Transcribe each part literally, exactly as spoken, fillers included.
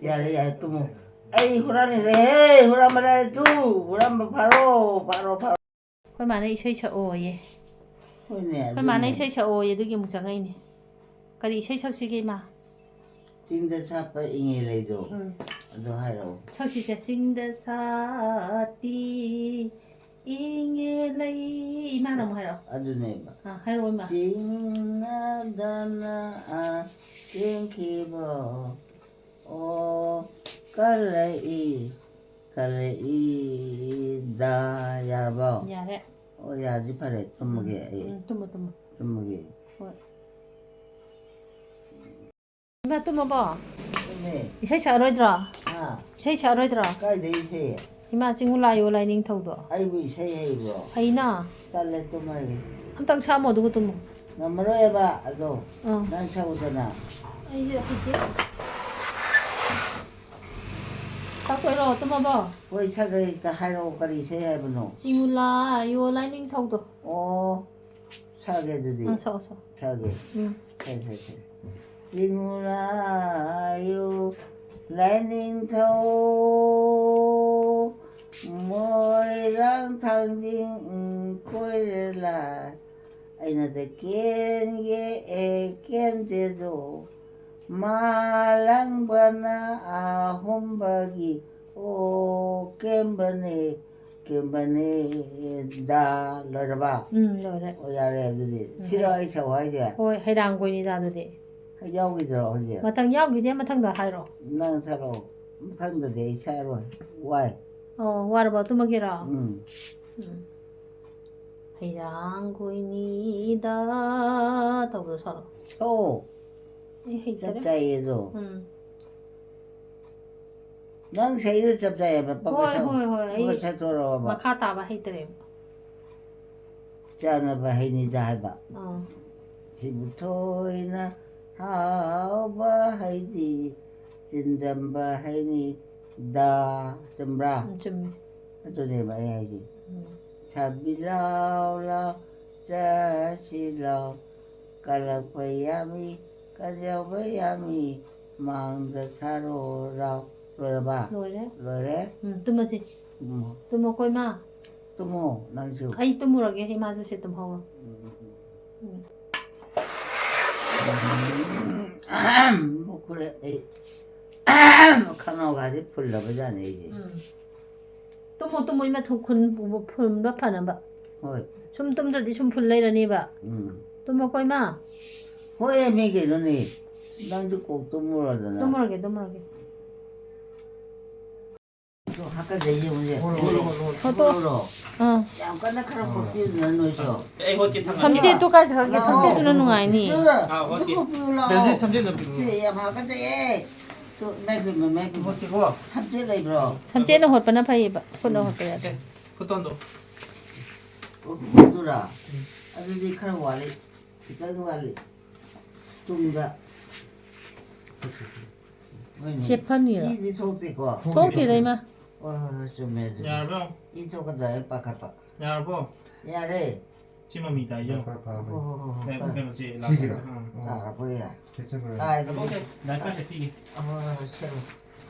ꯌꯥꯔꯦ, ꯌꯥꯔꯦ, ꯇꯨꯝꯃꯣ꯫ ꯑꯩ ꯍꯨꯔꯥꯟꯂꯤꯔꯦꯍꯦ, ꯍꯨꯔꯥꯟꯕ ꯂꯥꯛꯑꯦ, ꯇꯨ, ꯍꯨꯔꯥꯟꯕ ꯐꯥꯔꯣ, ꯐꯥꯔꯣ, ꯐꯥꯔꯣ꯫ ꯑꯩꯈꯣꯏ ꯃꯥꯅ ꯏꯁꯩ ꯁꯛꯑꯣꯌꯦ꯫ ꯍꯣꯏꯅꯦ, ꯑꯩꯈꯣꯏ ꯃꯥꯅ ꯑꯗꯨꯅꯦ꯫ ꯏꯁꯩ ꯁꯛꯑꯣꯌꯦ, ꯑꯗꯨꯒꯤ ꯑꯃꯨꯛ ꯆꯪꯉꯛꯏꯅꯦ꯫ ꯀꯔꯤ ꯏꯁꯩ ꯁꯛꯁꯤꯒꯦ, ꯏꯃꯥ? ꯆꯤꯡꯗ ꯁꯥꯠꯄ ꯏꯉꯦ ꯂꯩꯗꯣ꯫ ꯎꯝ꯫ ꯑꯗꯨ ꯍꯥꯏꯔꯛꯑꯣ꯫ ꯁꯛꯁꯤꯁꯦ, ꯆꯤꯡꯗ ꯁꯥꯠꯄꯤ ꯏꯉꯦ ꯂꯩ꯫ ꯏꯃꯥꯅ ꯑꯃꯨꯛ ꯍꯥꯏꯔꯛꯑꯣ꯫ ꯑꯗꯨꯅꯦꯕ꯫ ꯑꯥ, ꯍꯥꯏꯔꯛꯑꯣ, ꯏꯃꯥ꯫ ꯆꯤꯡꯅꯗꯅ ꯆꯦꯟꯈꯤꯕ ꯑꯣ ꯀꯜꯂꯛꯏ, ꯀꯜꯂꯛꯏꯗ꯫ ꯌꯥꯔꯕꯣ? ꯌꯥꯔꯦ꯫ ꯑꯣ, ꯌꯥꯔꯗꯤ ꯐꯔꯦ꯫ ꯇꯨꯝꯃꯒꯦ ꯎꯝ, ꯑꯩ꯫ ꯎꯝ, ꯇꯨꯝꯃꯣ, ꯇꯨꯝꯃꯣ꯫ ꯇꯨꯝꯃꯒꯦ꯫ ꯍꯣꯏ꯫ ꯏꯃꯥ, ꯇꯨꯝꯃꯕꯣ? ꯇꯨꯝꯃꯦ꯫ ꯏꯁꯩ ꯁꯛꯑꯔꯣꯏꯗ꯭ꯔꯣ? ꯍꯥ? ꯏꯁꯩ ꯁꯛꯑꯔꯣꯏꯗ꯭ꯔꯣ? ꯀꯥꯏꯗꯩ ꯏꯁꯩ? ꯏꯃꯥ, ꯆꯤꯡꯉꯨ ꯂꯥꯏꯌꯣ ꯂꯥꯏꯅꯤꯡꯊꯧꯗꯣ꯫ ꯑꯩꯕꯨ ꯏꯁꯩ ꯍꯩꯕ꯭ꯔꯣ? ꯍꯩꯅ꯫ ꯇꯜꯂꯦ, ꯇꯨꯝꯃꯒꯦ꯫ ꯑꯝꯇꯪ ꯁꯛꯑꯝꯃꯣ, ꯑꯗꯨꯒ ꯇꯨꯝꯃꯣ꯫ ꯉꯝꯃꯔꯣꯏꯕ ꯑꯗꯣ꯫ ꯑꯥ꯫ ꯅꯪ ꯁꯛꯎꯗꯅ꯫ ꯑꯩꯁꯦ ꯍꯩꯇꯦ꯫ ꯁꯛꯇꯣꯏꯔꯣ? ꯇꯨꯝꯃꯕꯣ? ꯍꯣꯏ, ꯁꯛꯀꯦ꯫ ꯍꯥꯏꯔꯛꯑꯣ, ꯀꯔꯤ ꯏꯁꯩ ꯍꯥꯏꯕꯅꯣ? ꯆꯤꯡꯉꯨ ꯂꯥꯏꯌꯣ ꯂꯥꯏꯅꯤꯡꯊꯧꯗꯣ꯫ ꯑꯣ, ꯁꯛꯑꯒꯦ ꯑꯗꯨꯗꯤ꯫ ꯑꯥ, ꯁꯛꯑꯣ, ꯁꯛꯑꯣ꯫ ꯁꯛꯑꯒꯦ꯫ ꯎꯝ꯫ ꯁꯛꯑꯦ, ꯁꯛꯑꯦ, ꯁꯛꯑꯦ꯫ ꯆꯤꯡꯉꯨ ꯂꯥꯏꯌꯣ ꯂꯥꯏꯅꯤꯡꯊꯧ, ꯃꯣꯏꯔꯥꯡ ꯊꯥꯡꯖꯤꯡ ꯀꯣꯏꯔꯦ ꯂꯥꯏ꯫ ꯑꯩꯅꯗ ꯀꯦꯟꯒꯦ ꯑꯦ ꯀꯦꯟꯗꯦꯗꯣ, ꯃꯥꯂꯪꯕꯅ ꯑꯍꯨꯝꯕꯒꯤ ꯑꯣ ꯀꯦꯝꯕꯅꯦ, ꯀꯦꯝꯕꯅꯦ ꯗ꯫ ꯂꯣꯏꯔꯕ? ꯎꯝ, ꯂꯣꯏꯔꯦ꯫ ꯑꯣ, ꯌꯥꯔꯦ ꯑꯗꯨꯗꯤ꯫ ꯎꯝ, ꯁꯤꯔꯣ ꯍꯥꯏꯔꯣ꯫ ꯑꯩ ꯁꯛꯎ ꯍꯥꯏꯁꯦ? ꯍꯣꯏ, ꯍꯩꯔꯥꯡꯒꯣꯏꯅꯤꯗ ꯑꯗꯨꯗꯤ꯫ ꯌꯥꯎꯈꯤꯗ꯭ꯔꯣ ꯍꯧꯖꯤꯛ? ꯃꯊꯪ ꯌꯥꯎꯈꯤꯗꯦ, ꯃꯊꯪꯗ ꯍꯥꯏꯔꯣ꯫ ꯅꯪ ꯁꯛꯂꯛꯑꯣ꯫ ꯃꯊꯪꯗꯗꯤ ꯑꯩ ꯁꯛꯑꯔꯣꯏ꯫ ꯋꯥꯏ꯫ ꯑꯣ, ꯋꯥꯔꯕꯣ? ꯇꯨꯝꯃꯒꯦꯔꯣ? ꯎꯝ꯫ ꯎꯝ꯫ ꯍꯩꯔꯥꯡꯒꯣꯏꯅꯤꯗ ꯇꯧꯕꯗꯣ ꯁꯛꯂꯛꯑꯣ꯫ ꯁꯛꯑꯣ꯫ ꯑꯩ ꯍꯩꯇꯔꯦ꯫ ꯆꯞ ꯆꯥꯏꯌꯦ ꯑꯗꯣ꯫ ꯎꯝ꯫ ꯅꯪ ꯁꯛꯏꯗꯣ ꯆꯞ ꯆꯥꯏꯌꯦꯕ꯫ ꯄꯞ ꯍꯣꯏ, ꯁꯛꯑꯣ꯫ ꯍꯣꯏ, ꯍꯣꯏ, ꯑꯩ ꯄꯞ ꯁꯛꯇꯣꯔꯛꯑꯣꯕ꯫ ꯃꯈꯥ ꯇꯥꯕ ꯍꯩꯇꯔꯦꯕ꯫ ꯆꯥꯅꯕ ꯍꯩꯅꯤꯗ ꯍꯥꯏꯕ꯫ ꯑꯥ꯫ ꯁꯤꯕꯨ ꯊꯣꯏꯅ ꯍꯥꯎꯕ ꯍꯩꯗꯤ ꯆꯤꯟꯗꯝꯕ ꯍꯩꯅꯤꯗ꯫ ꯆꯨꯝꯕ꯭ꯔꯥ? ꯎꯝ, ꯆꯨꯝꯃꯦ꯫ ꯑꯗꯨꯅꯦꯕ ꯑꯩ ꯍꯥꯏꯁꯦ꯫ ꯎꯝ꯫ ꯁꯥꯕꯤ ꯂꯥꯎ ꯂꯥꯎ, ꯆꯠꯁꯤ ꯂꯥꯎ, ꯀꯜꯂꯛꯄ ꯌꯥꯝꯃꯤ, ꯀꯟꯖꯧꯕ ꯌꯥꯝꯃꯤ, ꯃꯥꯡꯗ ꯊꯥꯔꯣ ꯔꯥꯎ꯫ ꯂꯣꯏꯔꯕ? ꯂꯣꯏꯔꯦ꯫ ꯂꯣꯏꯔꯦ? ꯎꯝ, ꯇꯨꯝꯃꯁꯤ꯫ ꯎꯝ꯫ ꯇꯨꯝꯃꯣꯀꯣ, ꯏꯃꯥ꯫ ꯇꯨꯝꯃꯣ, ꯅꯪꯁꯨ꯫ ꯑꯩ ꯇꯨꯝꯃꯨꯔꯒꯦ, ꯏꯃꯥꯁꯨ ꯁꯤ ꯇꯨꯝꯍꯧꯔꯣ꯫ ꯎꯝ, ꯎꯝ, ꯎꯝ꯫ ꯎꯝ꯫ ꯃꯨꯛꯈ꯭ꯔꯦ ꯑꯩ꯫ ꯈꯅꯥꯎꯒꯥꯁꯦ ꯐꯨꯜꯂꯕ ꯖꯥꯠꯅꯦ ꯑꯩꯁꯦ꯫ ꯎꯝ꯫ ꯇꯨꯝꯃꯣ, ꯇꯨꯝꯃꯣ, ꯏꯃꯥ, ꯊꯨ-, ꯈꯨꯟ-, ꯐꯨꯟꯕ ꯐꯅꯕ꯫ ꯍꯣꯏ꯫ ꯁꯨꯝ ꯇꯨꯝꯗ꯭ꯔꯗꯤ ꯁꯨꯝ ꯐꯨꯜ ꯂꯩꯔꯅꯤꯕ꯫ ꯎꯝ꯫ ꯇꯨꯝꯃꯣꯀꯣ, ꯏꯃꯥ꯫ ꯍꯣꯏ, ꯃꯤ ꯀꯩꯅꯣꯅꯦ꯫ ꯅꯪꯁꯨ ꯀꯣꯛ ꯇꯨꯝꯃꯨꯔꯣꯗꯅ꯫ ꯇꯨꯝꯃꯨꯔꯒꯦ, ꯇꯨꯝꯃꯨꯔꯒꯦ꯫ ꯑꯗꯣ ꯍꯥꯀꯠꯖꯩ ꯌꯦꯡꯉꯨꯅꯦ꯫ ꯍꯣꯏ, ꯍꯣꯏ, ꯍꯣꯏ, ꯍꯣꯏ꯫ ꯐꯣꯇꯣ꯫ ꯍꯣꯏ, ꯍꯣꯏ꯫ ꯑꯥ꯫ ꯌꯥꯝ ꯀꯟꯅ ꯈꯔ ꯍꯣꯏ꯫ ꯀꯣꯛꯄꯤꯌꯨꯗꯅ ꯅꯣꯏꯁꯨ꯫ ꯑꯩ ꯍꯣꯠꯀꯦ, ꯊꯥꯡꯒꯠꯀꯦ꯫ ꯁꯝꯆꯦꯠꯇꯨ ꯀꯥꯏ ꯆꯠꯈ꯭ꯔꯒꯦ? ꯂꯥꯛꯑꯣ꯫ ꯁꯝꯆꯦꯠꯇꯨꯅ ꯅꯨꯡꯉꯥꯏꯅꯤ꯫ ꯁꯤꯗ ꯑꯥ, ꯍꯣꯠꯀꯦ꯫ ꯀꯣꯛꯄꯤꯌꯨ ꯂꯥꯛꯑꯣ꯫ ꯕꯦꯜꯖꯤꯠ ꯁꯝꯆꯦꯠ ꯑꯝꯇ ꯄꯤꯌꯨ꯫ ꯁꯦ, ꯌꯥꯝ ꯍꯥꯀꯠꯖꯩꯌꯦ꯫ ꯇꯨ, ꯏꯃꯥꯏ ꯄꯦꯝꯃ, ꯏꯃꯥꯏ ꯄꯦꯝꯃ꯫ ꯍꯣꯠꯀꯦꯀꯣ꯫ ꯁꯝꯆꯦꯠ ꯂꯩꯕ꯭ꯔꯣ? ꯁꯝꯆꯦꯠꯅ ꯍꯣꯠꯄꯅ ꯐꯩꯌꯦꯕ꯫ ꯈꯨꯠꯅ ꯍꯣꯠꯄ ꯌꯥꯗꯦ꯫ ꯑꯦ, ꯈꯨꯠꯇꯣꯟꯗꯣ꯫ ꯑꯣ, ꯈꯨꯠꯇꯣꯟꯗꯨꯔꯥ? ꯎꯝ꯫ ꯑꯗꯨꯗꯤ ꯈꯔ ꯋꯥꯠꯂꯤ꯫ ꯈꯤꯇꯪ ꯋꯥꯠꯂꯤ꯫ ꯇꯨꯡꯗ꯫ ꯍꯣꯏꯅꯦ꯫ ꯆꯦꯞꯐꯟꯒꯤꯔꯣ? ꯏꯗꯤ ꯊꯣꯛꯇꯦꯀꯣ? ꯊꯣꯛꯇꯦꯗ, ꯏꯃꯥ꯫ ꯍꯣꯏ, ꯍꯣꯏ, ꯍꯣꯏ, ꯆꯨꯝꯃꯦ ꯑꯗꯨꯗꯤ꯫ ꯌꯥꯔꯕ꯭ꯔꯣ? ꯏ ꯊꯣꯛꯀꯗ꯭ꯔꯥ ꯍꯥꯏꯅ ꯄꯥꯈꯠꯄ꯫ ꯌꯥꯔꯕꯣ? ꯌꯥꯔꯦ꯫ ꯁꯤ ꯃꯃꯤ ꯇꯥꯏ, ꯌꯦꯡꯉꯣ꯫ ꯐꯔꯦ, ꯐꯔꯦ, ꯐꯔꯦ꯫ ꯍꯣꯏ, ꯍꯣꯏ, ꯍꯣꯏ, ꯍꯣꯏ꯫ ꯀꯩꯅꯣ, ꯀꯩꯅꯣ, ꯁꯤ ꯂꯥꯛꯄ꯫ ꯁꯤꯒꯤꯔꯣ? ꯑꯥ꯫ ꯑꯣ꯫ ꯇꯥꯔꯕꯣ ꯌꯥ? ꯁꯦꯠꯆꯟꯈ꯭ꯔꯣ꯫ ꯀꯥꯏꯗꯒꯤ? ꯂꯥꯛꯄ ꯁꯦꯠꯄꯤꯒꯦ꯫ ꯑꯍꯣꯏ, ꯍꯣꯏ, ꯍꯣꯏ, ꯁꯦꯠꯂꯣ꯫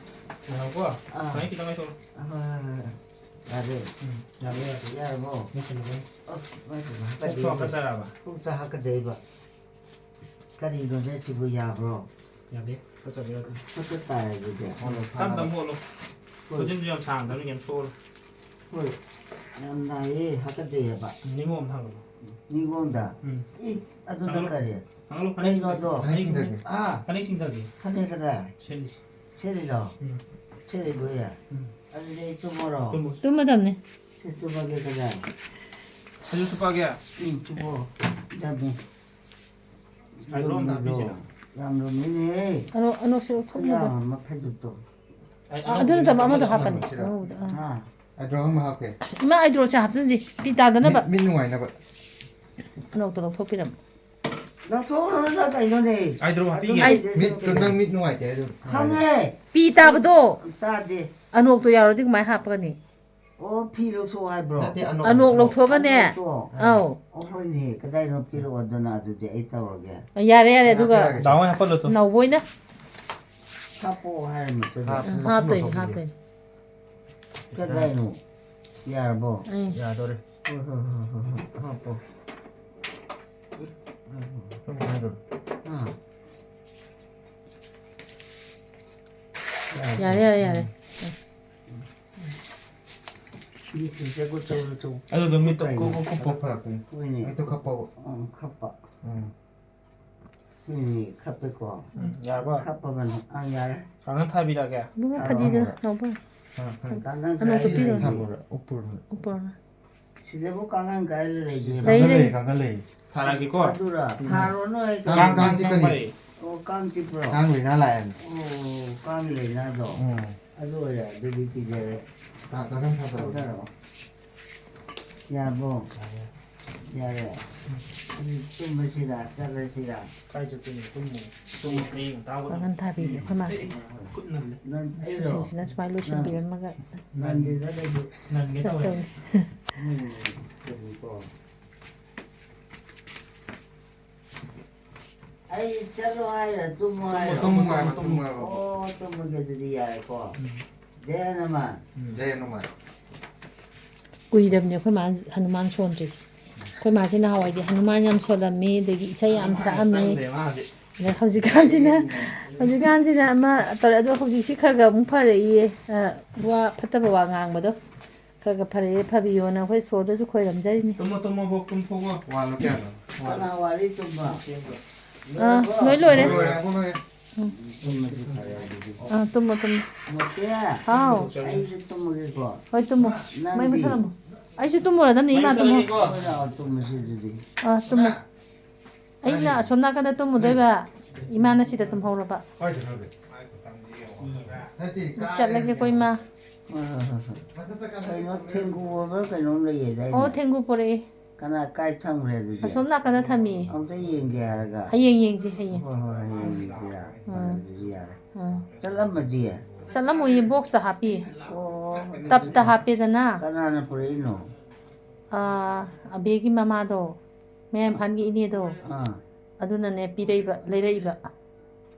ꯉꯥꯏꯈꯣꯀꯣ꯫ ꯑꯥ꯫ ꯁꯨꯃꯥꯏꯅ ꯈꯤꯇꯪ ꯂꯩꯊꯣꯛꯂꯣ꯫ ꯑꯍꯣꯏ, ꯍꯣꯏ, ꯍꯣꯏ, ꯍꯣꯏ꯫ ꯌꯥꯔꯦ꯫ ꯎꯝ, ꯌꯥꯔꯦ, ꯌꯥꯔꯦ꯫ ꯌꯥꯔꯕꯣ? ꯂꯣꯏꯁꯤꯜꯂꯒꯦ꯫ ꯑꯁ, ꯏꯃꯥꯏ ꯄꯦꯝꯃ, ꯄꯨꯛꯁꯨ ꯍꯥꯀꯠꯆꯩ꯫ ꯍꯥꯀꯠꯆꯔꯕ? ꯄꯨꯛꯇ ꯍꯥꯀꯠꯆꯩꯕ꯫ ꯀꯔꯤꯅꯣꯅꯦ ꯁꯤꯕꯨ ꯌꯥꯕ꯭ꯔꯣ? ꯌꯥꯗꯦ, ꯍꯥꯀꯠꯆꯕ ꯌꯥꯗꯦ꯫ ꯍꯥꯀꯠ ꯇꯥꯔꯦ ꯑꯗꯨꯗꯤ꯫ ꯍꯣꯠꯂꯣ, ꯇꯞ ꯇꯞ ꯐꯅꯕ꯫ ꯍꯣꯠꯂꯣ꯫ ꯍꯣꯏ꯫ ꯈꯨꯖꯤꯟꯁꯨ ꯌꯥꯝ ꯁꯥꯡꯗꯕꯅꯤ, ꯀꯩꯝ ꯁꯣꯛꯑꯔꯣꯏ꯫ ꯍꯣꯏ꯫ ꯌꯥꯝ ꯅꯥꯏꯌꯦ, ꯍꯥꯀꯠꯆꯩꯌꯦꯕ꯫ ꯅꯤꯡꯉꯣꯝ ꯊꯥꯡꯒꯠꯂꯣ꯫ ꯅꯤꯡꯉꯣꯝꯗ? ꯎꯝ꯫ ꯏ, ꯑꯗꯨꯅ ꯊꯥꯡꯒꯠꯂꯣ꯫ ꯀꯔꯤ? ꯊꯥꯡꯒꯠꯂꯣ, ꯐꯅꯦꯛ ꯀꯩꯅꯣ ꯆꯤꯡꯊꯒꯦ꯫ ꯑꯗꯣ? ꯐꯅꯦꯛ ꯆꯤꯡꯊꯒꯦ꯫ ꯑꯥ꯫ ꯐꯅꯦꯛ ꯆꯤꯡꯊꯒꯦ꯫ ꯐꯅꯦꯛ ꯀꯗꯥꯏ? ꯁꯦꯠꯂꯤꯁꯤ꯫ ꯁꯦꯠꯂꯤꯁꯤ꯫ ꯁꯦꯠꯂꯤꯔꯣ? ꯎꯝ꯫ ꯁꯦꯠꯂꯤꯕꯣꯏꯌꯦ? ꯎꯝ꯫ ꯇꯨꯝꯃꯗꯕꯅꯦ꯫ ꯁꯤ ꯇꯨꯝꯃꯒꯦ ꯀꯗꯥꯏ? ꯐꯩꯖꯨꯞ ꯁꯨꯞꯄꯛꯑꯒꯦ? ꯎꯝ, ꯁꯨꯞꯄꯣ꯫ ꯌꯥꯝꯃꯤ꯫ ꯑꯥꯏꯗ꯭ꯔꯣ ꯑꯝꯇ ꯍꯥꯞꯄꯤꯁꯤꯔ? ꯌꯥꯝ ꯂꯨꯝꯃꯤꯅꯦꯍꯦ꯫ ꯑꯅꯣꯛ, ꯑꯅꯣꯛꯁꯦ ꯂꯧꯊꯣꯛꯅꯕ꯫ ꯌꯥꯝꯃ ꯐꯩꯖꯨꯞꯇꯣ꯫ ꯑꯩ ꯑꯥ, ꯑꯗꯨ ꯅꯠꯇꯕ ꯑꯃꯗꯣ ꯑꯅꯣꯛ ꯍꯥꯞꯄꯅꯤ꯫ ꯍꯥꯞꯁꯤꯔ? ꯑꯉꯧꯕꯗꯣ, ꯑꯥ꯫ ꯑꯥ꯫ ꯑꯥꯏꯗ꯭ꯔꯣ ꯑꯃ ꯍꯥꯞꯀꯦ꯫ ꯏꯃꯥ, ꯑꯥꯏꯗ꯭ꯔꯣꯁꯦ ꯍꯥꯞꯆꯤꯟꯁꯤ, ꯄꯤ ꯇꯥꯗꯅꯕ꯫ ꯃꯤꯠ, ꯃꯤꯠ ꯅꯨꯡꯉꯥꯏꯅꯕ꯫ ꯑꯅꯣꯛꯇꯣ ꯂꯧꯊꯣꯛꯄꯤꯔꯝꯃꯣ꯫ ꯂꯧꯊꯣꯛꯎꯔꯣꯅꯨꯗ ꯀꯩꯅꯣꯅꯦ꯫ ꯑꯥꯏꯗ꯭ꯔꯣ ꯍꯥꯞꯄꯤꯒꯦ꯫ ꯑꯗꯨꯝ ꯑꯥꯏ- ꯂꯩꯖꯁꯅꯨ ꯃꯤꯠꯇꯣ ꯀꯩꯅꯣ꯫ ꯅꯪ ꯃꯤꯠ ꯅꯨꯡꯉꯥꯏꯇꯦ ꯍꯥꯏꯗꯣ꯫ ꯈꯪꯉꯦ꯫ ꯄꯤ ꯇꯥꯕꯗꯣ꯫ ꯇꯥꯗꯦ꯫ ꯑꯅꯣꯛꯇꯣ ꯌꯥꯎꯔꯗꯤ ꯀꯃꯥꯏꯅ ꯍꯥꯞꯄꯒꯅꯤ? ꯑꯣ, ꯐꯤ ꯂꯧꯊꯣꯛꯑꯣ ꯍꯥꯏꯕ꯭ꯔꯣ? ꯅꯠꯇꯦ, ꯑꯅꯣꯛ, ꯑꯅꯣꯛ ꯑꯅꯣꯛ꯫ ꯂꯧꯊꯣꯛꯑꯒꯅꯦ꯫ ꯑꯅꯣꯛꯇꯣ? ꯑꯧ꯫ ꯑꯣ, ꯍꯣꯏꯅꯦ, ꯀꯗꯥꯏꯅꯣ ꯄꯤꯔꯛꯑꯣ ꯑꯗꯨꯅ, ꯑꯗꯨꯗꯤ ꯑꯩ ꯇꯧꯔꯒꯦ꯫ ꯌꯥꯔꯦ, ꯌꯥꯔꯦ, ꯑꯩ ꯑꯗꯨꯒ ꯍꯥꯞꯄꯤꯔꯒꯦ꯫ ꯗꯥ ꯍꯣꯏ ꯍꯥꯞꯄꯜꯂꯣ ꯆꯣ꯫ ꯅꯥꯎꯕꯣꯏꯅ꯫ ꯍꯥꯞꯄꯣ ꯍꯥꯏꯔ ꯃꯇꯨꯡꯗ꯫ ꯍꯥꯞ- ꯎꯝ, ꯃꯈꯨꯝ ꯍꯥꯞꯇꯣꯏꯅꯤ, ꯂꯧꯊꯣꯛꯈꯤꯒꯦ꯫ ꯍꯥꯞꯇꯣꯏꯅꯤ꯫ ꯀꯗꯥꯏꯅꯣ? ꯌꯥꯔꯕꯣ? ꯑꯩ ꯌꯥꯗꯣꯔꯦ꯫ ꯍꯣꯏ, ꯍꯣꯏ, ꯍꯣꯏ, ꯍꯣꯏ, ꯍꯣꯏ, ꯍꯥꯞꯄꯣ꯫ ꯁꯨꯝ ꯍꯥꯏꯗꯣ꯫ ꯑꯥ꯫ ꯌꯥꯔꯦ, ꯌꯥꯔꯦ, ꯌꯥꯔꯦ꯫ ꯃꯤꯠꯁꯤꯡꯁꯦ ꯀꯨꯠ ꯇꯧꯔ ꯇꯧ꯫ ꯑꯗꯨꯗꯣ ꯃꯤꯠꯇ ꯀꯩꯅꯣ? ꯀꯣꯛ ꯀꯣꯛ ꯀꯣꯛ ꯐꯔꯛꯄꯅꯤ꯫ ꯍꯣꯏꯅꯦ꯫ ꯃꯤꯠꯇꯣ ꯈꯞꯄꯣꯕ꯫ ꯎꯝ, ꯈꯞꯄ꯫ ꯎꯝ꯫ ꯍꯣꯏꯅꯦ, ꯈꯞꯄꯦꯀꯣ꯫ ꯎꯝ, ꯌꯥꯔꯕ? ꯈꯞꯄꯒꯅ, ꯑꯥ, ꯌꯥꯔꯦ꯫ ꯀꯥꯡꯈꯟ ꯊꯥꯕꯤꯔꯛꯑꯒꯦ꯫ ꯏꯕꯨꯡꯉꯣ ꯐꯗꯤꯗꯨ ꯂꯧꯕ꯫ ꯑꯥ, ꯈꯪꯉꯦ꯫ ꯀꯥꯡꯈꯟ ꯑꯅꯧꯕ ꯀꯥꯏꯗ ꯄꯤꯔꯣ꯫ ꯂꯩꯒꯦ? ꯊꯝꯃꯨꯔꯣ, ꯎꯄꯨꯔꯣ꯫ ꯎꯄꯔ꯫ ꯁꯤꯗꯕꯨ ꯀꯥꯡꯈꯟ ꯀꯥꯏꯗ ꯂꯩꯒꯦ? ꯂꯩ, ꯀꯥꯡꯈꯟ ꯂꯩ꯫ ꯂꯩ, ꯀꯥꯡꯈꯟ ꯂꯩ꯫ ꯊꯥꯔꯛꯑꯒꯦꯀꯣ꯫ ꯑꯗꯨꯔ? ꯊꯥꯔꯣ ꯅꯣꯏ꯫ ꯀꯥꯡ, ꯀꯥꯡ ꯆꯤꯛꯀꯅꯤ꯫ ꯑꯣ, ꯀꯥꯡ ꯆꯤꯛꯄ꯭ꯔꯣ? ꯀꯥꯡ ꯂꯥꯏꯅꯥ ꯂꯥꯛꯑꯦꯅ꯫ ꯑꯣ, ꯀꯥꯡ ꯂꯥꯏꯅꯥꯗꯣ꯫ ꯎꯝ꯫ ꯑꯗꯨ ꯑꯣꯏꯔꯦ, ꯑꯗꯨꯗꯤ ꯀꯤꯖꯔꯦ꯫ ꯀꯥꯡ, ꯀꯥꯡꯈꯟ ꯊꯥꯗꯣꯔꯛꯑꯣ꯫ ꯊꯥꯗꯔꯛꯑꯣ꯫ ꯌꯥꯔꯕꯣ? ꯌꯥꯔꯦ꯫ ꯌꯥꯔꯦ꯫ ꯑꯗꯨ ꯇꯨꯝꯃꯁꯤꯔ, ꯆꯠꯂꯁꯤꯔ? ꯀꯥꯏ ꯆꯠꯇꯣꯏꯅꯣ? ꯇꯨꯝꯃꯣ꯫ ꯇꯨꯝꯃꯣ, ꯍꯌꯦꯡ ꯉꯟꯇꯥ ꯍꯧꯒꯠꯂꯣ꯫ ꯀꯥꯡꯈꯟ ꯊꯥꯕꯤꯒꯦ ꯑꯩꯈꯣꯏ ꯃꯥꯁꯦ꯫ ꯈꯨꯠ ꯅꯜꯂꯦ꯫ ꯅꯪ, ꯑꯩꯔꯣ? ꯁꯤꯡꯁꯤꯅ ꯁꯨꯃꯥꯏꯅ ꯂꯣꯏꯁꯤꯟꯕꯤꯔꯝꯃꯒ ꯅꯪꯒꯤꯗ ꯂꯩꯕ꯫ ꯅꯟꯒꯦ ꯇꯧꯋꯦ꯫ ꯆꯠꯇꯣꯏꯅꯤ꯫ ꯎꯝ, ꯀꯔꯤꯀꯣ? ꯑꯩ ꯆꯠꯂꯣ ꯍꯥꯏꯔ, ꯇꯨꯝꯃꯣ ꯍꯥꯏꯔ? ꯇꯨꯝꯃꯣ ꯍꯥꯏꯕ, ꯇꯨꯝꯃꯣ ꯍꯥꯏꯕ꯫ ꯑꯣ, ꯇꯨꯝꯃꯒꯦ ꯑꯗꯨꯗꯤ ꯌꯥꯔꯦꯀꯣ꯫ ꯎꯝ꯫ ꯖꯩ ꯍꯅꯨꯃꯥꯟ꯫ ꯎꯝ, ꯖꯩ ꯍꯅꯨꯃꯥꯟ꯫ ꯀꯨꯏꯔꯕꯅꯦ ꯑꯩꯈꯣꯏ ꯃꯥ ꯍꯅꯨꯃꯥꯟ ꯁꯣꯟꯗ꯭ꯔꯤꯁꯦ꯫ ꯑꯩꯈꯣꯏ ꯃꯥꯁꯦ ꯅꯍꯥꯟꯋꯥꯏꯗꯤ ꯍꯅꯨꯃꯥꯟ ꯌꯥꯝ ꯁꯣꯜꯂꯝꯃꯤ, ꯑꯗꯒꯤ ꯏꯁꯩ ꯌꯥꯝ ꯁꯛꯑꯝꯃꯤ꯫ ꯆꯪꯗꯦ ꯃꯥꯗꯤ꯫ ꯑꯗ ꯍꯧꯖꯤꯛꯀꯥꯟꯁꯤꯅ, ꯍꯧꯖꯤꯛꯀꯥꯟꯁꯤꯅ ꯑꯃ ꯇꯧꯔꯦ꯫ ꯑꯗꯣ ꯍꯧꯖꯤꯛꯁꯤ ꯈꯔ ꯈꯔ ꯑꯃꯨꯛ ꯐꯔꯛꯏꯌꯦ꯫ ꯑ, ꯋꯥ ꯐꯠꯇꯕ ꯋꯥ ꯉꯥꯡꯕꯗꯣ ꯈꯔ ꯈꯔ ꯐꯔꯛꯑꯦ꯫ ꯐꯕꯤꯌꯣꯅ ꯑꯩꯈꯣꯏ ꯏꯁꯣꯔꯗꯁꯨ ꯈꯣꯏꯔꯝꯖꯔꯤꯅꯤ꯫ ꯇꯨꯝꯃꯣ, ꯇꯨꯝꯃꯣ, ꯕꯣꯛ, ꯇꯨꯝꯊꯣꯛꯑꯣ꯫ ꯋꯥꯜꯂꯣ ꯀꯌꯥꯅꯣ? ꯋꯥꯜꯂꯣ꯫ ꯀꯅꯥ ꯋꯥꯔꯤ ꯇꯨꯝꯕ? ꯑꯥ, ꯂꯣꯏ ꯂꯣꯏꯔꯦ꯫ ꯂꯣꯏꯔꯦ, ꯍꯥꯏꯕ ꯂꯣꯏꯔꯦ꯫ ꯇꯨꯝꯃꯁꯤ ꯐꯔꯦ ꯑꯗꯨꯗꯤ꯫ ꯑꯥ, ꯇꯨꯝꯃꯣ, ꯇꯨꯝꯃꯣ꯫ ꯃꯣꯇꯦ, ꯍꯥꯎ꯫ ꯑꯩꯁꯨ ꯇꯨꯝꯃꯒꯦꯀꯣ꯫ ꯍꯣꯏ, ꯇꯨꯝꯃꯣ꯫ ꯃꯩ ꯅꯪꯗꯤ? ꯃꯨꯊꯠꯂꯝꯃꯣ꯫ ꯑꯩꯁꯨ ꯇꯨꯝꯃꯨꯔꯗꯝꯅꯤ, ꯏꯃꯥ ꯇꯨꯝꯃꯣ꯫ ꯃꯩ ꯃꯨꯊꯠꯂꯒꯦꯀꯣ꯫ ꯍꯣꯏ, ꯂꯥꯛꯑꯣ, ꯇꯨꯝꯃꯁꯤ ꯑꯗꯨꯗꯤ꯫ ꯑꯥ, ꯇꯨꯝꯃꯁꯤ꯫ ꯑꯩꯅ ꯑꯁꯣꯝ ꯅꯥꯀꯟꯗ ꯇꯨꯝꯃꯨꯗꯣꯏꯕ, ꯏꯃꯥꯅ ꯁꯤꯗ ꯇꯨꯝꯍꯧꯔꯕ꯫ ꯀꯥꯏꯗꯅꯣ ꯍꯧꯖꯤꯛ? ꯅꯠꯇꯦ, ꯀꯥꯏ ꯆꯠꯂꯒꯦꯀꯣ, ꯏꯃꯥ꯫ ꯍꯣꯏ, ꯍꯣꯏ, ꯍꯣꯏ, ꯍꯣꯏ꯫ ꯃꯊꯛꯇ ꯀꯥꯈꯠꯂꯦ꯫ ꯀꯩꯅꯣ, ꯊꯦꯡꯒꯨ ꯑꯣꯏꯕ꯭ꯔꯥ ꯀꯩꯅꯣꯝ ꯂꯩꯌꯦ ꯑꯗꯥꯏꯅꯦ꯫ ꯑꯣ, ꯊꯦꯡꯒꯨ ꯄꯣꯔꯛꯑꯦ꯫ ꯀꯅꯥ, ꯀꯥꯏ ꯊꯝꯈ꯭ꯔꯦ ꯑꯗꯨꯗꯤ? ꯑꯁꯣꯝ ꯅꯥꯀꯟꯗ ꯊꯝꯃꯤꯌꯦ꯫ ꯑꯝꯇ ꯌꯦꯡꯒꯦ ꯍꯥꯏꯔꯒ꯫ ꯍꯌꯦꯡ ꯌꯦꯡꯁꯤ, ꯍꯌꯦꯡ꯫ ꯍꯣꯏ, ꯍꯣꯏ, ꯍꯌꯦꯡ ꯌꯦꯡꯁꯤꯔꯥ? ꯎꯝ꯫ ꯐꯔꯦ, ꯑꯗꯨꯗꯤ ꯌꯥꯔꯦ꯫ ꯎꯝ꯫ ꯆꯠꯂꯝꯃꯗꯤ? ꯆꯠꯂꯝꯃꯣꯏꯌꯦ, ꯕꯣꯛꯁꯇ ꯍꯥꯞꯄꯤ꯫ ꯑꯣ꯫ ꯇꯞꯇ ꯍꯥꯞꯄꯦꯗꯅ꯫ ꯀꯅꯥꯅ ꯄꯨꯔꯛꯏꯅꯣ? ꯑꯥ, ꯑꯕꯦꯒꯤ ꯃꯃꯥꯗꯣ, ꯃꯌꯥꯏ ꯏꯝꯐꯥꯜꯒꯤ ꯏꯅꯦꯗꯣ, ꯑꯥ꯫ ꯑꯗꯨꯅꯅꯦ ꯄꯤꯔꯛꯏꯕ, ꯂꯩꯔꯛꯏꯕ꯫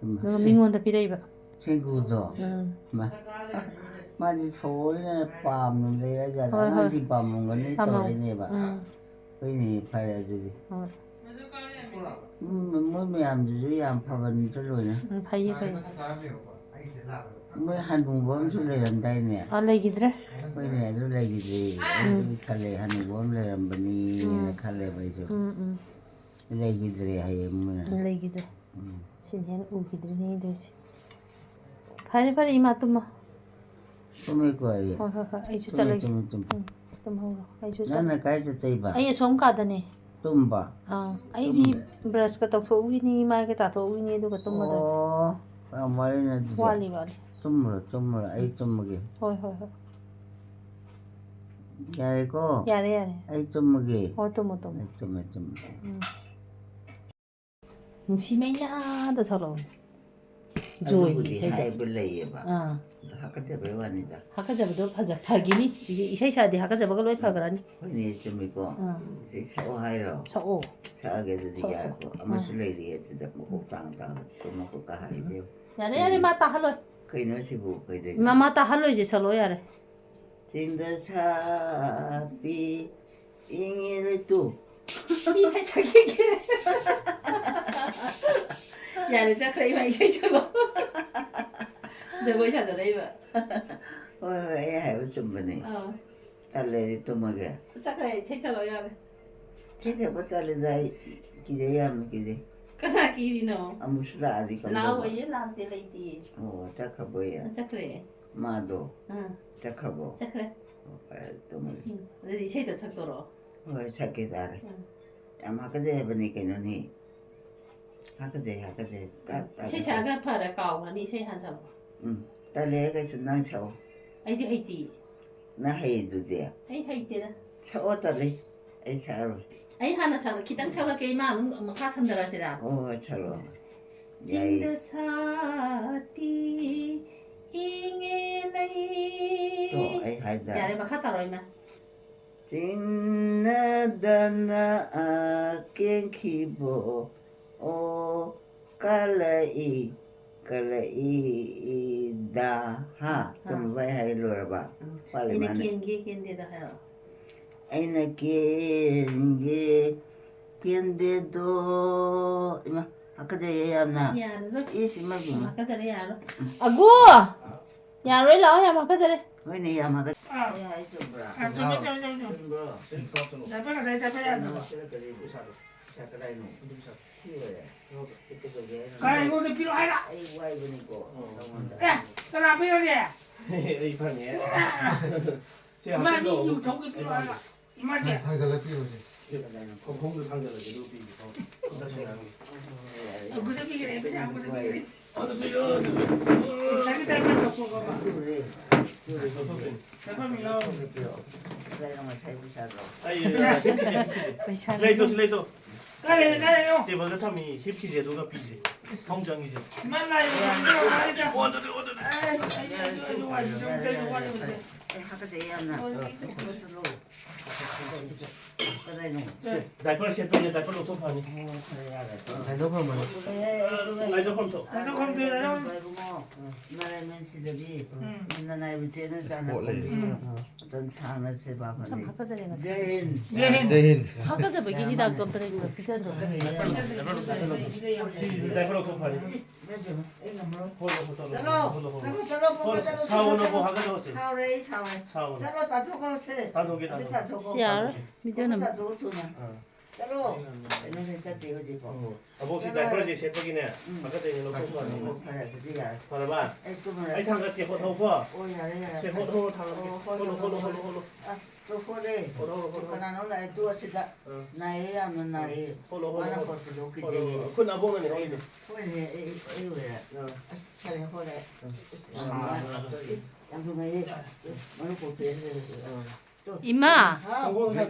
ꯎꯝ꯫ ꯑꯗꯨꯒ ꯃꯤꯉꯣꯟꯗ ꯄꯤꯔꯛꯏꯕ꯫ ꯁꯦꯡꯒꯨꯗꯣ꯫ ꯎꯝ꯫ ꯃꯥ-, ꯃꯥꯗꯤ ꯊꯑꯣꯏꯅ ꯄꯥꯝꯅ ꯂꯩꯔꯖꯥꯠꯅꯤ꯫ ꯍꯣꯏ, ꯍꯣꯏ꯫ ꯑꯉꯥꯡꯗꯤ ꯄꯥꯝꯃꯝꯒꯅꯤ ꯄꯥꯝꯃꯝ-, ꯇꯧꯔꯤꯅꯦꯕ꯫ ꯎꯝ꯫ ꯍꯣꯏꯅꯦ, ꯐꯔꯦ ꯑꯗꯨꯗꯤ꯫ ꯍꯣꯏ꯫ ꯎꯝ, ꯃꯣꯏ ꯃꯌꯥꯝꯗꯨꯁꯨ ꯌꯥꯝ ꯐꯕꯅꯤꯗ ꯂꯣꯏꯅ꯫ ꯎꯝ, ꯐꯩꯌꯦ, ꯐꯩꯌꯦ꯫ ꯃꯣꯏ ꯍꯅꯨꯕ ꯑꯃꯁꯨ ꯂꯩꯔꯝꯗꯥꯏꯅꯦ? ꯑꯥ, ꯂꯩꯈꯤꯗ꯭ꯔꯦ꯫ ꯍꯣꯏꯅꯦ, ꯑꯗꯨ ꯂꯩꯈꯤꯗ꯭ꯔꯦ꯫ ꯎꯝ꯫ ꯑꯩ ꯈꯜꯂꯦ, ꯍꯅꯨꯕ ꯑꯃ ꯂꯩꯔꯝꯕꯅꯤꯅ ꯎꯝ꯫ ꯈꯜꯂꯦꯕ ꯑꯩꯁꯨ꯫ ꯎꯝ, ꯎꯝ꯫ ꯂꯩꯈꯤꯗ꯭ꯔꯦ ꯍꯥꯏꯌꯦ ꯃꯣꯏꯅ꯫ ꯂꯩꯈꯤꯗ꯭ꯔꯦ꯫ ꯎꯝ꯫ ꯁꯤꯅ ꯍꯦꯟꯅ ꯎꯈꯤꯗ꯭ꯔꯤꯅꯦ ꯇꯧꯔꯤꯁꯦ꯫ ꯐꯔꯦ, ꯐꯔꯦ, ꯏꯃꯥ, ꯇꯨꯝꯃꯣ꯫ ꯇꯨꯝꯃꯦꯀꯣ ꯑꯩ? ꯍꯣꯏ, ꯍꯣꯏ, ꯍꯣꯏ, ꯑꯩꯁꯨ ꯇꯨꯝꯃꯦ, ꯆꯠꯂꯒꯦ꯫ ꯇꯨꯝꯃꯦ, ꯇꯨꯝꯃꯦ꯫ ꯎꯝ, ꯇꯨꯝꯍꯧꯔꯣ꯫ ꯑꯩꯁꯨ ꯆꯠ-, ꯅꯪꯅ ꯀꯥꯏ ꯆꯠꯇꯣꯏꯕ? ꯑꯩ ꯑꯁꯣꯝ ꯀꯥꯗꯅꯦ꯫ ꯇꯨꯝꯕ? ꯑꯥ, ꯑꯩꯗꯤ ꯇꯨꯝꯃꯦ꯫ ꯕ꯭ꯔꯁꯀ ꯇꯧꯊꯣꯛꯎꯈꯤꯅꯤ, ꯃꯥꯏꯒ ꯇꯥꯊꯣꯛꯎꯈꯤꯅꯤ, ꯑꯗꯨꯒ ꯇꯨꯝꯃꯗꯣꯏꯅꯦ꯫ ꯑꯣ, ꯌꯥꯝ ꯋꯥꯔꯤꯅꯦ ꯑꯗꯨꯗꯤ꯫ ꯋꯥꯠꯂꯤ, ꯋꯥꯠꯂꯤ꯫ ꯇꯨꯝꯃꯨꯔꯣ, ꯇꯨꯝꯃꯨꯔꯣ, ꯑꯩ ꯎꯝ꯫ ꯇꯨꯝꯃꯒꯦ꯫ ꯍꯣꯏ, ꯍꯣꯏ, ꯍꯣꯏ꯫ ꯌꯥꯔꯦꯀꯣ? ꯌꯥꯔꯦ, ꯌꯥꯔꯦ꯫ ꯑꯩ ꯇꯨꯝꯃꯒꯦ꯫ ꯍꯣꯏ, ꯇꯨꯝꯃꯣ, ꯇꯨꯝꯃꯣ꯫ ꯑꯩ ꯇꯨꯝꯃꯦ, ꯇꯨꯝꯃꯦ꯫ ꯎꯝ꯫ ꯅꯨꯡꯁꯤꯃꯩꯅꯗ ꯁꯛꯂꯛꯑꯣ꯫ ꯖꯣꯏꯒꯤ ꯑꯗꯨꯕꯨꯗꯤ ꯏꯁꯩꯗꯣ꯫ ꯍꯥꯏꯕ ꯂꯩꯌꯦꯕ꯫ ꯑꯥ꯫ ꯑꯗꯣ ꯍꯥꯀꯠꯆꯕꯩ ꯋꯥꯅꯤꯗ꯫ ꯍꯥꯀꯠꯆꯕꯗꯣ ꯐꯖ-, ꯐꯈꯤꯅꯤ꯫ ꯏꯁꯩ ꯁꯛꯑꯗꯤ ꯍꯥꯀꯠꯆꯕꯒ ꯂꯣꯏ ꯐꯈ꯭ꯔꯅꯤ꯫ ꯍꯣꯏꯅꯦ, ꯆꯨꯝꯃꯤꯀꯣ꯫ ꯑꯥ꯫ ꯏꯁꯩ ꯁꯛꯑꯣ ꯍꯥꯏꯔꯣ? ꯁꯛꯑꯣ꯫ ꯁꯛꯑꯒꯦ ꯑꯗꯨꯗꯤ, ꯁꯛꯑꯣ, ꯁꯛꯑꯣ꯫ ꯉꯥꯏꯈꯣ꯫ ꯑꯃꯁꯨ ꯑꯥ꯫ ꯂꯩꯔꯤꯌꯦ ꯑꯁꯤꯗ, ꯃꯀꯣꯛ ꯇꯥꯡ ꯇꯥꯡ ꯇꯨꯝꯃꯛꯄ ꯀꯥ ꯍꯥꯏꯗꯦ꯫ ꯌꯥꯔꯦ, ꯌꯥꯔꯦ, ꯃꯥ ꯇꯥꯍꯜꯂꯣꯏ꯫ ꯀꯩꯅꯣ ꯁꯤꯕꯨ, ꯀꯩꯗꯧꯔꯤꯅꯣ? ꯃꯥ, ꯃꯥ ꯇꯥꯍꯜꯂꯣꯏꯁꯦ, ꯁꯛꯂꯛꯑꯣ ꯌꯥꯔꯦ꯫ ꯆꯤꯡꯗ ꯁꯥꯠꯄꯤ ꯏꯪꯉꯦ ꯂꯩꯇꯨ꯫ ꯃꯤ ꯏꯁꯩ ꯁꯛꯈꯤꯒꯦ꯫ ꯌꯥꯔꯦ, ꯆꯠꯈ꯭ꯔꯦ, ꯏꯃꯥ ꯏꯁꯩ ꯁꯛꯂꯣ꯫ ꯖꯒꯣꯏ ꯁꯥꯖꯜꯂꯛꯏꯕ꯫ ꯍꯣꯏ, ꯍꯣꯏ, ꯑꯩ ꯍꯥꯏꯕ ꯆꯨꯝꯕꯅꯦ꯫ ꯑꯥ꯫ ꯇꯜꯂꯦ, ꯑꯩ ꯇꯨꯝꯃꯒꯦ꯫ ꯆꯠꯈ꯭ꯔꯦ, ꯏꯁꯩ ꯁꯛꯂꯣ ꯌꯥꯔꯦ꯫ ꯏꯁꯩ ꯁꯛꯄ ꯇꯜꯂꯤꯗ, ꯑꯩ ꯀꯤꯖꯩ, ꯌꯥꯝꯅ ꯀꯤꯖꯩ꯫ ꯀꯅꯥ ꯀꯤꯔꯤꯅꯣ? ꯑꯃꯨꯛꯁꯨ ꯂꯥꯛꯑꯗꯤ ꯀꯝꯗꯧꯕ? ꯂꯥꯛꯑꯣꯏꯌꯦ, ꯂꯥꯛꯇꯦ, ꯂꯩꯇꯤꯌꯦ꯫ ꯑꯣ, ꯆꯠꯈ꯭ꯔꯕꯣꯏꯌꯦ? ꯆꯠꯈ꯭ꯔꯦ꯫ ꯃꯥꯗꯣ? ꯑꯥ꯫ ꯆꯠꯈ꯭ꯔꯕꯣ? ꯆꯠꯈ꯭ꯔꯦ꯫ ꯑꯣ, ꯐꯔꯦ, ꯇꯨꯝꯃꯒꯦ꯫ ꯎꯝ, ꯑꯗꯨꯗꯤ ꯏꯁꯩꯗꯣ ꯁꯛꯇꯣꯔꯣ? ꯍꯣꯏ, ꯁꯛꯀꯦ ꯇꯥꯔꯦ꯫ ꯎꯝ꯫ ꯌꯥꯝ ꯍꯥꯀꯠꯆꯩ ꯍꯥꯏꯕꯅꯤ ꯀꯩꯅꯣꯅꯦ꯫ ꯍꯥꯀꯠꯆꯩ, ꯍꯥꯀꯠꯆꯩ꯫ ꯇꯥ-, ꯎꯝ꯫ ꯏꯁꯩ ꯇꯥꯒꯠꯆꯩ꯫ ꯁꯛꯑꯒ ꯐꯔ ꯀꯥꯎꯈ꯭ꯔꯅꯤ, ꯏꯁꯩ ꯍꯥꯟꯅ ꯁꯛꯂꯛꯑꯣ꯫ ꯎꯝ, ꯇꯜꯂꯦ, ꯀꯩꯁꯨ ꯅꯪ ꯁꯛꯑꯣ꯫ ꯑꯩꯗꯤ ꯍꯩꯇꯤꯌꯦ꯫ ꯅꯪ ꯍꯩꯗꯨꯗꯤ꯫ ꯑꯩ ꯍꯩꯇꯦꯗ꯫ ꯁꯛꯑꯣ, ꯇꯜꯂꯦ꯫ ꯑꯩ ꯁꯛꯑꯔꯣꯏ꯫ ꯑꯩ ꯍꯥꯟꯅ ꯁꯛꯂꯛ-, ꯈꯤꯇꯪ ꯁꯛꯂꯛꯀꯦ, ꯏꯃꯥ ꯑꯗꯨꯝ ꯃꯈꯥ ꯁꯝꯊꯔꯛꯑꯁꯤꯔꯥ? ꯍꯣꯏ, ꯍꯣꯏ, ꯁꯛꯂꯛꯑꯣ꯫ ꯆꯤꯡꯗ ꯌꯥꯏꯌꯦ꯫ ꯁꯥꯠꯄꯤ ꯏꯪꯉꯦ ꯂꯩ꯫ ꯇꯣ, ꯑꯩ ꯍꯥꯏꯗ꯭ꯔꯥ? ꯌꯥꯔꯦ, ꯃꯈꯥ ꯇꯥꯔꯣ, ꯏꯃꯥ꯫ ꯆꯤꯡꯅꯗꯅ ꯀꯦꯟꯈꯤꯕꯣ, ꯑꯣ, ꯀꯥꯂꯛꯏ, ꯀꯂꯛꯏ ꯏꯗ꯫ ꯍꯥ? ꯍꯥ꯫ ꯆꯨꯝꯕ ꯑꯩ ꯍꯥꯏ ꯂꯣꯏꯔꯕ? ꯎꯝ꯫ ꯋꯥꯠꯂꯤ ꯑꯩꯅ ꯃꯥꯅꯦ꯫ ꯀꯦꯟꯒꯦ ꯀꯦꯟꯗꯦꯗꯣ ꯍꯥꯏꯔꯛꯑꯣ꯫ ꯑꯩꯅ ꯀꯦꯟꯒꯦ ꯀꯦꯟꯗꯦꯗꯣ꯫ ꯏꯃꯥ, ꯍꯥꯀꯠꯆꯩꯌꯦ ꯌꯥꯝꯅ꯫ ꯑꯁ, ꯌꯥꯔꯔꯣꯏ꯫ ꯏꯁ, ꯏꯃꯥ, ꯏꯃꯥ꯫ ꯍꯥꯀꯠꯆꯔꯦ, ꯌꯥꯔꯔꯣꯏ꯫ ꯑꯒꯨ! ꯌꯥꯔꯣꯏ, ꯂꯥꯛꯑꯣ, ꯌꯥꯝ ꯍꯥꯀꯠꯆꯔꯦ꯫ ꯍꯣꯏꯅꯦ, ꯌꯥꯝ ꯍꯥꯀꯠ-, ꯑꯥ꯫ ꯑꯩ ꯍꯥꯏ ꯆꯨꯝꯕ꯭ꯔꯥ? ꯑꯥ, ꯆꯨꯝꯃꯦ, ꯆꯨꯝꯃꯦ, ꯆꯨꯝꯃꯦ, ꯆꯨꯝꯃꯦ꯫ ꯆꯨꯝꯕ꯭ꯔꯣ? ꯗꯥꯏꯄꯔ ꯉꯁꯥꯏ ꯗꯥꯏꯄꯔ ꯌꯥꯗꯕ꯫ ꯀꯩꯅꯣ, ꯁꯤꯗ ꯀꯔꯤ ꯄꯩꯁꯥꯗꯣ? ꯄꯩꯁꯥ ꯀꯗꯥꯏꯅꯣ? ꯑꯗꯨ ꯄꯩꯁꯥ ꯁꯤ ꯂꯩꯔꯦ꯫ ꯁꯤ ꯀꯩꯗꯧꯒꯦ ꯍꯥꯏꯅꯣ? ꯀꯥꯏ ꯑꯩꯉꯣꯟꯗ ꯄꯤꯔꯣ ꯍꯥꯏꯔ? ꯑꯩ ꯋꯥꯏꯕꯅꯤꯀꯣ, ꯑꯣ꯫ ꯅꯉꯣꯟꯗ꯫ ꯑꯦ, ꯀꯅꯥ ꯄꯤꯔꯒꯦ? ꯑꯩ ꯐꯪꯉꯦ꯫ ꯁꯤ ꯏꯃꯥ, ꯃꯤ ꯍꯥꯞꯆꯤꯜꯂꯣ꯫ ꯌꯨ ꯊꯛꯄ ꯄꯤꯔꯣ ꯍꯥꯏꯔ? ꯏꯃꯥꯁꯦ꯫ ꯊꯥꯡꯒꯠꯂ ꯄꯤꯔꯣꯁꯦ꯫ ꯀꯗꯥꯏꯅꯣ? ꯈꯣꯡꯈꯣꯡꯗꯣ ꯊꯥꯡꯖꯜꯂꯒꯦ, ꯑꯗꯨꯒ ꯄꯤꯒꯦ꯫ ꯈꯣꯡ-, ꯈꯣꯡ ꯇꯧꯁꯜꯂꯛꯑꯅꯤ꯫ ꯑꯪꯒꯨꯗ ꯄꯤꯒꯦꯔꯦ, ꯄꯩꯁꯥ ꯑꯪꯒꯨꯗ ꯄꯤꯒꯦꯔꯦ꯫ ꯑꯗꯨ ꯄꯤꯌꯣ, ꯑꯗꯨ ꯄꯤꯌꯣ꯫ ꯄꯩꯁꯥꯒꯤ ꯗꯥꯏꯄꯔ ꯂꯧꯊꯣꯛꯑꯣ, ꯕꯕꯥ꯫ ꯂꯧꯊꯣꯛꯇꯣꯏꯅꯤ꯫ ꯗꯥꯏꯄꯔ ꯄꯤꯌꯣ꯫ ꯀꯗꯥꯏꯅꯣ ꯉꯁꯥꯏ ꯄꯩꯁꯥꯗꯣ? ꯑꯩ, ꯄꯩꯁꯥ ꯂꯩꯇꯣ, ꯁꯤ ꯂꯩꯇꯣ꯫ ꯀꯥꯏ ꯂꯩ, ꯀꯥꯏ ꯂꯩꯅꯣ? ꯇꯦꯕꯜꯗ ꯊꯝꯃꯤ, ꯍꯤꯞꯈꯤꯁꯦ, ꯑꯗꯨꯒ ꯄꯤꯁꯦ꯫ ꯐꯃꯨꯡ ꯆꯪꯈꯤꯁꯦ꯫ ꯏꯃꯥ ꯂꯥꯏ, ꯏꯃꯥ ꯂꯥꯏ꯫ ꯑꯣꯟꯗꯨꯗꯤ, ꯑꯣꯟꯗꯨꯗꯤ꯫ ꯑꯩ, ꯑꯩ, ꯑꯩ, ꯑꯩ, ꯋꯥꯏ ꯁꯤꯠꯇꯣꯛ-, ꯑꯩ ꯋꯥꯏ ꯁꯤꯠꯇꯣꯛ-, ꯑꯩ ꯋꯥꯏ ꯁꯤꯠꯇꯣꯛ-, ꯑꯩ ꯍꯥꯀꯠꯆꯩ ꯌꯥꯝꯅ꯫ ꯑꯣ, ꯀꯗꯥꯏꯅꯣ? ꯁꯦ, ꯗꯥꯏꯄꯔ ꯁꯦꯠꯄꯩꯅꯦ, ꯗꯥꯏꯄꯔ ꯂꯧꯊꯣꯛꯈ꯭ꯔꯅꯤ꯫ ꯑꯣ, ꯐꯔꯦ, ꯌꯥꯔꯦ꯫ ꯂꯥꯏꯗꯣ ꯈꯨꯔꯨꯝꯃꯣ꯫ ꯑꯦ, ꯑꯦ, ꯑꯦ, ꯂꯥꯏꯗꯣ ꯈꯨꯔꯨꯝꯊꯣꯛ꯫ ꯂꯥꯏꯗꯣ ꯈꯨꯔꯨꯝꯊꯣꯛ, ꯂꯥꯏꯗꯣ ꯈꯨꯔꯨꯝꯊꯣꯛ꯫ ꯏꯕꯨꯡꯉꯣ, ꯎꯝ꯫ ꯅꯔꯥꯏꯕ ꯏꯆꯦꯅ ꯆꯥꯅ ꯄꯣꯠ ꯂꯩꯔꯦ꯫ ꯊꯣꯡꯕꯤꯌꯨ꯫ ꯎꯝ꯫ ꯃꯇꯝ ꯁꯥꯡꯅ ꯁꯦꯕꯥ ꯌꯥꯝ ꯐꯪꯉꯤ꯫ ꯍꯥꯀꯠꯆꯔꯦ ꯉꯁꯤ꯫ ꯖꯩ ꯍꯤꯟ꯫ ꯖꯩ ꯍꯤꯟ꯫ ꯖꯩ ꯍꯤꯟ꯫ ꯍꯥꯀꯠꯆꯕꯒꯤ ꯍꯤꯗꯥꯛꯇꯣ ꯑꯝꯇ ꯂꯩꯕ꯭ꯔꯥ? ꯄꯤꯖꯗ꯭ꯔꯣ? ꯁꯤ ꯗꯥꯏꯄꯔ ꯂꯧꯊꯣꯛꯈ꯭ꯔꯅꯤ꯫ ꯏꯕꯦꯝꯃ, ꯑꯩ ꯉꯝꯃꯔꯣꯏ꯫ ꯍꯣꯜꯂꯣ, ꯍꯣꯜꯂꯣ, ꯆꯠꯂꯣ, ꯍꯣꯜꯂꯣ, ꯍꯣꯜꯂꯣ꯫ ꯆꯠꯂꯣ, ꯆꯠꯂꯣ, ꯍꯣꯜꯂꯣ, ꯆꯠꯂꯣ, ꯁꯥꯎꯅꯣ, ꯆꯠꯂꯣ, ꯀꯣ, ꯆꯠꯂꯣ꯫ ꯍꯥꯒꯠꯆꯕꯁꯦ꯫ ꯁꯥꯎꯔꯦ, ꯑꯩ ꯁꯥꯎꯔꯦ꯫ ꯁꯥꯎꯅꯣ꯫ ꯆꯠꯂꯣ, ꯇꯥꯊꯣꯛꯈ꯭ꯔꯣꯁꯦ꯫ ꯇꯥꯊꯣꯛꯀꯦ, ꯑꯁꯤ ꯇꯥꯊꯣꯛꯀꯦ꯫ ꯇꯥꯊꯣꯛꯑꯣ꯫ ꯁꯤ ꯌꯥꯔꯣꯏ, ꯇꯥꯊꯣꯛꯑꯣ꯫ ꯃꯤꯗꯤ ꯑꯣꯏꯅ ꯇꯥꯊꯣꯛꯑꯣ ꯊꯨꯅ꯫ ꯑꯥ꯫ ꯆꯠꯂꯣ꯫ ꯀꯩꯅꯣꯁꯦ ꯆꯠꯇꯦ ꯍꯧꯖꯤꯛꯐꯥꯎ꯫ ꯑꯣ꯫ ꯑꯕꯣꯛ, ꯁꯤ ꯆꯠꯂꯣ꯫ ꯗꯥꯏꯄꯔꯁꯦ ꯁꯦꯠꯄꯒꯤꯅꯦ꯫ ꯎꯝ꯫ ꯍꯥꯀꯠꯆꯩꯅꯦ, ꯂꯧꯊꯣꯛꯈ꯭ꯔꯣ꯫ ꯑꯣ, ꯐꯔꯦ, ꯑꯗꯨꯗꯤ ꯌꯥꯔꯦ꯫ ꯐꯔꯕ? ꯑꯩ ꯇꯨꯝꯃꯔꯣꯏ꯫ ꯑꯩ ꯊꯥꯡꯒꯠꯀꯦ, ꯍꯣꯠꯍꯧꯀꯣ꯫ ꯑꯣ, ꯌꯥꯔꯦ, ꯌꯥꯔꯦ꯫ ꯁꯦ, ꯍꯣꯠ, ꯍꯣꯠ, ꯊꯥꯡꯒꯠꯀꯦ꯫ ꯑꯣ, ꯍꯣꯠꯂꯣ, ꯍꯣꯠꯂꯣ, ꯍꯣꯠꯂꯣ, ꯍꯣꯠꯂꯣ꯫ ꯑ, ꯇꯣ ꯍꯣꯠꯂꯦ꯫ ꯍꯣꯠꯂꯣ, ꯍꯣꯠꯂꯣ, ꯍꯣꯠꯂꯣ꯫ ꯀꯅꯥꯅꯣꯝ ꯂꯥꯛꯑꯦ, ꯇꯣ ꯑꯁꯤꯗ꯫ ꯑꯥ꯫ ꯅꯥꯏꯌꯦ, ꯌꯥꯝꯅ ꯅꯥꯏꯌꯦ꯫ ꯍꯣꯠꯂꯣ, ꯍꯣꯠꯂꯣ, ꯃꯥꯅ ꯍꯣꯠꯂꯣ꯫ ꯍꯣꯠꯄꯗꯣ ꯍꯣꯠꯂꯣ, ꯀꯤꯖꯩꯌꯦ꯫ ꯍꯣꯠꯂꯣ꯫ ꯈꯨꯠ ꯑꯕꯣꯛꯅꯅꯦ ꯑꯩꯅ꯫ ꯍꯣꯠꯂꯤꯁꯦ꯫ ꯍꯣꯏꯅꯦ, ꯑꯩ, ꯑꯩ ꯑꯣꯏꯔꯦ꯫ ꯑꯥ꯫ ꯑꯁ, ꯐꯔꯦ, ꯍꯣꯠꯂꯦ꯫ ꯑꯥ꯫ ꯑꯁ, ꯌꯥꯝ ꯅꯨꯡꯉꯥꯏ꯫ ꯑꯥ꯫ ꯌꯥꯝ ꯅꯨꯡꯉꯥꯏꯌꯦ꯫ ꯃꯔꯨ ꯀꯣꯛꯊꯣꯛꯑꯦ꯫ ꯑꯥ꯫ ꯇꯣ꯫ ꯏꯃꯥ! ꯍꯥꯎ꯫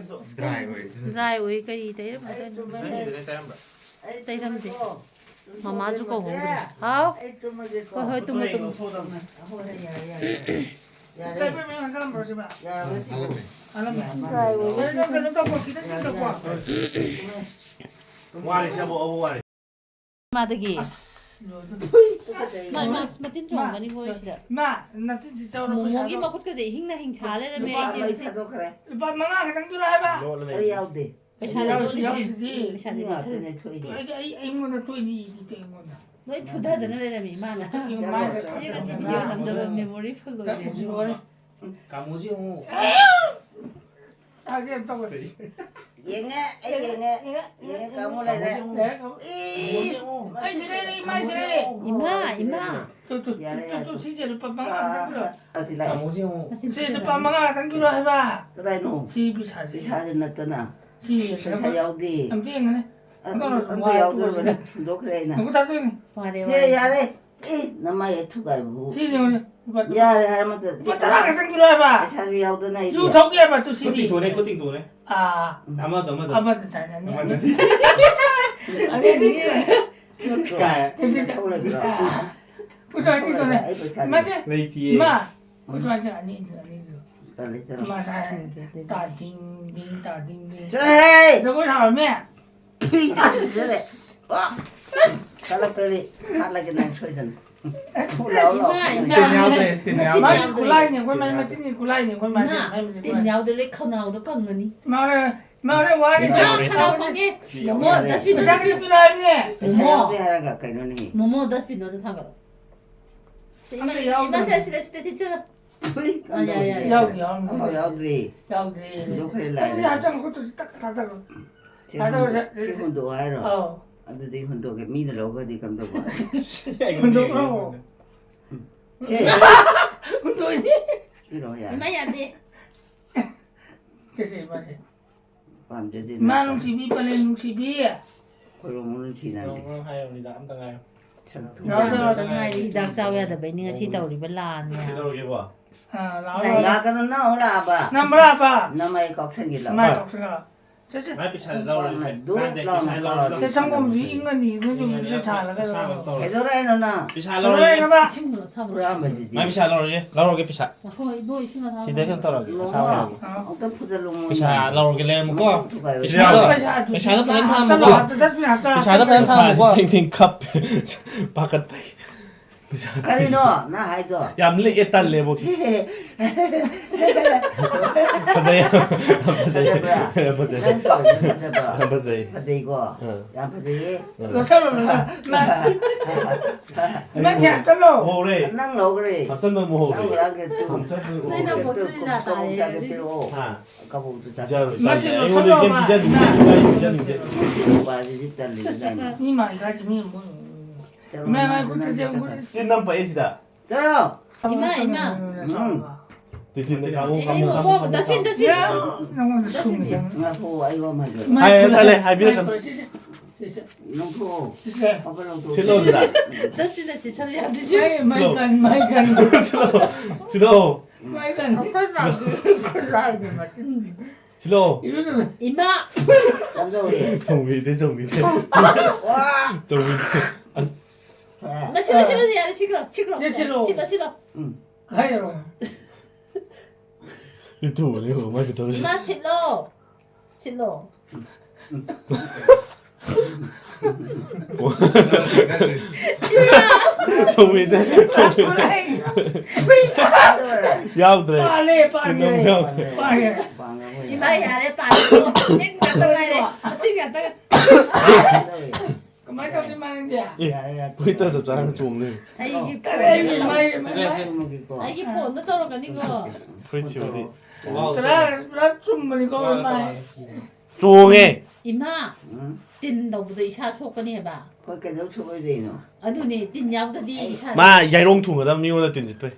ꯗ꯭ꯔꯥꯏ ꯑꯣꯏ꯫ ꯗ꯭ꯔꯥꯏ ꯑꯣꯏ, ꯀꯔꯤ ꯇꯩꯔꯝꯒꯗ꯭ꯔꯥ? ꯑꯩ ꯇꯨꯝꯃꯒꯦ꯫ ꯑꯩ ꯇꯩꯔꯝꯗꯦ꯫ ꯇꯨꯝꯃꯒꯦꯀꯣ꯫ ꯃꯃꯥꯁꯨ ꯀꯧꯍꯧꯗ꯭ꯔꯦ꯫ ꯍꯥꯎ꯫ ꯑꯩ ꯇꯨꯝꯃꯒꯦꯀꯣ꯫ ꯍꯣꯏ, ꯍꯣꯏ, ꯇꯨꯝꯃꯣ, ꯇꯨꯝꯃꯣ꯫ ꯍꯣꯏ, ꯍꯣꯏ, ꯌꯥꯔꯦ, ꯌꯥꯔꯦ, ꯌꯥꯔꯦ꯫ ꯌꯥꯔꯦ꯫ ꯗꯥꯏꯄꯔ ꯃꯌꯥꯝ ꯍꯥꯞꯆꯜꯂꯝꯕ꯭ꯔꯣ ꯁꯤꯃ? ꯌꯥꯔꯕ ꯁꯤꯕꯨ? ꯍꯥꯜꯂꯝꯃꯦ꯫ ꯌꯥꯔꯕ꯫ ꯗ꯭ꯔꯥꯏ ꯑꯣꯏ꯫ ꯌꯥꯔꯦ, ꯅꯪ ꯀꯩꯅꯣ ꯇꯧꯀꯣ, ꯈꯤꯇꯪ ꯆꯤꯡꯊꯣꯛꯀꯣ꯫ ꯌꯥꯔꯦ, ꯌꯥꯔꯦ꯫ ꯋꯥꯔꯦ, ꯁꯤ ꯑꯃꯨꯛ, ꯑꯃꯨꯛ ꯋꯥꯔꯦ꯫ ꯃꯥꯗꯒꯤ꯫ ꯑꯁ, ꯃꯥ, ꯃꯥ, ꯃꯇꯤꯟ ꯆꯣꯡꯒꯅꯤ ꯃꯣꯏꯁꯤꯗ꯫ ꯃꯥ, ꯅꯇꯤꯟꯁꯤ ꯆꯥꯎꯔ ꯃꯣꯃꯣꯒꯤ ꯄꯩꯁꯥꯗꯣ꯫ ꯃꯈꯨꯠꯀꯁꯦ ꯏꯍꯤꯡꯅ ꯍꯤꯡꯁꯥ ꯂꯩꯔꯝꯃꯦ ꯂꯨꯄꯥ ꯑꯩꯁꯦ ꯑꯃ ꯍꯧꯖꯤꯛ꯫ ꯊꯥꯗꯣꯛꯈ꯭ꯔꯦ꯫ ꯂꯨꯄꯥ ꯃꯉꯥ ꯈꯛꯇꯪꯗꯨꯔ ꯍꯥꯏꯕ? ꯂꯣꯠꯂ ꯑꯩ ꯂꯩ꯫ ꯌꯥꯎꯗꯦ꯫ ꯄꯩꯁꯥꯗꯤ ꯌꯥꯎꯁꯤ, ꯂꯣꯠꯂꯤꯁꯦ꯫ ꯌꯥꯎꯁꯤꯗꯤ꯫ ꯄꯩꯁꯥꯗꯤ ꯏ ꯂꯣꯠꯂꯤꯁꯦ꯫ ꯉꯥꯛꯇꯅꯦ ꯊꯣꯛꯏꯁꯦ꯫ ꯑꯩ, ꯑꯩ, ꯑꯩꯉꯣꯟꯗ ꯊꯣꯛꯏꯅꯤ, ꯏꯗꯤ ꯇꯣ ꯑꯩꯉꯣꯟꯗ꯫ ꯂꯣꯏ ꯐꯨꯊꯗꯅ ꯂꯩꯔꯝꯃꯤ ꯏꯃꯥꯅ꯫ ꯆꯠꯂꯣ, ꯆꯠꯂꯣ, ꯆꯠꯂꯣ꯫ ꯍꯧꯖꯤꯛ ꯉꯁꯤ ꯚꯤꯗꯤꯑꯣ ꯅꯝꯗꯕ memory full ꯑꯣꯏꯔꯦ꯫ ꯀꯥꯃꯨꯁꯤ ꯍꯣꯏ꯫ ꯀꯥꯃꯨꯁꯤ ꯑꯃꯨꯛ꯫ ꯇꯥꯒꯦ ꯇꯧꯋꯦ꯫ ꯌꯦꯡꯉꯦ, ꯑꯩ ꯌꯦꯡꯉꯦ꯫ ꯌꯦꯡꯉꯦ, ꯌꯦꯡꯉꯦ, ꯀꯥꯃꯨ ꯂꯩꯔꯦ꯫ ꯀꯥꯃꯨꯁꯤ ꯑꯃꯨꯛ꯫ ꯂꯩꯔꯦ, ꯀꯥꯃꯨ꯫ ꯏ! ꯑꯩ ꯁꯤꯔꯦꯅꯦ, ꯏꯃꯥ, ꯑꯩ ꯁꯤꯔꯦꯅꯦ꯫ ꯏꯃꯥ, ꯏꯃꯥ꯫ ꯇꯨ, ꯇꯨ, ꯌꯥꯔꯦ, ꯇꯨ, ꯌꯥꯔꯦ, ꯇꯨ, ꯇꯨ꯫ ꯁꯤꯁꯦ ꯂꯨꯄꯥ ꯃꯉꯥ ꯈꯛꯇꯪ ꯄꯤꯔꯣ꯫ ꯑꯗꯨꯗꯤ ꯂꯥꯛꯑꯦ꯫ ꯀꯥꯃꯨꯁꯤ ꯑꯃꯨꯛ꯫ ꯃꯆꯤꯟ ꯁꯤ ꯂꯨꯄꯥ ꯊꯤꯖꯟꯅꯅꯤ꯫ ꯃꯉꯥ ꯈꯛꯇꯪ ꯄꯤꯔꯣ ꯍꯥꯏꯕ꯫ ꯀꯗꯥꯏꯅꯣ? ꯁꯤ ꯄꯩꯁꯥꯁꯦ꯫ ꯄꯩꯁꯥꯁꯦ ꯅꯠꯇꯅ꯫ ꯁꯤ ꯄꯩꯁꯥ ꯌꯦꯡꯉꯨ꯫ ꯌꯥꯎꯗꯦ꯫ ꯑꯝꯇ ꯌꯦꯡꯉꯨꯅꯦ꯫ ꯑ, ꯑꯝꯇ ꯇꯧꯔꯁꯨ ꯑꯝꯇ ꯋꯥꯏ ꯌꯥꯎꯗ꯭ꯔꯕꯅꯦ꯫ ꯇꯣꯛꯑꯁꯤ꯫ ꯍꯨꯟꯗꯣꯛꯈ꯭ꯔꯦ ꯑꯩꯅ꯫ ꯅꯪꯕꯨ ꯊꯥꯗꯣꯛꯏꯅꯦ꯫ ꯐꯔꯦ, ꯁꯦ, ꯋꯥꯔꯦ꯫ ꯌꯥꯔꯦ꯫ ꯑꯦ, ꯅꯃꯥꯏ ꯑꯊꯨꯒꯥꯏꯕꯕꯨ꯫ ꯁꯤ ꯌꯦꯡꯉꯨꯅꯦ꯫ ꯂꯨꯄꯥ ꯇꯔꯥ꯫ ꯌꯥꯔꯦ ꯍꯥꯏꯔ ꯃꯇꯝ ꯂꯨꯄꯥ ꯇꯔꯥ ꯈꯛꯇꯪ ꯄꯤꯔꯣ ꯍꯥꯏꯕ꯫ ꯄꯩꯁꯥꯁꯨ ꯌꯥꯎꯗꯅ ꯑꯩꯗꯤ꯫ ꯌꯨ ꯊꯛꯎ ꯌꯥꯕ ꯇꯨ ꯁꯤꯗꯤ꯫ ꯈꯨꯠ ꯇꯤꯡꯊꯣꯛꯅꯦ, ꯈꯨꯠ ꯇꯤꯡꯊꯣꯛꯅꯦ꯫ ꯑꯥ꯫ ꯑꯃꯗꯣ, ꯑꯃꯗꯣ꯫ ꯑꯃꯗ ꯆꯥꯏꯅꯅꯤ꯫ ꯑꯃꯗ꯫ ꯑꯗꯨꯗꯤ ꯀꯥꯏ? ꯅꯊꯧ ꯂꯩꯕ꯭ꯔꯣ? ꯑꯥ꯫ ꯎꯁꯥ ꯇꯤꯡꯊꯣꯛꯅꯦ꯫ ꯑꯩ ꯄꯩꯁꯥ ꯃꯥꯁꯦ꯫ ꯂꯩꯇꯤꯌꯦ꯫ ꯃꯥ꯫ ꯎꯁꯥꯁꯦ ꯑꯅꯤꯁꯨ, ꯑꯅꯤꯁꯨ꯫ ꯇꯜꯂꯦ, ꯆꯠꯂꯣ꯫ ꯃꯥ ꯁꯥꯏ꯫ ꯇꯥ ꯗꯤꯡ ꯗꯤꯡ, ꯇꯥ ꯗꯤꯡ ꯗꯤꯡ꯫ ꯆꯠꯂꯣꯍꯦ! ꯖꯒꯣꯏ ꯁꯥꯔꯝꯃꯦ꯫ ꯊꯨꯏ, ꯊꯨꯏ, ꯊꯨꯏ꯫ ꯑꯣ! ꯀꯜꯂꯛꯇ꯭ꯔꯗꯤ ꯍꯥꯠꯂꯒꯦ ꯅꯪ ꯁꯣꯏꯗꯅ꯫ ꯐꯨ ꯂꯥꯎ ꯂꯥꯎ꯫ ꯏꯃꯥ, ꯏꯃꯥ꯫ ꯇꯤꯟ ꯌꯥꯎꯗ꯭ꯔꯦ, ꯇꯤꯟ ꯌꯥꯎꯗ꯭ꯔꯦ꯫ ꯃꯥꯒꯤ ꯈꯨꯠꯂꯥꯏꯅꯦ, ꯑꯩꯈꯣꯏ ꯃꯥꯏ ꯃꯆꯤꯟꯒꯤ ꯈꯨꯠꯂꯥꯏꯅꯦ, ꯑꯩꯈꯣꯏ ꯃꯥꯏ ꯏꯃꯥ, ꯃꯆꯤꯟ, ꯃꯥꯏ ꯃꯆꯤꯟ ꯇꯤꯟ ꯈꯨꯠꯂꯥꯏ꯫ ꯌꯥꯎꯗ꯭ꯔꯦ, ꯂꯣꯏ ꯈꯧꯅꯥꯎꯗꯣ ꯀꯪꯉꯅꯤ꯫ ꯃꯥꯅꯦ, ꯃꯥꯅꯦ, ꯋꯥꯅꯤ ꯏꯃꯥ, ꯁꯥꯕꯅꯤ꯫ ꯈꯅꯥꯎ ꯀꯪꯉꯦ꯫ ꯃꯣꯃꯣ, ꯌꯥꯔꯦ꯫ ꯗꯁꯕꯤꯟꯗ ꯄꯩꯁꯥ ꯈꯤꯇ ꯄꯤꯔꯛꯑꯣ ꯍꯥꯏꯕꯅꯦ꯫ ꯄꯩꯁꯥ ꯃꯣꯃꯣ꯫ ꯌꯥꯎꯗꯦ ꯍꯥꯏꯔꯒ ꯀꯩꯅꯣꯅꯦ꯫ ꯃꯣꯃꯣ, ꯗꯁꯕꯤꯟꯗꯣ ꯑꯝꯇ ꯊꯥꯡꯒꯠꯂꯣ꯫ ꯁꯦ, ꯏꯃꯥ, ꯑꯝꯇ ꯌꯥꯎꯗꯦ꯫ ꯏꯃꯥ, ꯁꯦ, ꯁꯤꯗ, ꯁꯤꯗ ꯊꯤꯠꯆꯜꯂꯣ꯫ ꯍꯨꯏ, ꯑꯥ, ꯌꯥ, ꯌꯥ, ꯌꯥ꯫ ꯌꯥꯎꯗꯦ, ꯌꯥꯎꯗꯦ꯫ ꯑꯝꯐꯥꯎ ꯌꯥꯎꯗ꯭ꯔꯤ꯫ ꯌꯥꯎꯗ꯭ꯔꯤ꯫ ꯍꯨꯟꯗꯣꯛꯈ꯭ꯔꯦ ꯂꯥꯏꯅ꯫ ꯑꯗꯨꯗꯤ ꯍꯛꯆꯥꯡ ꯈꯨꯠꯇꯨꯁꯨ ꯇꯛ ꯊꯥꯗꯔꯣ꯫ ꯁꯤ ꯊꯥꯗꯔꯣ, ꯍꯨꯟꯗꯣꯛ-, ꯁꯦ, ꯁꯤ ꯁꯦ꯫ ꯍꯨꯟꯗꯣꯛꯑꯣ ꯍꯥꯏꯔꯣ? ꯑꯧ꯫ ꯑꯗꯨꯗꯤ ꯍꯨꯟꯗꯣꯛꯀꯦ꯫ ꯃꯤꯅ ꯂꯧꯈ꯭ꯔꯗꯤ ꯀꯝꯗꯧꯕ? ꯍꯨꯟꯗꯣꯛꯈ꯭ꯔꯣ꯫ ꯑꯦ꯫ ꯍꯨꯟꯗꯣꯛꯏꯅꯦ꯫ ꯄꯤꯔꯛꯑꯣ ꯌꯥꯔꯦ꯫ ꯏꯃꯥ ꯌꯥꯗꯦ꯫ ꯁꯦ, ꯁꯦ, ꯏꯃꯥ, ꯁꯦ꯫ ꯄꯥꯝꯖꯗꯦ ꯏꯃꯥ ꯅꯪ꯫ ꯅꯨꯡꯁꯤꯕꯤ, ꯄꯂꯦꯝ ꯅꯨꯡꯁꯤꯕꯤ꯫ ꯈꯣꯏꯔꯣꯝ ꯅꯨꯡꯁꯤꯅꯕꯤ꯫ ꯅꯪ ꯍꯥꯏꯔꯕꯅꯤꯗ, ꯑꯝꯇ ꯉꯥꯏꯌꯨ꯫ ꯁꯛꯇꯨ꯫ ꯌꯥꯎꯗꯦ, ꯌꯥꯎꯗꯦ꯫ ꯉꯥꯏꯔꯤ, ꯍꯤꯗꯥꯛ ꯆꯥꯎ ꯌꯥꯗꯕꯩꯅꯤ ꯉꯁꯤ ꯇꯧꯔꯤꯕ ꯂꯥꯟ ꯃꯌꯥꯝꯁꯦ꯫ ꯀꯩꯗꯧꯔꯒꯦꯕꯣ? ꯑꯥ, ꯂꯥꯛꯑꯣ, ꯂꯥꯛꯑꯣ꯫ ꯂꯥꯛꯀꯅꯨ, ꯅꯪ ꯂꯥꯛꯑꯕ? ꯅꯝꯕꯔ ꯂꯥꯛꯑꯕ? ꯅꯃꯥꯏ ꯀꯥꯎꯁꯟꯒꯦ ꯂꯥꯛꯑꯣ꯫ ꯃꯥꯏ ꯀꯥꯎꯁꯟꯒꯦ ꯂꯥꯛꯑꯣ꯫ ꯃꯥꯏ ꯄꯩꯁꯥ ꯂꯧꯔꯁꯦ꯫ ꯀꯥꯟꯗꯦ, ꯄꯩꯁꯥ ꯂꯧꯔꯁꯦ꯫ ꯁꯦ, ꯁꯪꯒꯣꯝꯁꯨ ꯏꯪꯉꯅꯤ, ꯑꯗꯨꯁꯨ ꯏꯪꯉꯅꯤ, ꯄꯩꯁꯥ ꯂꯧꯔꯁꯦ꯫ ꯀꯩꯗꯧꯔꯦ ꯍꯥꯏꯅꯣ ꯅꯪ? ꯄꯩꯁꯥ ꯂꯧꯔꯁꯦ꯫ ꯂꯣꯏꯔꯕ? ꯏꯁꯤꯡꯗꯣ ꯑꯁꯥꯕ ꯍꯨꯔꯥꯟꯕꯗꯨꯗꯤ꯫ ꯃꯥꯏ ꯄꯩꯁꯥ ꯂꯧꯔꯁꯦ, ꯂꯧꯔꯒꯦ ꯄꯩꯁꯥ꯫ ꯉꯥꯏꯈꯣ, ꯏꯕꯣ, ꯏꯁꯤꯡ ꯑꯁꯥꯕ ꯁꯤꯗ ꯀꯩꯅꯣ ꯇꯧꯔꯒꯦ, ꯏꯕꯣ, ꯑꯁꯥꯕ ꯂꯧꯔꯒꯦ꯫ ꯑꯝꯇ ꯐꯨꯗꯠꯂꯣ ꯃꯣꯏ꯫ ꯄꯩꯁꯥ ꯂꯧꯔꯒꯦ, ꯂꯩꯔꯝꯃꯨꯀꯣ꯫ ꯃꯣꯏ ꯊꯨꯒꯥꯏꯔꯣ꯫ ꯄꯩꯁꯥꯗꯣ, ꯄꯩꯁꯥꯗꯣ ꯄꯩꯁꯥꯗꯣ ꯐꯖꯅ ꯊꯝꯃꯨꯀꯣ꯫ ꯍꯥꯞꯇ, dustbin ꯍꯥꯞꯇ꯫ ꯄꯩꯁꯥꯗꯣ ꯐꯖꯅ ꯊꯝꯃꯨꯀꯣ꯫ ꯄꯩꯁꯥꯁꯦ ꯄꯤꯡ ꯄꯤꯡ ꯀꯞꯄꯦ꯫ ꯄꯥꯈꯠꯄꯒꯤ꯫ ꯄꯩꯁꯥ ꯀꯔꯤꯅꯣ ꯅꯪ ꯍꯥꯏꯗꯣ? ꯌꯥꯝ ꯂꯤꯛꯑꯦ, ꯇꯜꯂꯦꯕꯣ꯫ ꯐꯖꯩ, ꯐꯖꯩ꯫ ꯐꯖꯕ꯭ꯔꯥ? ꯐꯖꯩ꯫ ꯅꯪ ꯇꯧꯔꯤꯗꯣ ꯐꯖꯕ꯭ꯔꯣ? ꯌꯥꯝ ꯐꯖꯩ꯫ ꯐꯖꯩꯀꯣ? ꯑꯥ꯫ ꯌꯥꯝ ꯐꯖꯩꯌꯦ꯫ ꯑꯥ꯫ ꯂꯧꯁꯜꯂꯣ, ꯂꯧꯁꯜꯂꯣ꯫ ꯅꯪ, ꯅꯪ ꯁꯤ ꯍꯥꯞꯆꯜꯂꯣ꯫ ꯍꯧꯔꯦ꯫ ꯅꯪ ꯂꯧꯈ꯭ꯔꯦ꯫ ꯍꯥꯞꯆꯟꯕ ꯑꯃꯨꯛ ꯍꯧꯔꯦ꯫ ꯂꯧꯈ꯭ꯔꯦ, ꯍꯥꯞꯀꯦ ꯇꯨ꯫ ꯍꯥꯞꯆꯟꯕ ꯑꯃꯨꯛ ꯅꯪꯅ ꯍꯧꯔꯦ꯫ ꯄꯣꯠꯇꯨ ꯂꯤꯂꯥ ꯀꯕꯣꯛ ꯇꯥꯔꯦ ꯆꯥꯒꯦ ꯑꯗꯨꯗꯤ꯫ ꯄꯤꯔꯛꯑꯣ꯫ ꯍꯥ꯫ ꯀꯕꯣꯛꯇꯨ ꯆꯥꯒꯦ꯫ ꯌꯥꯔꯣꯏ, ꯃꯁꯤ ꯆꯥꯗꯦ꯫ ꯑꯩꯉꯣꯟꯗ ꯂꯧꯁꯜꯂꯣ, ꯀꯩꯝ ꯄꯤꯖꯅꯤꯡꯗꯦ꯫ ꯏꯃꯥ꯫ ꯀꯩꯝ ꯄꯤꯖꯅꯤꯡꯗꯦ꯫ ꯅꯨꯄꯥꯁꯤꯗꯤ ꯇꯜꯂꯤꯗ ꯌꯥꯝꯅ꯫ ꯃꯤ ꯃꯥꯡ ꯀꯥꯏꯁꯤ ꯃꯤ ꯑꯃꯨꯛ꯫ ꯆꯠꯂꯣ, ꯏꯃꯥ, ꯏꯃꯥ, ꯅꯪ ꯈꯨꯠ ꯅꯪ ꯆꯠꯁꯦ, ꯆꯠꯈ꯭ꯔꯣ꯫ ꯈꯨꯠ ꯆꯠꯁꯦ꯫ ꯇꯤꯟ ꯑꯃ ꯄꯛꯑꯦ ꯁꯤꯗ꯫ ꯆꯠꯂꯣ꯫ ꯏꯃꯥ, ꯏꯃꯥ꯫ ꯎꯝ꯫ ꯇꯤꯟ, ꯇꯤꯟ, ꯀꯥꯡꯉꯧ, ꯀꯥꯡꯉꯧ, ꯀꯥꯡꯉꯧ꯫ ꯗꯁꯕꯤꯟ, ꯗꯁꯕꯤꯟ꯫ ꯅꯪꯉꯣꯟꯗ ꯁꯨꯝꯃꯤꯗ꯫ ꯉꯥꯏꯈꯣ, ꯑꯩ ꯋꯥ ꯑꯃ ꯍꯥꯏꯒꯦ꯫ ꯍꯥꯏ, ꯇꯜꯂꯦ, ꯍꯥꯏꯕꯤꯔꯛꯀꯅꯨ꯫ ꯁꯤꯁꯦ, ꯁꯤꯁꯦ꯫ ꯂꯧꯊꯣꯛꯑꯣ꯫ ꯁꯤꯁꯦ꯫ ꯑꯐꯕ ꯂꯧꯊꯣꯛꯑꯣ꯫ ꯁꯤꯠꯂꯣ ꯑꯗꯨꯗ꯫ ꯗꯁꯕꯤꯟꯗ ꯁꯤꯠꯆꯜꯂꯨ ꯌꯥꯗ꯭ꯔꯤꯁꯦ꯫ ꯑꯩ ꯃꯥꯏ ꯁꯤꯠꯂꯣ꯫ ꯀꯟ-, ꯃꯥꯏ ꯀꯟ-꯫ ꯁꯤꯠꯂꯣ꯫ ꯁꯤꯠꯂꯣ꯫ ꯃꯥꯏ ꯀꯟ-꯫ ꯑꯩꯈꯣꯏ ꯃꯥꯒꯤ ꯈꯨꯠꯂꯥꯏꯒꯤ ꯃꯇꯨꯡꯁꯤꯗꯤ꯫ ꯁꯤꯠꯂꯣ꯫ ꯏꯔꯨꯖꯕ꯫ ꯏꯃꯥ! ꯀꯝꯗꯧꯔꯤ? ꯆꯧꯃꯤꯗꯦ, ꯆꯧꯃꯤꯗꯦ꯫ ꯋꯥ! ꯆꯧꯃꯤꯗꯦ꯫ ꯑꯁ꯫ ꯃꯁꯤꯂꯣ, ꯁꯤꯂꯣ, ꯌꯥꯔꯦ, ꯁꯤꯈ꯭ꯔꯣ, ꯁꯤꯈ꯭ꯔꯣ꯫ ꯁꯤ ꯁꯤꯂꯣ꯫ ꯁꯤꯂꯣ, ꯁꯤꯂꯣ꯫ ꯎꯝ꯫ ꯍꯥꯏꯔꯣ꯫ ꯏꯇꯨꯕꯨꯅꯦ, ꯃꯥꯏ ꯈꯨꯇꯧꯁꯦ꯫ ꯏꯃꯥ, ꯁꯤꯠꯂꯣ꯫ ꯁꯤꯠꯂꯣ꯫ ꯆꯧꯃꯤꯗꯦ꯫ ꯌꯥꯎꯗ꯭ꯔꯦ꯫ ꯄꯥꯜꯂꯦ, ꯄꯥꯜꯂꯦ꯫ ꯇꯤꯟ ꯑꯃ ꯌꯥꯎꯗ꯭ꯔꯦ꯫ ꯄꯥꯜꯂꯦ꯫ ꯏꯃꯥ, ꯌꯥꯔꯦ, ꯄꯥꯜꯂꯦ꯫ ꯇꯤꯟ ꯉꯥꯛꯇ ꯉꯥꯏꯔꯦ꯫ ꯇꯤꯟ ꯉꯥꯛꯇ꯫ ꯀꯃꯥꯏꯅ ꯇꯧꯅꯤ ꯃꯥꯅꯗꯤ? ꯑꯦ, ꯌꯥꯔꯦ, ꯌꯥꯔꯦ꯫ ꯍꯣꯏ, ꯇ ꯆꯞ ꯆꯥꯅ ꯆꯣꯡ ꯂꯩꯔꯝꯃꯦ꯫ ꯑꯩꯒꯤ ꯀꯔꯤ ꯑꯩꯒꯤ ꯃꯥꯏ, ꯃꯥꯏ, ꯃꯥꯏ? ꯆꯨꯝꯃꯒꯦꯀꯣ꯫ ꯑꯩꯒꯤ ꯐꯣꯟꯗ ꯇꯧꯔꯛꯀꯅꯤꯀꯣ꯫ ꯐꯨꯔꯤꯠ ꯊꯤꯕꯗꯤ꯫ ꯄꯨꯔꯥ, ꯄꯨꯔꯥ ꯆꯨꯝꯕꯅꯤꯀꯣ, ꯃꯥꯏ꯫ ꯆꯣꯡꯉꯦ꯫ ꯏꯃꯥ, ꯎꯝ꯫ ꯇꯤꯟ ꯇꯧꯕꯗꯣ ꯏꯁꯥ ꯁꯣꯛꯀꯅꯦꯕ꯫ ꯍꯣꯏ, ꯀꯩꯗꯧ ꯁꯣꯛꯑꯣꯏꯗꯣꯏꯅꯣ? ꯑꯗꯨꯅꯦ, ꯇꯤꯟ ꯌꯥꯎꯗꯗꯤ ꯏꯁꯥ ꯃꯥ ꯌꯥꯏꯔꯣꯡ ꯊꯨꯡꯒꯗꯕ ꯃꯤꯉꯣꯟꯗ ꯇꯤꯟ ꯆꯤꯠꯄꯩ꯫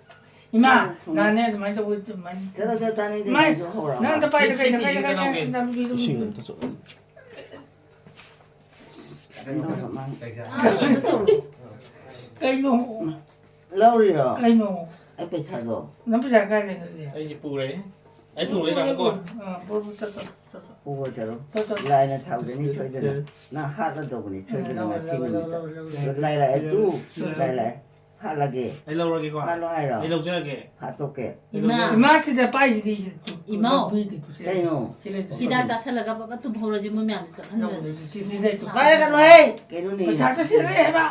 ꯏꯃꯥ, ꯅꯍꯥꯟꯅꯦ ꯑꯗꯨꯃꯥꯏꯅ ꯇꯧꯕ, ꯑꯗꯨꯃꯥꯏꯅ꯫ ꯆꯠꯂꯣ, ꯆꯠꯂꯣ, ꯇꯥꯅꯤꯡꯗꯦ, ꯃꯥꯏ, ꯅꯪꯁꯨ ꯍꯧꯔꯛꯑꯣ꯫ ꯅꯪ ꯑꯝꯇ ꯄꯥꯏꯗ, ꯁꯤ, ꯀꯩꯅꯣ, ꯁꯤ, ꯀꯩꯅꯣ, ꯁꯤ, ꯀꯩꯅꯣ, ꯀꯩꯅꯣ, ꯀꯩꯅꯣ꯫ ꯏꯁꯤꯡ ꯑꯝꯇ ꯁꯣꯛ-꯫ ꯀꯩꯅꯣ, ꯃꯥ-꯫ ꯑꯥ, ꯀꯩꯅꯣ ꯇꯧꯔꯣ꯫ ꯀꯩꯅꯣ? ꯂꯧꯔꯤꯔꯣ? ꯀꯩꯅꯣ? ꯑꯩ ꯄꯩꯁꯥꯗꯣ꯫ ꯅꯪ ꯄꯩꯁꯥ ꯀꯥꯏ ꯂꯩꯅꯣ ꯑꯗꯨꯗꯤ? ꯑꯩꯁꯦ ꯄꯨꯔꯦ꯫ ꯑꯩ ꯄꯨꯔꯛꯑꯣ, ꯌꯥꯔꯦꯀꯣ? ꯑꯥ, ꯄꯨꯔꯛꯑꯣ, ꯆꯠꯂꯣ, ꯆꯠꯂꯣ꯫ ꯄꯨꯔꯛꯑꯣ, ꯆꯠꯂꯣ꯫ ꯆꯠꯂꯣ꯫ ꯂꯥꯏꯅ ꯊꯥꯎꯖꯅꯤ ꯁꯣꯏꯗꯅ꯫ ꯅꯪ ꯍꯥꯠꯂꯗꯧꯕꯅꯤ ꯁꯣꯏꯗꯅ ꯂꯧꯔꯦ, ꯉꯁꯤ ꯂꯧꯔꯦ, ꯅꯨꯃꯤꯠꯇ꯫ ꯂꯧꯔꯦ, ꯂꯧꯔꯦ, ꯂꯧꯔꯦ꯫ ꯂꯥꯏ ꯂꯥꯛꯑꯦ, ꯇꯨ꯫ ꯂꯧꯔꯦ꯫ ꯂꯥꯏ ꯂꯥꯛꯑꯦ꯫ ꯍꯥꯠꯂꯒꯦ꯫ ꯑꯩ ꯂꯧꯔꯒꯦꯀꯣ꯫ ꯍꯥꯠꯂꯣ ꯍꯥꯏꯔꯣ? ꯑꯩ ꯂꯧꯖꯔꯒꯦ꯫ ꯍꯥꯠꯇꯣꯛꯀꯦ꯫ ꯏꯃꯥ꯫ ꯏꯃꯥ ꯁꯤꯗ ꯄꯥꯏꯁꯤꯗꯤ ꯁꯤ ꯇꯨ-, ꯏꯃꯥꯎ꯫ ꯂꯧꯕꯤꯗꯦ ꯇꯨ ꯁꯦ꯫ ꯀꯩꯅꯣ? ꯁꯤ ꯂꯩ, ꯁꯤ ꯍꯤꯗꯥꯛ ꯂꯩ꯫ ꯆꯥꯁꯜꯂꯒ ꯄꯞ ꯄꯞ ꯇꯨꯝꯍꯧꯔꯁꯤ, ꯃꯣꯏ ꯃꯌꯥꯝꯁꯦ ꯆꯠꯍꯟꯗ꯭ꯔꯁꯤ꯫ ꯂꯧꯗ꯭ꯔꯁꯤ, ꯁꯤ, ꯁꯤ ꯂꯩ, ꯇꯨ꯫ ꯄꯥꯏꯔꯒꯅꯨꯍꯦ! ꯀꯩꯅꯣꯅꯦ? ꯄꯩꯁꯥꯗꯣ ꯁꯤꯔꯦ ꯍꯥꯏꯕ꯫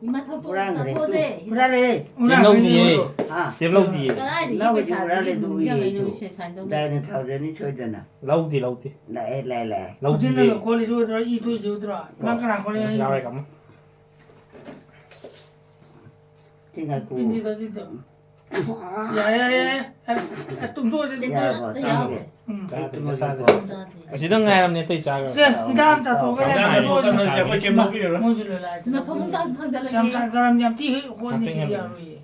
ꯏꯃꯥ ꯊꯧꯗꯣꯛ ꯍꯨꯔꯥꯟꯈ꯭ꯔꯦ, ꯆꯥꯊꯣꯛꯑꯁꯦ꯫ ꯇꯨ꯫ ꯍꯨꯔꯥꯜꯂꯦ꯫ ꯇꯦꯞ ꯂꯧꯗꯤꯌꯦ꯫ ꯍꯥ? ꯇꯦꯞ ꯂꯧꯗꯤꯌꯦ꯫ ꯀꯗꯥꯏꯗꯒꯤ ꯏꯅꯥꯎꯒꯤꯗꯤ ꯄꯩꯁꯥꯁꯤꯗꯤ ꯍꯨꯔꯥꯜꯂꯦ, ꯑꯗꯨ ꯎꯏꯌꯦ, ꯅꯤꯡꯁꯤꯡꯉꯛꯏꯅꯣ, ꯇꯨ꯫ ꯁꯦ ꯁꯨꯃꯥꯏꯅ ꯇꯧꯗꯅ꯫ ꯗꯥꯏꯅ ꯊꯥꯎꯖꯅꯤ ꯁꯣꯏꯗꯅ꯫ ꯂꯧꯗꯦ, ꯂꯧꯗꯦ꯫ ꯂꯥꯛꯑꯦ, ꯂꯥꯛꯑꯦ, ꯂꯥꯛꯑꯦ꯫ ꯂꯧꯗꯤꯌꯦ꯫ ꯈꯣꯠꯂꯤꯁꯤ ꯎꯗ꯭ꯔꯣ? ꯏ ꯊꯣꯛꯏꯁꯤ ꯎꯗ꯭ꯔꯣ? ꯃꯥ ꯀꯅꯥ ꯈꯣꯠꯂꯤ? ꯌꯥꯎꯔꯦ, ꯀꯝꯃꯣ꯫ ꯁꯤ ꯉꯥꯏꯈꯣ꯫ ꯇꯤꯟꯁꯤ ꯇꯧꯁꯤ ꯇꯧ꯫ ꯌꯥꯔꯦ, ꯌꯥꯔꯦ, ꯌꯥꯔꯦ꯫ ꯑꯦ, ꯑꯦ, ꯇꯨꯝꯊꯣꯛꯑꯁꯤ, ꯇꯨꯝꯊꯣꯛꯑꯁꯤ꯫ ꯌꯥꯔꯕꯣ? ꯆꯥꯒꯦ꯫ ꯎꯝ꯫ ꯑꯩ ꯇꯨꯝꯃꯒꯦꯀꯣ꯫ ꯆꯥꯗꯦ꯫ ꯑꯁꯤꯗ ꯉꯥꯏꯔꯝꯅꯦ, ꯑꯇꯩ ꯆꯥꯈ꯭ꯔꯣ꯫ ꯁꯦ, ꯍꯤꯗꯥꯛ ꯑꯃ ꯆꯥꯊꯣꯛꯑꯒ ꯌꯥꯝ ꯂꯩꯔꯝꯃꯦ꯫ ꯆꯥꯊꯣꯛꯑꯁꯤ, ꯑꯩꯈꯣꯏ ꯀꯩꯝ ꯂꯧꯕꯤꯔꯔꯣꯏ꯫ ꯃꯣꯏꯁꯨ ꯂꯣꯏ ꯂꯥꯛꯑꯦ꯫ ꯏꯃꯥ, ꯐꯃꯨꯡꯗ ꯊꯥꯡꯖꯜꯂꯒꯦ꯫ ꯌꯥꯝ ꯆꯥ-, ꯒꯔꯝ ꯌꯥꯝ ꯇꯤ ꯍꯣꯏ ꯍꯣꯠꯅꯤ ꯁꯤꯗꯤ ꯌꯥꯔꯣꯏꯌꯦ꯫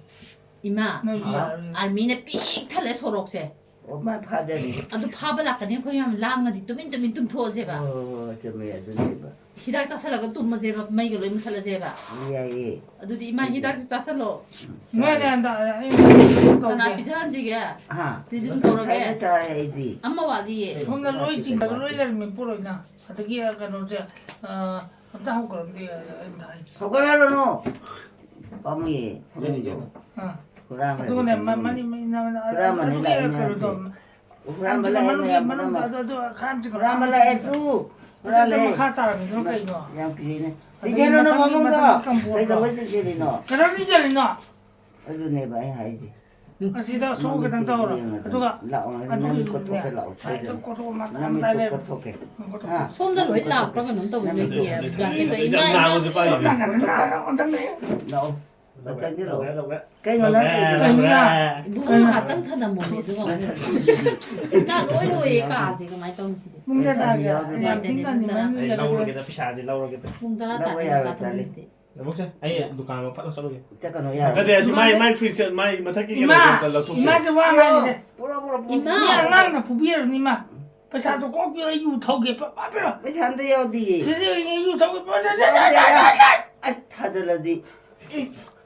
ꯏꯃꯥ, ꯅꯣꯏꯁꯨ ꯌꯥꯔꯣꯏꯌꯦ꯫ ꯑꯥꯔꯃꯤꯅ ꯄꯤꯛ ꯊꯜꯂꯦ ꯁꯣꯔꯣꯛꯁꯦ꯫ ꯑꯣ, ꯃꯥ ꯐꯥꯖꯔꯤ꯫ ꯑꯗꯨ ꯐꯥꯕ ꯂꯥꯛꯀꯅꯤ, ꯑꯩꯈꯣꯏ ꯌꯥꯝ ꯂꯥꯡꯉꯗꯤ ꯇꯨꯃꯤꯟ ꯇꯨꯃꯤꯟ ꯇꯨꯝꯊꯣꯛꯑꯁꯦꯕ꯫ ꯍꯣꯏ, ꯍꯣꯏ, ꯍꯣꯏ, ꯆꯨꯝꯃꯦ, ꯑꯗꯨꯅꯦꯕ꯫ ꯍꯤꯗꯥꯛ ꯆꯥꯁꯜꯂꯒ ꯇꯨꯝꯃꯁꯦꯕ, ꯃꯩꯒ ꯂꯣꯏ ꯃꯨꯠꯊꯠꯂꯁꯦꯕ꯫ ꯌꯥꯏꯌꯦ꯫ ꯑꯗꯨꯗꯤ ꯏꯃꯥ ꯍꯤꯗꯥꯛꯁꯦ ꯆꯥꯁꯜꯂꯣ꯫ ꯅꯣꯏꯅꯦ ꯍꯟꯗꯛ ꯑꯩ ꯀꯅꯥ ꯇꯧꯒꯦ꯫ ꯄꯤꯖꯍꯟꯁꯤꯒꯦ? ꯍꯥ? ꯇꯤꯖꯤꯟ ꯀꯧꯔꯒꯦ? ꯉꯁꯥꯏꯅ ꯆꯥꯔꯦ ꯑꯩꯗꯤ꯫ ꯑꯃ ꯋꯥꯠꯂꯤꯌꯦ꯫ ꯁꯣꯝꯗ ꯂꯣꯏ ꯆꯤꯡꯗ ꯂꯣꯏ ꯂꯩꯔꯝꯃꯤ ꯄꯣꯠ ꯂꯣꯏꯅ꯫ ꯑꯗꯒꯤ ꯀꯩꯅꯣꯁꯦ, ꯑ, ꯑꯝꯇ ꯍꯧꯒꯠꯂꯝꯗꯦ, ꯑꯩꯅ ꯍꯥꯏꯁꯦ꯫ ꯍꯧꯒꯠꯍꯜꯂꯨꯅꯨ꯫ ꯄꯥꯝꯃꯨꯏꯌꯦ, ꯐꯃꯨꯡꯗꯣ꯫ ꯑꯥ꯫ ꯍꯨꯔꯥꯟꯈ꯭ꯔꯗꯤ ꯑꯗꯨꯒꯅꯦ, ꯃ-, ꯐꯃꯨꯡꯗꯣ꯫ ꯃꯅꯤ-, ꯃꯅꯤ-, ꯅ-, ꯅ-, ꯍꯨꯔꯥꯟꯕꯅꯤ ꯑꯗꯨ ꯂꯥꯛꯑꯦ ꯀꯩꯅꯣ ꯃꯌꯥꯝꯁꯦ꯫ ꯇꯧ-, ꯍꯨꯔꯥꯟꯕ ꯈꯥꯝꯁꯤꯡ ꯂꯥꯛꯑꯦ ꯃꯅꯨꯡꯒꯤ, ꯃꯌꯥꯝ ꯃꯅꯨꯡꯗ ꯄꯨꯝꯅꯃꯛ꯫ ꯑꯗꯨ, ꯑꯗꯨ ꯈꯥꯝꯁꯤꯡ ꯍꯨꯔꯥꯟꯕ ꯈꯥꯝꯁꯤꯡ ꯂꯥꯛꯑꯦ ꯈꯥꯝꯁꯤꯡ ꯇꯨ꯫ ꯑꯗꯨ ꯍꯨꯔꯥꯜꯂꯦ꯫ ꯃꯈꯥ ꯇꯥꯔꯝꯃꯤꯗꯨꯅ ꯀꯩꯅꯣ? ꯌꯥꯝ ꯀꯤꯖꯩꯅꯦ꯫ ꯑꯗꯒꯤ ꯇꯤꯡꯊꯔꯣ ꯅꯪ ꯃꯊꯪꯒꯤ, ꯐꯃꯨꯡꯗꯣ꯫ ꯃꯊꯪꯒꯤ ꯀꯝꯄꯣꯔꯠ ꯀꯩꯗꯧꯕꯩ ꯑꯃ꯫ ꯆꯦꯜꯂꯤꯅꯣ? ꯀꯩꯗꯧ ꯆꯦꯜꯂꯤꯅꯣ? ꯑꯗꯨꯅꯦꯕ ꯑꯩ ꯍꯥꯏꯁꯦ꯫ ꯑꯁꯤꯗ ꯁꯣ ꯅꯃꯤꯠꯇꯨ ꯈꯤꯇꯪ ꯇꯧꯔꯣ꯫ ꯌꯦꯡꯉꯒ ꯑꯗꯨꯒ ꯂꯥꯛꯑꯣ, ꯅꯃꯤꯠꯇꯨ ꯑꯗꯨꯒꯤꯁꯨꯅꯦ, ꯀꯣꯠꯊꯣꯛꯀꯦ ꯂꯥꯛꯑꯣ, ꯁꯥꯏꯠꯇ ꯁꯣꯏꯗꯅ꯫ ꯀꯣꯠꯊꯣꯛꯑꯣ, ꯃꯇꯥ ꯅꯃꯤꯠꯇꯨ ꯃꯇꯥꯏ ꯂꯩꯕ꯫ ꯀꯣꯠꯊꯣꯛꯀꯦ꯫ ꯀꯣꯠꯊꯣꯛꯑꯣ꯫ ꯍꯥ? ꯁꯣꯝꯗ ꯂꯣꯏ ꯂꯥꯛꯄ꯭ꯔꯥ ꯀꯩꯅꯣꯝ ꯇꯧꯕ ꯅꯃꯤꯠꯇꯨ꯫ ꯃꯤꯒꯤ ꯕ꯭ꯂꯥꯡꯀꯦꯠꯇꯣ꯫ ꯏꯃꯥ, ꯏꯃꯥ, ꯁꯣꯝꯗ ꯂꯥꯛꯑꯣ, ꯃꯊꯪ ꯂꯩꯌꯨ꯫ ꯂꯥꯛꯑꯣ꯫ ꯂꯧꯔꯦ, ꯂꯧꯔꯦ, ꯂꯧꯔꯦ꯫ ꯀꯩꯅꯣ ꯅꯪ ꯇꯧꯔꯤꯗꯨꯕꯣ? ꯀꯩꯅꯣ? ꯏꯕꯨꯡꯉꯣ ꯉꯥꯏꯍꯥꯛꯇꯪ ꯊꯅꯝꯃꯣꯃꯦ, ꯑꯗꯨꯒ ꯑꯃꯨꯛ꯫ ꯁꯤꯗ ꯂꯣꯏ ꯂꯣꯏꯌꯦ ꯀꯥꯁꯦ, ꯀꯃꯥꯏꯅ ꯇꯧꯅꯤ ꯁꯤꯗꯤ? ꯄꯨꯡ ꯀꯌꯥ ꯇꯥꯔꯒꯦ? ꯌꯥꯎꯗꯦ, ꯑꯩ ꯌꯥꯗꯦ, ꯌꯥꯝ ꯊꯤꯅ ꯄꯨꯡ ꯇꯔꯥ꯫ ꯉꯟꯃꯟꯈ꯭ꯔꯦ꯫ ꯑꯩ ꯂꯧꯔꯒꯦꯗ, ꯄꯩꯁꯥꯁꯦ ꯂꯧꯔꯒꯦꯗ꯫ ꯄꯨꯡ ꯇꯔꯥ ꯂꯧꯕ ꯇꯥꯔꯦ, ꯌꯥꯔꯣꯏ, ꯃꯈꯥ ꯇꯜꯂꯤ꯫ ꯊꯝꯃꯤꯗꯤ꯫ ꯅꯕꯣꯛꯁꯦ, ꯑꯩ ꯗꯨꯀꯥꯟ ꯑꯃ ꯐꯠ ꯂꯧ ꯆꯠꯂꯨꯒꯦ꯫ ꯆꯠꯀꯅꯨ, ꯌꯥꯔꯣꯏ꯫ ꯅꯠꯇꯦ, ꯑꯁꯤ ꯃꯥꯏ, ꯃꯥꯏ ꯐ꯭ꯔꯤꯖ, ꯃꯥꯏ ꯃꯊꯛꯀꯤ ꯏꯃꯥ, ꯀꯩꯅꯣꯗꯣ ꯑꯝꯇ ꯂꯧꯊꯣꯛꯄꯤꯔꯣ꯫ ꯏꯃꯥꯁꯦ ꯋꯥ ꯉꯥꯡꯉꯤꯁꯦ꯫ ꯄꯨꯔꯛꯑꯣ, ꯄꯨꯔꯛꯑꯣ, ꯄꯨꯔꯛꯑꯣ꯫ ꯏꯃꯥ! ꯃꯤ ꯑꯉꯥꯡꯅ ꯐꯨꯕꯤꯔꯕꯅꯤ, ꯏꯃꯥ꯫ ꯄꯩꯁꯥꯗꯣ ꯀꯣꯛ ꯄꯤꯔꯣ, ꯑꯩ ꯌꯨ ꯊꯧꯒꯦ, ꯄ-, ꯄ-, ꯄꯤꯔꯣ꯫ ꯄꯩꯁꯥ ꯑꯝꯇ ꯌꯥꯎꯗꯤꯌꯦ꯫ ꯁꯤꯗꯤ ꯑꯩ ꯌꯨ ꯊꯧꯒꯦ, ꯄ-, ꯄ-, ꯄ-, ꯌꯥꯎꯗꯦ, ꯌꯥ-, ꯑꯩ ꯊꯥꯖꯜꯂꯗꯤ꯫ ꯏ,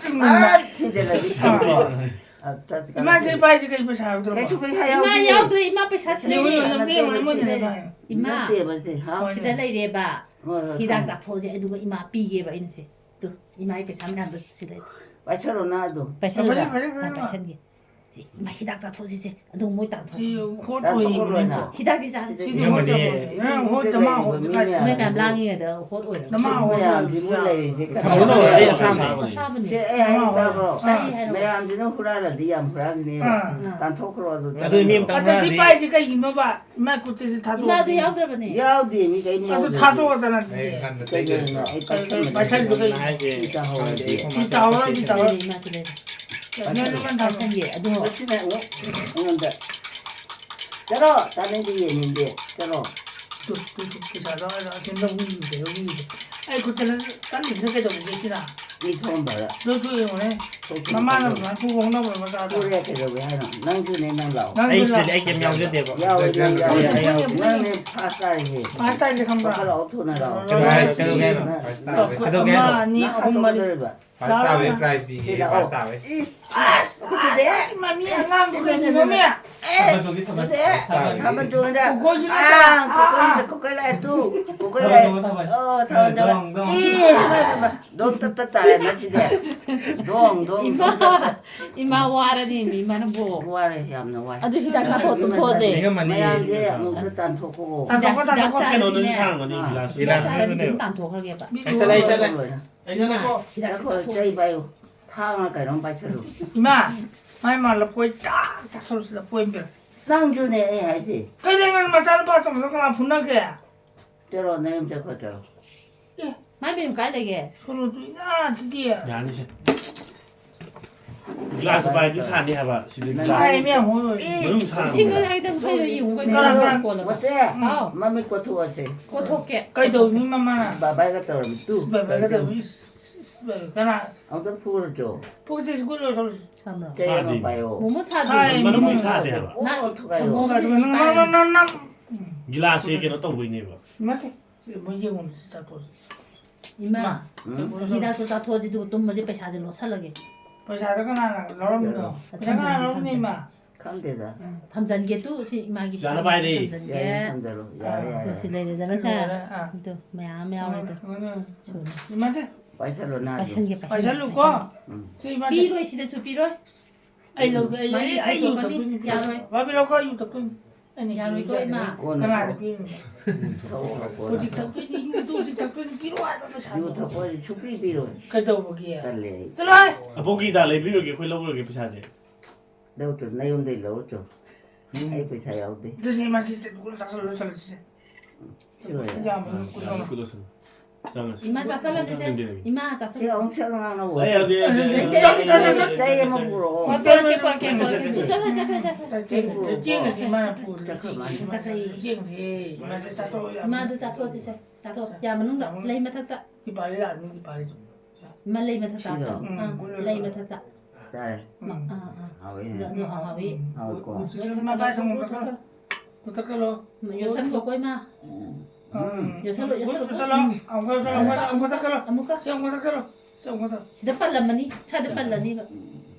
ꯊꯤꯟꯖꯤꯜꯂꯗꯤ ꯐꯕ꯫ ꯑ, ꯇꯠ-, ꯀꯩꯅꯣ ꯏꯃꯥꯁꯦ ꯇꯧ-, ꯄꯥꯏꯁꯦ ꯀꯩ ꯄꯩꯁꯥ ꯌꯥꯎꯗ꯭ꯔꯕ? ꯀꯩꯁꯨ ꯄꯩꯁꯥ ꯏꯃꯥ ꯌꯥꯎꯗꯦ꯫ ꯌꯥꯎꯗ꯭ꯔꯦ, ꯏꯃꯥ ꯄꯩꯁꯥ ꯁꯤꯗ ꯂꯩꯔꯦ꯫ ꯅꯠꯇꯦ, ꯅꯠꯇꯦ, ꯁꯤꯗ ꯂꯩꯔꯦ꯫ ꯏꯃꯥ, ꯅꯠꯇꯦꯕ ꯁꯦ, ꯍꯥꯎ꯫ ꯁꯤꯗ ꯂꯩꯔꯦꯕ꯫ ꯍꯣꯏ, ꯍꯣꯏ, ꯍꯤꯗꯥꯛ ꯈꯪꯉꯦ꯫ ꯆꯥꯊꯣꯛꯑꯁꯦ, ꯑꯗꯨꯒ ꯏꯃꯥ ꯄꯤꯒꯦꯕ ꯑꯩꯅ ꯁꯦ꯫ ꯇꯨ, ꯏꯃꯥꯒꯤ ꯄꯩꯁꯥ ꯃꯌꯥꯝꯗꯣ ꯁꯤꯗ ꯂꯩ꯫ ꯄꯥꯏꯁꯜꯂꯣ ꯅꯪ ꯑꯗꯨꯝ꯫ ꯄꯥꯏꯁꯜꯂꯨꯔꯥ? ꯄꯥꯏꯁꯜꯂꯨ, ꯄꯥꯏꯁꯜꯂꯨ, ꯑꯥ, ꯄꯥꯏꯁꯜꯂꯨ꯫ ꯄꯥꯏꯁꯜꯒꯦ꯫ ꯁꯤ, ꯏꯃꯥ ꯍꯤꯗꯥꯛ ꯆꯥꯊꯣꯛꯑꯁꯤꯁꯦ꯫ ꯑꯗꯨ ꯃꯣꯏ ꯇꯥꯟꯊꯣꯛ-, ꯁꯤ ꯍꯣꯠ ꯆꯥꯊꯣꯛꯑꯣ ꯑꯣꯏꯔꯤꯕꯅꯦ꯫ ꯂꯣꯏꯅ꯫ ꯍꯤꯗꯥꯛꯁꯤ ꯆꯥ-, ꯁꯤꯗ ꯁꯤꯗꯤ ꯍꯣꯠ ꯏꯃꯥꯟꯅꯕꯤ꯫ ꯇꯧꯕꯅꯦ꯫ ꯅꯪ ꯍꯣꯠ ꯁꯤꯗ ꯇꯃꯥ ꯂꯩꯔꯤꯕ ꯍꯣꯠ ꯃꯤ ꯀꯥꯏ-, ꯃꯌꯥꯝ ꯅꯣꯏ ꯃꯌꯥꯝ ꯂꯥꯡꯉꯤꯉꯩꯗ ꯍꯣꯠ ꯑꯣꯏꯔꯣ꯫ ꯇꯃꯥ ꯍꯣꯠ ꯃꯌꯥꯝꯁꯤꯕꯨ ꯑꯣꯏꯔꯤꯁꯦ꯫ ꯂꯩꯔꯤꯁꯦ ꯀꯅꯥꯅꯣ? ꯑꯁꯥꯕꯅꯦ꯫ ꯁꯦ, ꯑꯩ ꯍꯥꯏ ꯇꯥꯕ꯭ꯔꯣ? ꯇꯥꯏ ꯍꯥꯏꯔꯣ꯫ ꯃꯌꯥꯝꯁꯤꯅ ꯍꯨꯔꯥꯜꯂꯗꯤ ꯌꯥꯝ ꯍꯨꯔꯥꯟꯒꯅꯦꯕ꯫ ꯑꯥ꯫ ꯇꯥꯟꯊꯣꯛꯈ꯭ꯔꯣ ꯑꯗꯨ ꯑꯗꯨ ꯃꯤ ꯑꯃꯇꯪ ꯑꯗꯣ ꯁꯤ ꯍꯨꯔꯥꯜꯂꯗꯤ꯫ ꯄꯥꯏꯁꯤ ꯀꯩꯒꯤꯅꯣꯕ? ꯏꯃꯥ ꯈꯨꯠꯇꯁꯨ ꯊꯥꯗꯣꯛꯑꯣ꯫ ꯏꯃꯥꯗꯨ ꯌꯥꯎꯗ꯭ꯔꯕꯅꯦ꯫ ꯌꯥꯎꯗꯦ, ꯃꯤ ꯀꯩꯝ ꯑꯗꯨ ꯌꯥꯎꯗꯦ꯫ ꯊꯥꯗꯣꯛꯑꯣꯗꯅ ꯑꯗꯨꯗꯤ꯫ ꯑꯩ ꯈꯟꯕꯗ ꯀꯩꯗꯧꯔꯤꯅꯣ? ꯑꯩ ꯄꯥꯏꯁꯟꯕꯗ ꯄꯥꯏꯁꯟꯕꯗ ꯁꯤ ꯇꯥꯍꯧꯔꯗꯤ꯫ ꯁꯤ ꯇꯥꯍꯧꯔ, ꯁꯤ ꯇꯥꯍꯧꯔ꯫ ꯂꯩꯔꯦ, ꯏꯃꯥꯁꯤ ꯂꯩꯔꯦ꯫ ꯅꯣꯏ ꯅꯣꯏ ꯄꯥꯏꯁꯟꯒꯦ, ꯑꯗꯣ꯫ ꯃꯁꯤꯅ ꯑꯃꯨꯛ ꯑꯩꯉꯣꯟꯗ ꯆꯠꯂꯣ, ꯇꯥꯅꯤꯡꯗꯦ, ꯌꯦꯡꯅꯤꯡꯗꯦ꯫ ꯆꯠꯂꯣ꯫ ꯇꯨ, ꯇꯨ, ꯇꯨ, ꯄꯩꯁꯥꯗꯣ ꯑꯩꯅ ꯑꯆꯤꯟꯗ ꯍꯨꯏꯗꯦ, ꯍꯨꯏꯗꯦ꯫ ꯑꯩ ꯈꯨꯠꯇꯅ ꯀꯜꯂꯤꯁꯤꯅ ꯀꯩꯗꯧꯕꯒꯦ ꯁꯤꯅ? ꯃꯤ ꯊꯣꯛꯑꯝꯕꯗ꯫ ꯅꯣꯏꯁꯨ ꯌꯦꯡꯉꯨꯅꯦ꯫ ꯊꯣꯛꯇꯦ, ꯃꯃꯥꯅ ꯊꯣꯛꯇꯦ꯫ ꯑꯗꯨꯃꯥꯏꯅ ꯐꯨꯕ ꯍꯣꯡꯅꯕ꯭ꯔꯣ ꯃꯆꯥꯗꯣ? ꯐꯨꯔꯦ ꯀꯩꯗꯧꯒꯦ ꯍꯥꯏꯅꯣ? ꯅꯪꯁꯨꯅꯦ, ꯅꯪ ꯂꯥꯛꯑꯣ꯫ ꯅꯪꯁꯨ ꯑꯩ ꯁꯤꯗꯗꯤ ꯂꯥꯛꯑꯣ꯫ ꯑꯩ ꯀꯩꯝ ꯌꯥꯎꯖꯗꯦꯕ꯫ ꯌꯥꯎꯋꯦ, ꯅꯪ ꯌꯥꯎꯋꯦ꯫ ꯌꯥꯎꯋꯦ, ꯌꯥꯎꯋꯦ꯫ ꯅꯪꯅꯦ ꯐꯥꯁ ꯇꯥꯔꯤꯁꯦ꯫ ꯐꯥꯁ ꯇꯥꯔꯤꯁꯦ ꯈꯪꯕ꯭ꯔꯥ? ꯀꯥꯈꯠꯂꯛꯑꯣ, ꯊꯨꯅ ꯂꯥꯛꯑꯣ꯫ ꯀꯩꯗꯧꯒꯦ ꯍꯥꯏꯅꯣ? ꯅꯪ, ꯐꯥꯁ ꯇꯥꯔꯦ꯫ ꯅꯪ ꯀꯩꯗꯧꯒꯦ ꯍꯥꯏꯅꯣ? ꯑꯃ, ꯑꯅꯤ, ꯅꯪ ꯑꯍꯨꯝ, ꯃꯔꯤ꯫ ꯍꯥꯠꯇꯣꯛꯀꯗꯧꯔꯤꯕ꯫ ꯐꯥꯔꯁ ꯇꯥꯕ ꯄ꯭ꯔꯥꯏꯖ ꯄꯤꯒꯦ, ꯁꯤ ꯂꯥꯛꯑꯣ꯫ ꯐꯥꯔꯁ ꯇꯥꯕ꯫ ꯏ, ꯑꯁ, ꯎꯈꯠꯄꯤꯗꯦ꯫ ꯃꯃꯤ ꯑꯉꯥꯡꯗꯣ ꯀꯩꯅꯣ, ꯃꯃꯤ꯫ ꯑꯦ, ꯊꯝꯕꯗꯨꯒꯤ ꯊꯝꯕ ꯅꯠꯇꯦ, ꯐꯥꯔꯁ ꯇꯥꯕꯒꯤ꯫ ꯊꯝꯕꯗꯨ ꯍꯟꯗꯛ꯫ ꯀꯣꯀꯣꯏꯁꯨ ꯅꯠꯇꯦ꯫ ꯑꯥ, ꯀꯣꯀꯣꯏꯗ, ꯀꯣꯀꯣꯏ ꯂꯥꯛꯑꯦ ꯇꯨ꯫ ꯀꯣꯀꯣꯏ ꯊꯝꯕꯗꯨ ꯂꯥꯛꯑꯦ꯫ ꯊꯝꯕ꯫ ꯑꯣ, ꯊꯝꯕꯗꯨ꯫ ꯗꯣꯡ, ꯗꯣꯡ꯫ ꯏ, ꯏꯃꯥ, ꯏꯃꯥ, ꯏꯃꯥ꯫ ꯗꯣꯡ ꯇꯠ ꯇꯠ ꯇꯥꯔꯦ ꯅꯠꯇꯤꯗꯦ꯫ ꯗꯣꯡ, ꯗꯣꯡ, ꯏꯃꯥ, ꯗꯣꯡ ꯇꯠ ꯇꯠ꯫ ꯏꯃꯥ ꯋꯥꯔꯅꯤ, ꯃꯤ ꯏꯃꯥꯅꯕꯨ꯫ ꯋꯥꯔꯦ, ꯌꯥꯝꯅ ꯋꯥꯔꯦ꯫ ꯑꯗꯨ ꯍꯤꯗꯥꯛ ꯆꯥꯊꯣꯛ ꯇꯨꯝꯊꯣꯛꯑꯁꯦ꯫ ꯅꯤꯡꯉꯝꯃꯅꯤ꯫ ꯃꯌꯥꯝꯁꯦ ꯑꯃꯨꯛꯇ ꯇꯥꯟꯊꯣꯛꯈꯣꯀꯣ꯫ ꯇꯥꯟꯊꯣꯛꯈꯣ, ꯍꯤꯗꯥꯛ, ꯇꯥꯟꯊꯣꯛꯈꯣ꯫ ꯍꯤꯗꯥꯛ ꯀꯩꯅꯣꯗꯁꯨ ꯆꯥꯔꯗꯤꯅꯦ꯫ ꯁꯥꯡꯕꯅꯤ, ꯑꯥ꯫ ꯒꯤꯂꯥꯁ꯫ ꯍꯤꯗꯥꯛ ꯆꯥꯔꯗꯤ ꯑꯗꯨꯝ ꯇꯥꯟꯊꯣꯛꯈ꯭ꯔꯒꯦꯕ꯫ ꯃꯤ ꯑꯩ ꯆꯠꯂꯦ, ꯑꯩ ꯆꯠꯂꯦ꯫ ꯂꯣꯏꯔꯦ꯫ ꯑꯩ ꯆꯠꯂꯦꯀꯣ꯫ ꯍꯤꯗꯥꯛ ꯆꯠꯈꯣ, ꯆꯥꯊꯣꯛ꯫ ꯆꯩ ꯄꯥꯏꯌꯨ꯫ ꯊꯥꯡꯅ ꯀꯩꯅꯣꯝ ꯄꯥꯏꯁꯜꯂꯨ꯫ ꯏꯃꯥ, ꯃꯥꯏ ꯃꯥ ꯂꯐꯣꯏ ꯇꯥꯛ ꯆꯥꯁꯜꯂꯨꯁꯤ, ꯂꯐꯣꯏ ꯑꯃ ꯄꯤꯔꯛ꯫ ꯅꯪꯁꯨꯅꯦ ꯑꯩ ꯍꯥꯏꯁꯦ꯫ ꯀꯩꯗꯧꯉꯩ ꯃꯆꯥꯅꯨꯄꯥ ꯑꯆꯧꯕꯗꯣ ꯀꯅꯥ ꯐꯨꯅꯒꯦ? ꯆꯠꯂꯣ, ꯅꯌꯨꯝ ꯆꯠꯈꯣ, ꯆꯠꯂꯣ꯫ ꯑꯦ꯫ ꯃꯥꯏ ꯃꯌꯨꯝ ꯀꯥꯏ ꯂꯩꯒꯦ? ꯁꯣꯅꯣ ꯆꯨꯏꯅ ꯁꯤꯗꯤ꯫ ꯌꯥꯅꯤꯁꯦ꯫ ꯒ꯭ꯂꯥꯁ ꯄꯥꯏꯗꯤ ꯁꯥꯅꯤ ꯍꯥꯏꯕ, ꯁꯤꯗꯤ ꯅꯪ ꯒ꯭ꯂꯥꯁ꯫ ꯇꯥꯏ, ꯃꯤ ꯌꯥꯝ ꯍꯣꯏ꯫ ꯃꯅꯨꯡ ꯁꯥꯅꯤ꯫ ꯏꯁꯤꯡꯗꯣ ꯍꯥꯏꯗꯪ ꯍꯩꯔ ꯌꯦꯡꯉꯨ ꯀꯩꯅꯣ꯫ ꯀꯅꯥ, ꯀꯅꯥ? ꯀꯣꯜꯂꯒ꯫ ꯃꯣꯇꯦ, ꯍꯥꯎ꯫ ꯃꯃꯤꯠ ꯀꯣꯊꯣꯛꯑꯁꯦ꯫ ꯀꯣꯊꯣꯛꯀꯦ꯫ ꯀꯩꯗꯧꯅꯤ ꯃꯃꯥꯅ? ꯕꯥꯕꯥꯏꯒ ꯇꯧꯔꯝꯃꯤ, ꯇꯨ꯫ ꯕꯥꯕꯥꯏꯒ ꯇꯧꯔꯝꯃꯤ, ꯏꯁ, ꯏꯁ, ꯏꯁ, ꯀꯅꯥ? ꯑꯝꯇ ꯐꯨꯔꯨꯆꯣ꯫ ꯄꯨꯛꯁꯦ ꯁꯤꯒꯨꯠ ꯂꯣꯏꯁꯜꯂꯨ꯫ ꯊꯝꯃꯣ꯫ ꯆꯩ ꯑꯃ ꯁꯥꯗꯦ꯫ ꯄꯥꯏꯌꯣ꯫ ꯃꯣꯃꯣ ꯁꯥꯗꯦ꯫ ꯁꯥꯏ, ꯃꯅꯨꯡꯒꯤ ꯁꯥꯗꯦ ꯍꯥꯏꯕ꯫ ꯑꯣ, ꯅꯪ ꯊꯨꯒꯥꯏꯌꯣ꯫ ꯁꯪꯒꯣꯝꯒ ꯅꯪ, ꯅꯪ, ꯅꯪ, ꯅꯪ, ꯅꯪ꯫ ꯒꯤꯂꯥꯁꯁꯦ ꯀꯩꯅꯣ ꯇꯧꯕꯩꯅꯦꯕ꯫ ꯃꯁꯦ, ꯁꯤ ꯃꯣꯏ ꯌꯦꯡꯉꯨꯅꯦ, ꯁꯤ ꯆꯥꯊꯣꯛꯑꯁꯤ꯫ ꯏꯃꯥ, ꯃꯥ꯫ ꯎꯝ? ꯍꯤꯗꯥꯛꯇꯣ ꯆꯥꯊꯣꯛꯑꯁꯤ, ꯑꯗꯨꯒ ꯇꯨꯝꯕꯁꯦ ꯄꯩꯁꯥꯁꯦ ꯂꯣꯠꯁꯜꯂꯒꯦ꯫ ꯄꯩꯁꯥꯗꯣ ꯀꯅꯥꯅ ꯂꯧꯔꯝꯃꯤꯅꯣ? ꯄꯩꯁꯥ ꯀꯅꯥꯅ ꯊꯝꯖꯟꯒꯦ, ꯂꯧꯔꯝꯃꯤꯅꯣ, ꯊꯝꯖꯟꯒꯦ꯫ ꯏꯃꯥ? ꯎꯝ, ꯊꯝꯖꯟꯒꯦ ꯇꯨ, ꯁꯤ ꯏꯃꯥꯒꯤ ꯆꯥꯅ ꯄꯩꯁꯥ ꯄꯥꯏꯔꯦ꯫ ꯊꯝꯖꯟꯒꯦ꯫ ꯌꯥꯏ, ꯊꯝꯖꯜꯂꯣ꯫ ꯌꯥꯔꯦ, ꯑꯥ, ꯌꯥꯔꯦ꯫ ꯇꯨ, ꯁꯤ ꯂꯩꯔꯦꯗꯅ ꯁꯦ꯫ ꯂꯣꯏꯔꯦ, ꯑꯥ꯫ ꯇꯨ, ꯃꯌꯥꯝ ꯌꯥꯎꯔꯦ ꯇꯨ꯫ ꯎꯝ, ꯎꯝ꯫ ꯁꯨꯅ꯫ ꯏꯃꯥꯁꯦ꯫ ꯄꯥꯏꯁꯜꯂꯣ, ꯅꯥꯗꯣ꯫ ꯄꯥꯏꯁꯜꯒꯦ, ꯄꯥꯏꯁꯜꯂꯦ, ꯄꯥꯏꯁꯜꯂꯨꯀꯣ꯫ ꯄꯥꯏꯁꯜꯂꯦ꯫ ꯎꯝ꯫ ꯁꯤ ꯏꯃꯥꯁꯦ꯫ ꯄꯤꯔꯣꯏ, ꯁꯤꯗꯁꯨ ꯄꯤꯔꯣꯏ꯫ ꯑꯩ ꯂꯧꯒꯦ, ꯑꯩ, ꯃꯥꯒꯤ ꯑꯩ, ꯑꯩ ꯌꯨ ꯊꯛꯇꯣꯛꯀꯅꯤ, ꯊꯛꯇꯣꯏꯅꯤ꯫ ꯌꯥꯔꯣꯏ꯫ ꯕꯥꯕꯤ, ꯂꯧꯀꯣ, ꯑꯩ ꯌꯨ ꯊꯛꯇꯣꯏꯅꯤ꯫ ꯑꯩꯅ ꯌꯥꯔꯣꯏꯀꯣ, ꯌꯨ ꯏꯃꯥ꯫ ꯆꯥꯗꯣꯏꯅꯤ꯫ ꯀꯣꯟꯅ ꯀꯅꯥꯗ ꯊꯛꯑꯣ꯫ ꯄꯤꯔꯤꯅꯣ? ꯊꯛꯑꯣ, ꯀꯣꯟꯅ ꯍꯧꯖꯤꯛ ꯊꯛꯑꯣ꯫ ꯊꯛꯇꯣꯏꯅꯤ, ꯌꯨꯗꯣ ꯍꯧꯖꯤꯛ ꯊꯛꯇꯣꯏꯅꯤ, ꯄꯤꯔꯣ ꯍꯥꯏꯕ ꯄꯩꯁꯥꯗꯣ꯫ ꯌꯨ ꯊꯛꯄ ꯍꯥꯏꯁꯦ ꯁꯨꯡꯄꯤ ꯄꯤꯔꯣꯏ꯫ ꯀꯩꯗꯧꯕꯒꯤ? ꯇꯜꯂꯦ ꯑꯩ꯫ ꯆꯠꯂꯣꯍꯦ! ꯑꯕꯣꯛꯀꯤ ꯍꯤꯗꯥꯛ ꯂꯩꯕꯤꯔꯒꯦ, ꯑꯩꯈꯣꯏ ꯂꯧꯔꯒꯦ ꯄꯩꯁꯥꯁꯦ꯫ ꯂꯧꯔꯨꯆꯣ, ꯅꯌꯨꯝꯗꯩ ꯂꯧꯔꯨꯆꯣ꯫ ꯎꯝ꯫ ꯑꯩ ꯄꯩꯁꯥ ꯌꯥꯎꯗꯦ꯫ ꯑꯗꯨꯗꯤ ꯏꯃꯥꯁꯤ ꯆꯠꯂꯨ, ꯆꯠꯂꯨ, ꯆꯠꯂꯨ, ꯆꯠꯂꯨ, ꯁꯤꯁꯦ꯫ ꯁꯤ ꯂꯣꯏꯔꯦ꯫ ꯌꯥꯝꯕꯗꯣ ꯎꯝ, ꯀꯨꯏꯔꯣꯅ꯫ ꯌꯥꯝꯕꯗꯣ ꯀꯨꯏꯔꯣꯁꯅꯨ꯫ ꯆꯪꯉꯁꯤ꯫ ꯏꯃꯥ ꯆꯥꯁꯜꯂꯁꯤꯁꯦ꯫ ꯆꯪꯗꯦ꯫ ꯏꯃꯥ ꯁꯤ ꯆꯥꯁꯜꯂꯁꯤ꯫ ꯑꯃꯨꯛ ꯁꯦꯡꯅ ꯉꯥꯡꯅꯕ ꯂꯩ, ꯂꯩ, ꯂꯩ, ꯂꯩ, ꯂꯩ, ꯂꯩ꯫ ꯂꯩ ꯑꯃ ꯄꯨꯔꯛꯑꯣ꯫ ꯄꯨꯔꯛꯀꯦ, ꯄꯨꯔꯛꯀꯦ, ꯄꯨꯔꯛꯀꯦ꯫ ꯆꯠꯂꯣ, ꯆꯠꯂꯣ, ꯆꯠꯂꯣ, ꯆꯠꯂꯣ꯫ ꯆꯦꯡ ꯄꯨꯔꯛꯑꯣ꯫ ꯆꯦꯡꯗꯤ ꯏꯃꯥꯅ ꯄꯨꯔꯦ꯫ ꯆꯠꯈ꯭ꯔ ꯃꯥꯜꯂꯦ꯫ ꯆꯠꯈ꯭ꯔꯦ꯫ ꯆꯦꯡꯗꯤ ꯏꯃꯥꯁꯦ ꯆꯥꯊꯣꯛꯑꯣ ꯌꯥꯝ꯫ ꯏꯃꯥꯗꯨ ꯆꯥꯊꯣꯛꯑꯁꯤꯁꯦ꯫ ꯆꯥꯊꯣꯛ꯫ ꯌꯥ ꯃꯅꯨꯡꯗ ꯂꯩ ꯃꯊꯛꯇ꯫ ꯗꯤꯄꯥꯂꯤ ꯂꯥꯛꯑꯅꯤ, ꯗꯤꯄꯥꯂꯤ꯫ ꯏꯃꯥ ꯂꯩ ꯃꯊꯛꯇ ꯁꯤꯔꯣ? ꯆꯠꯂꯣ꯫ ꯑꯥ, ꯂꯩ ꯃꯊꯛꯇ꯫ ꯆꯥꯔꯦ꯫ ꯃ-, ꯑꯥ, ꯑꯥ꯫ ꯍꯥꯎꯋꯦ꯫ ꯑꯗꯨ, ꯑꯗꯨ ꯍꯥꯎꯏ꯫ ꯍꯥꯎꯋꯤꯀꯣ꯫ ꯍꯧꯖꯤꯛ ꯃꯇꯥꯏ ꯁꯪꯕ ꯃꯊꯛꯇ꯫ ꯃꯊꯛꯇ ꯂꯣ꯫ ꯌꯣꯠꯁꯟꯈꯣꯀꯣ ꯏꯃꯥ꯫ ꯎꯝ꯫ ꯌꯣꯠꯁꯜꯂꯣ, ꯌꯣꯠꯁꯜꯂꯣ꯫ ꯌꯣꯠꯁꯜꯂꯣ꯫ ꯑꯃꯨꯛꯀ ꯌꯣꯠꯁꯜꯂꯣ, ꯑꯃꯨꯛꯀ, ꯑꯃꯨꯛꯀ ꯌꯣꯠꯁꯜꯂꯣ꯫ ꯑꯃꯨꯛꯀ꯫ ꯁꯤ ꯑꯃꯨꯛꯀ ꯌꯣꯠꯁꯜꯂꯣ꯫ ꯁꯤ ꯑꯃꯨꯛꯀ ꯌꯣꯠꯁꯜꯂꯣ꯫ ꯁꯤꯗ ꯄꯜꯂꯝꯃꯅꯤ꯫ ꯁ꯭ꯋꯥꯏꯗ ꯄꯜꯂꯅꯤꯕ꯫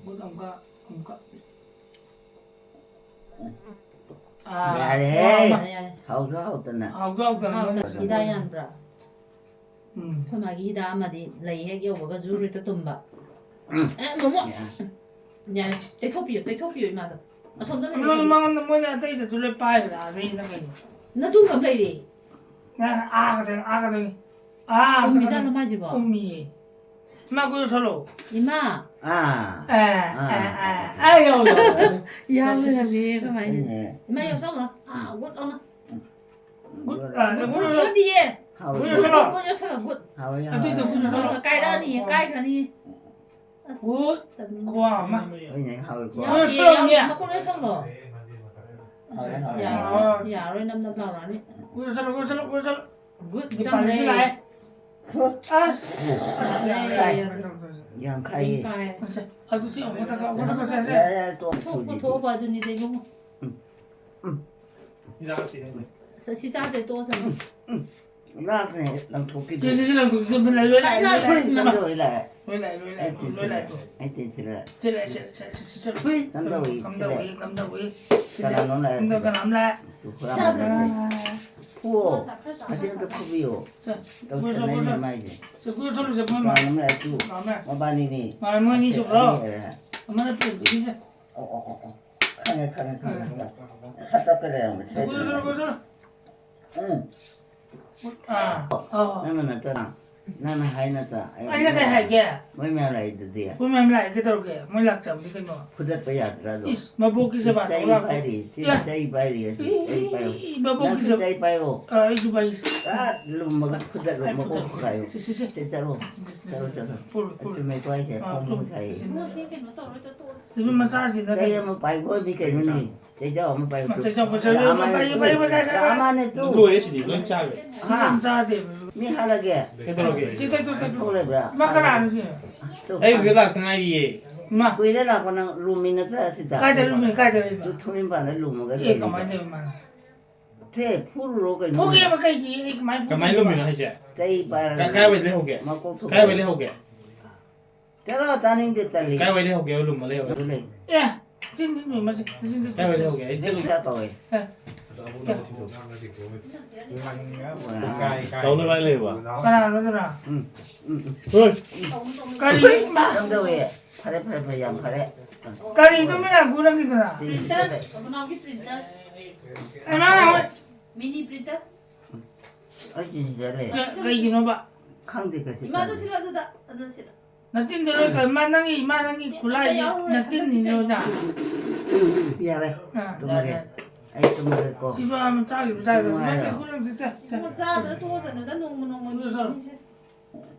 ꯃꯨꯠ ꯑꯃꯨꯛꯀ, ꯑꯃꯨꯛꯀ꯫ ꯌꯥꯔꯦ꯫ ꯌꯥꯔꯦ, ꯌꯥꯔꯦ꯫ ꯍꯥꯎꯁꯨ ꯍꯥꯎꯇꯅ꯫ ꯍꯥꯎꯁꯨ ꯍꯥꯎꯇꯅ꯫ ꯍꯥꯎꯇ-, ꯍꯤꯗꯥꯛ ꯌꯥꯟꯕ꯭ꯔꯥ? ꯎꯝ꯫ ꯑꯩꯈꯣꯏ ꯃꯥꯒꯤ ꯍꯤꯗꯥꯛ ꯑꯃꯗꯤ ꯂꯩ ꯍꯦꯛ ꯌꯧꯕꯒ ꯖꯨꯔ ꯍꯦꯛꯇ ꯇꯨꯝꯕ꯫ ꯎꯝ꯫ ꯑꯦ, ꯃꯣꯃꯣ꯫ ꯌꯥ꯫ ꯌꯥꯔꯦ, ꯇꯩꯊꯣꯛꯄꯤꯌꯨ, ꯇꯩꯊꯣꯛꯄꯤꯌꯨ ꯏꯃꯥꯗꯣ꯫ ꯑꯁꯣꯝꯗ ꯃꯉꯣꯟꯗ, ꯂꯩ꯫ ꯃꯉꯣꯟꯗ ꯃꯣꯏꯅ ꯑꯇꯩꯗꯁꯨ ꯂꯣꯏ ꯄꯥꯏꯈ꯭ꯔꯦ, ꯑꯥꯗꯩꯁꯤꯅ ꯀꯩꯅꯣ꯫ ꯅꯇꯨꯡꯗ ꯑꯃ ꯂꯩꯔꯦ꯫ ꯅꯪ ꯑꯥ ꯈꯛꯇꯪ, ꯑꯥ ꯈꯛꯇꯪ꯫ ꯑꯥ ꯎꯝ, ꯈꯛꯇꯪ꯫ ꯃꯤꯖꯥꯠꯂꯣ ꯃꯥꯏꯁꯤꯕꯣ? ꯎꯝꯃꯤꯌꯦ꯫ ꯏꯃꯥ ꯀꯣꯏꯔꯨ ꯁꯣꯂꯣ꯫ ꯏꯃꯥ꯫ ꯑꯥ꯫ ꯑꯦ, ꯑꯥ, ꯑꯦ, ꯑꯥ, ꯑꯦ, ꯑꯥ, ꯑꯦ, ꯌꯧꯔꯦ, ꯌꯧꯔꯦ꯫ ꯌꯥꯎꯔꯦ ꯍꯥꯏꯕꯅꯦ ꯀꯃꯥꯏꯅ꯫ ꯎꯝ꯫ ꯏꯃꯥ ꯌꯧꯁꯜꯂꯣ꯫ ꯑꯥ, ꯒꯨꯠ ꯑꯣꯅ꯫ ꯒꯨꯠ, ꯌꯣꯠ-, ꯑꯥ, ꯒꯨꯠ, ꯒꯨꯠ, ꯒꯨꯠ ꯒꯨꯠ꯫ ꯌꯣꯠꯇꯤꯌꯦ꯫ ꯍꯥꯎꯋꯦ, ꯒꯨꯠ ꯍꯥꯎꯋꯦ꯫ ꯌꯣꯠꯁꯜꯂꯣ꯫ ꯒꯨꯠ ꯌꯣꯠꯁꯜꯂꯣ, ꯒꯨꯠ꯫ ꯍꯥꯎꯋꯦ, ꯑꯗꯨꯏꯗꯣ ꯍꯥꯎꯋꯦ꯫ ꯒꯨꯠ ꯌꯣꯠꯁꯜꯂꯣ꯫ ꯀꯥꯏꯔꯛꯑꯅꯤꯌꯦ, ꯀꯥꯏꯈ꯭ꯔꯅꯤꯌꯦ꯫ ꯑꯁ, ꯒꯨꯠ꯫ ꯇꯟ-, ꯈꯨꯋꯥ ꯑꯃ꯫ ꯍꯣꯏꯅꯦ, ꯍꯥꯎꯋꯦꯀꯣ꯫ ꯌꯥꯎꯗꯦ, ꯌꯣꯠꯁꯜꯂꯣ, ꯌꯥꯎꯗꯦ, ꯌꯥ꯫ ꯃꯈꯨꯠ ꯂꯣꯏ ꯁꯣꯂꯣ꯫ ꯍꯥꯎꯋꯦ, ꯍꯥꯎꯋꯦ, ꯌꯥꯔꯣꯏ, ꯍꯥꯎꯋꯦ꯫ ꯌꯥꯔꯣꯏ, ꯅꯝ ꯅꯝ ꯂꯥꯎꯔꯛꯑꯅꯤ꯫ ꯒꯨꯠ ꯌꯣꯠꯁꯜꯂꯣ, ꯒꯨꯠ ꯌꯣꯠꯁꯜꯂꯣ, ꯒꯨꯠ ꯌꯣꯠꯁꯜꯂꯣ꯫ ꯒꯨꯠ ꯗꯤꯄꯥꯂꯤꯁꯨ ꯆꯪꯈ꯭ꯔꯦ꯫ ꯂꯥꯛꯑꯦ꯫ ꯍꯣ꯫ ꯑꯁ꯫ ꯌꯥꯔꯦ, ꯈꯥꯏ꯫ ꯌꯥꯔꯦ꯫ ꯌꯥꯡꯈꯩ꯫ ꯀꯥꯏꯔꯦ꯫ ꯑꯗꯨ ꯁꯤ ꯑꯃꯨꯛ ꯊꯛꯀ-, ꯑꯃꯨꯛ ꯊꯛꯀꯁꯦ, ꯁꯦ꯫ ꯌꯥꯔꯦ, ꯌꯥꯔꯦ, ꯇꯣꯛ, ꯄꯨꯊꯣꯛ-, ꯍꯧꯖꯤꯛꯇꯤ꯫ ꯄꯨꯊꯣꯛꯑꯕ ꯑꯗꯨꯅꯤꯗ ꯏꯕꯨꯡꯉꯣ꯫ ꯍꯤꯗꯥꯛ ꯁꯤꯗ ꯑꯁ, ꯁꯤ ꯆꯥꯗ꯭ꯔꯦ, ꯇꯣꯛꯑꯁꯅꯨ꯫ ꯂꯥꯛꯈ꯭ꯔꯦ, ꯂꯪꯊꯣꯛꯈꯤꯒꯦ꯫ ꯁꯤ, ꯁꯤ, ꯁꯤ ꯂꯪꯊꯣꯛ-, ꯁꯤ ꯂꯣꯏ ꯂꯥꯛꯑꯦ, ꯂꯣꯏ ꯂꯥꯛꯑꯦ꯫ ꯂꯣꯏ ꯂꯥꯛꯑꯦ꯫ ꯂꯣꯏ ꯂꯥꯛꯑꯦ, ꯂꯣꯏ ꯑꯩ ꯂꯥꯛꯑꯦ, ꯂꯣꯏ ꯂꯥꯛꯑꯦ꯫ ꯇꯦꯟꯁꯤꯜꯂꯦ, ꯑꯩ ꯇꯦꯟꯁꯤꯜꯂꯦ꯫ ꯁꯤ ꯂꯥꯛꯑꯦ, ꯁꯤ, ꯁꯤ, ꯁꯤ, ꯁꯤ, ꯁꯤ꯫ ꯍꯨꯏ, ꯀꯝꯗꯧꯏ? ꯀꯝꯗꯧꯏ, ꯀꯝꯗꯧꯏ? ꯀꯅꯥꯅꯣ ꯂꯥꯛꯑꯦ? ꯀꯝꯗꯧ-, ꯀꯅꯥꯝ ꯂꯥꯛꯑꯦ? ꯇꯨ ꯈꯨꯔꯥ ꯃꯈꯣꯟꯁꯦ꯫ ꯐꯨꯑꯣ꯫ ꯑꯁꯤ ꯑꯝꯇ ꯐꯨꯕꯤꯌꯣ꯫ ꯁꯦ, ꯇꯧꯁꯟꯅꯩꯅꯦ ꯃꯥꯏꯁꯦ꯫ ꯁꯦ, ꯀꯨꯏ ꯁꯣꯝ, ꯁꯦ, ꯃꯣꯏ ꯀꯅꯥꯅꯣ ꯂꯥꯛꯑꯦ? ꯇꯨ꯫ ꯀꯅꯥꯝ ꯂꯥꯛꯑꯦ꯫ ꯃꯕꯥꯅꯤꯅꯤ꯫ ꯃꯥ-, ꯃꯣꯏꯅꯤ ꯁꯨꯕ꯭ꯔꯣ? ꯑꯅꯤ ꯑꯣꯏꯔꯦ꯫ ꯑꯃꯅ ꯄꯦꯟꯕꯤꯒꯤꯁꯦ꯫ ꯑꯣ, ꯑꯣ, ꯑꯣ, ꯑꯣ꯫ ꯈꯪꯉꯦ, ꯈꯪꯉꯦ, ꯈꯪꯉꯦ, ꯈꯪꯉꯦ꯫ ꯈꯠꯇꯛꯀ ꯂꯩꯔꯝꯕ ꯁꯦ, ꯀꯨꯏ ꯁꯣꯝ, ꯀꯨꯏ ꯁꯣꯝ꯫ ꯎꯝ꯫ ꯑꯥ, ꯑꯥ꯫ ꯅꯪꯅ ꯅꯠꯇ꯭ꯔꯥ? ꯅꯪꯅ ꯍꯥꯏ ꯅꯠꯇ꯭ꯔꯥ? ꯑꯩꯅ ꯀꯩ ꯍꯥꯏꯒꯦ? ꯃꯣꯏ ꯃꯌꯥꯝ ꯂꯥꯛꯏꯗꯨꯗꯤ꯫ ꯃꯣꯏ ꯃꯌꯥꯝ ꯂꯥꯛꯑꯦ, ꯀꯩꯗꯧꯔꯒꯦ? ꯃꯣꯏ ꯂꯥꯛꯆꯕꯗꯤ ꯀꯩꯅꯣ? ꯐꯨꯗꯠꯄ ꯌꯥꯗ꯭ꯔꯥ ꯑꯗꯣ? ꯏꯁ, ꯃꯕꯣꯛꯀꯤ ꯁꯦꯕꯥ ꯆꯩ ꯇꯧ ꯂꯥꯛꯄ꯫ ꯄꯥꯏꯔꯤ, ꯆꯩ, ꯑꯦ꯫ ꯆꯩ ꯄꯥꯏꯔꯤ ꯑꯁꯤ, ꯆꯩ ꯄꯥꯏꯌꯣ꯫ ꯏ, ꯃꯕꯣꯛꯀꯤ ꯅꯪꯁꯨ ꯁꯦꯕꯥ꯫ ꯆꯩ ꯄꯥꯏꯌꯣ꯫ ꯑ, ꯑꯩꯁꯨ ꯄꯥꯏ꯫ ꯆꯠ, ꯂꯨꯝꯃꯒ ꯐꯨꯗꯠꯂꯣ, ꯑꯩ ꯃꯀꯣꯛ ꯐꯨꯗꯠꯂꯣ꯫ ꯊꯨꯒꯥꯏꯌꯣ꯫ ꯁꯤ, ꯁꯤ, ꯁꯤ꯫ ꯁꯤ ꯆꯠꯂꯣ꯫ ꯆꯠꯂꯣ, ꯆꯠꯂꯣ꯫ ꯄꯨꯔꯣꯏ, ꯄꯨꯔꯣꯏ꯫ ꯑꯆꯨꯝ ꯃꯩ ꯀꯣꯏꯁꯦ ꯑ, ꯄꯣꯡ ꯆꯨꯝ-, ꯄꯣꯡ ꯁꯥꯏꯌꯦ꯫ ꯁꯤ, ꯁꯤ꯫ ꯏꯕꯨꯡꯉꯣ, ꯁꯤ ꯀꯩꯅꯣ ꯇꯧꯔꯣꯏꯗ, ꯇꯣꯛꯑꯣ꯫ ꯏꯕꯨꯡ ꯃꯆꯥꯁꯤꯅ ꯆꯩ ꯀꯩ-, ꯑꯃ ꯄꯥꯏꯈꯣ, ꯃꯤ ꯀꯩꯅꯣꯅꯦ? ꯆꯩꯖꯥꯎ ꯑꯃ ꯄꯥꯏꯌꯨ꯫ ꯆꯩꯖꯥꯎ, ꯆꯩꯖꯥꯎ, ꯆꯩꯖꯥꯎ, ꯆꯥꯃꯅꯦ ꯄꯥꯏꯌꯨ, ꯇꯨ꯫ ꯄꯥꯏꯌꯨ, ꯄꯥꯏꯌꯨ, ꯄꯥꯏꯌꯨ, ꯄꯥꯏꯌꯨ꯫ ꯆꯥꯃꯅꯦ ꯇꯨ꯫ ꯂꯣꯏꯔꯦ ꯁꯤꯗꯤ, ꯂꯣꯏ ꯆꯥꯈ꯭ꯔꯦ꯫ ꯁꯤ ꯌꯥꯝ ꯍꯥ? ꯆꯥꯗꯦꯕ꯫ ꯃꯤ ꯍꯥꯠꯂꯒꯦ꯫ ꯀꯩꯗꯧꯔꯒꯦ? ꯁꯤ ꯇꯩ, ꯇꯩ, ꯇꯩ, ꯇꯩ꯫ ꯊꯣꯛ ꯂꯩꯕ꯭ꯔꯥ? ꯃꯥ ꯀꯅꯥꯅꯣ ꯁꯤ? ꯇꯨ꯫ ꯑꯩ ꯍꯧꯖꯤꯛ ꯂꯥꯛꯇ ꯉꯥꯏꯔꯤꯌꯦ꯫ ꯏꯃꯥ꯫ ꯀꯨꯏꯔꯦ ꯂꯥꯛꯄ ꯅꯪ ꯂꯨꯝꯃꯤ ꯅꯠꯇ꯭ꯔꯥ ꯁꯤꯗ? ꯀꯥꯏꯗ ꯂꯨꯝꯃꯤ, ꯀꯥꯏꯗ ꯂꯩꯕ? ꯇꯨ ꯊꯣꯡꯖꯤꯟ ꯃꯄꯥꯟꯗ ꯂꯨꯝꯃꯒ ꯑꯦ, ꯂꯩꯔꯤꯕ꯫ ꯀꯃꯥꯏꯅ ꯇꯧꯔꯤꯕ ꯃꯥꯅ? ꯊꯦ, ꯐꯨꯔꯨꯔꯣ ꯀꯩꯅꯣ? ꯐꯨꯒꯦꯕ ꯀꯩꯒꯤ? ꯑꯩ ꯀꯃꯥꯏꯅ ꯐꯨꯒꯦꯕ? ꯀꯃꯥꯏꯅ ꯂꯨꯝꯃꯤꯅꯣ ꯍꯥꯏꯁꯦ? ꯆꯩ ꯄꯥꯏꯔꯒ ꯀꯥꯏ ꯋꯥꯏ ꯂꯩꯍꯧꯒꯦ? ꯃꯀꯣꯛ ꯊꯣꯛ ꯀꯥꯏ ꯋꯥꯏ ꯂꯩꯍꯧꯒꯦ? ꯆꯠꯂꯣ, ꯇꯥꯅꯤꯡꯗꯦ, ꯇꯜꯂꯤ꯫ ꯀꯥꯏ ꯋꯥꯏ ꯂꯩꯍꯧꯒꯦ? ꯂꯨꯝꯃ ꯂꯩꯍꯧꯒꯦ? ꯑꯗꯨ ꯂꯩ꯫ ꯑꯦ, ꯆꯤꯟ ꯊꯤꯅꯨ, ꯃꯁꯤ, ꯆꯤꯟ ꯊꯤꯅꯨ꯫ ꯀꯥꯏ ꯋꯥꯏ ꯂꯩꯍꯧꯒꯦ? ꯑꯩ ꯆꯠꯂꯨ꯫ ꯅꯪ ꯀꯌꯥ ꯀꯧꯋꯦ? ꯑꯦ, ꯀꯌꯥ? ꯇꯧꯅ ꯂꯥꯏ ꯂꯩꯕ? ꯀꯅꯥꯅꯣ ꯑꯗꯨꯅ? ꯎꯝ, ꯎꯝ, ꯎꯝ꯫ ꯍꯣꯏ꯫ ꯀꯔꯤ? ꯏꯃꯥ! ꯀꯝꯗꯧꯋꯦ? ꯐꯔꯦ, ꯐꯔꯦ, ꯐꯔꯦ, ꯌꯥꯝ ꯐꯔꯦ꯫ ꯀꯔꯤꯅꯣ ꯃꯌꯥꯝ ꯄꯨꯔꯝꯈꯤꯗꯨꯅ? ꯁꯤ ꯄ꯭ꯔꯤꯟꯇꯔ, ꯆꯠꯂꯦ꯫ ꯃꯅꯥꯎꯒꯤ ꯄ꯭ꯔꯤꯟꯇꯔ꯫ ꯑꯉꯥꯡ ꯍꯣꯏ꯫ ꯃꯤꯅꯤ ꯄ꯭ꯔꯤꯟꯇꯔ꯫ ꯑꯩ ꯆꯤꯟꯁꯤꯗ ꯂꯩ꯫ ꯀ-, ꯀꯩꯒꯤꯅꯣꯕ? ꯈꯪꯗꯦ ꯀꯩꯁꯨ ꯏꯃꯥꯗꯣ ꯈꯪꯗꯦ꯫ ꯁꯤꯜꯂꯣ ꯑꯗꯨꯗ, ꯑꯗꯨꯗ ꯁꯤꯜꯂꯣ꯫ ꯅꯇꯤꯟꯗꯣ ꯂꯣꯏ ꯀ-, ꯃꯥ ꯅꯪꯒꯤ, ꯏꯃꯥ ꯅꯪꯒꯤ ꯈꯨꯠꯂꯥꯏꯁꯤ ꯌꯥꯎꯔꯣꯏ, ꯅꯇꯤꯟꯅꯤ ꯍꯟꯗꯛꯇꯤ ꯂꯣꯏꯅ꯫ ꯀꯩꯅꯣ꯫ ꯌꯥꯔꯦ, ꯑꯥ, ꯇꯨꯝꯃꯒꯦ꯫ ꯌꯥꯔꯦ, ꯌꯥꯔꯦ꯫ ꯑꯩ ꯇꯨꯝꯃꯒꯦꯀꯣ꯫ ꯁꯤꯁꯨ ꯌꯥꯝ ꯆꯥꯈꯤꯕ ꯆꯥꯈꯤꯕ꯫ ꯇꯨꯝꯃꯣ ꯃꯥꯁꯦ ꯍꯥꯏꯔꯣ? ꯀꯨꯏꯅ ꯆꯠ-, ꯆꯠ-, ꯆꯠ-, ꯆꯥꯗ꯭ꯔ ꯇꯣꯛꯑꯁꯅꯨꯗ, ꯅꯣꯡꯃ ꯅꯣꯡꯃꯒꯤ ꯀꯨꯏꯅ ꯆꯠ-, ꯃꯤꯁꯦ꯫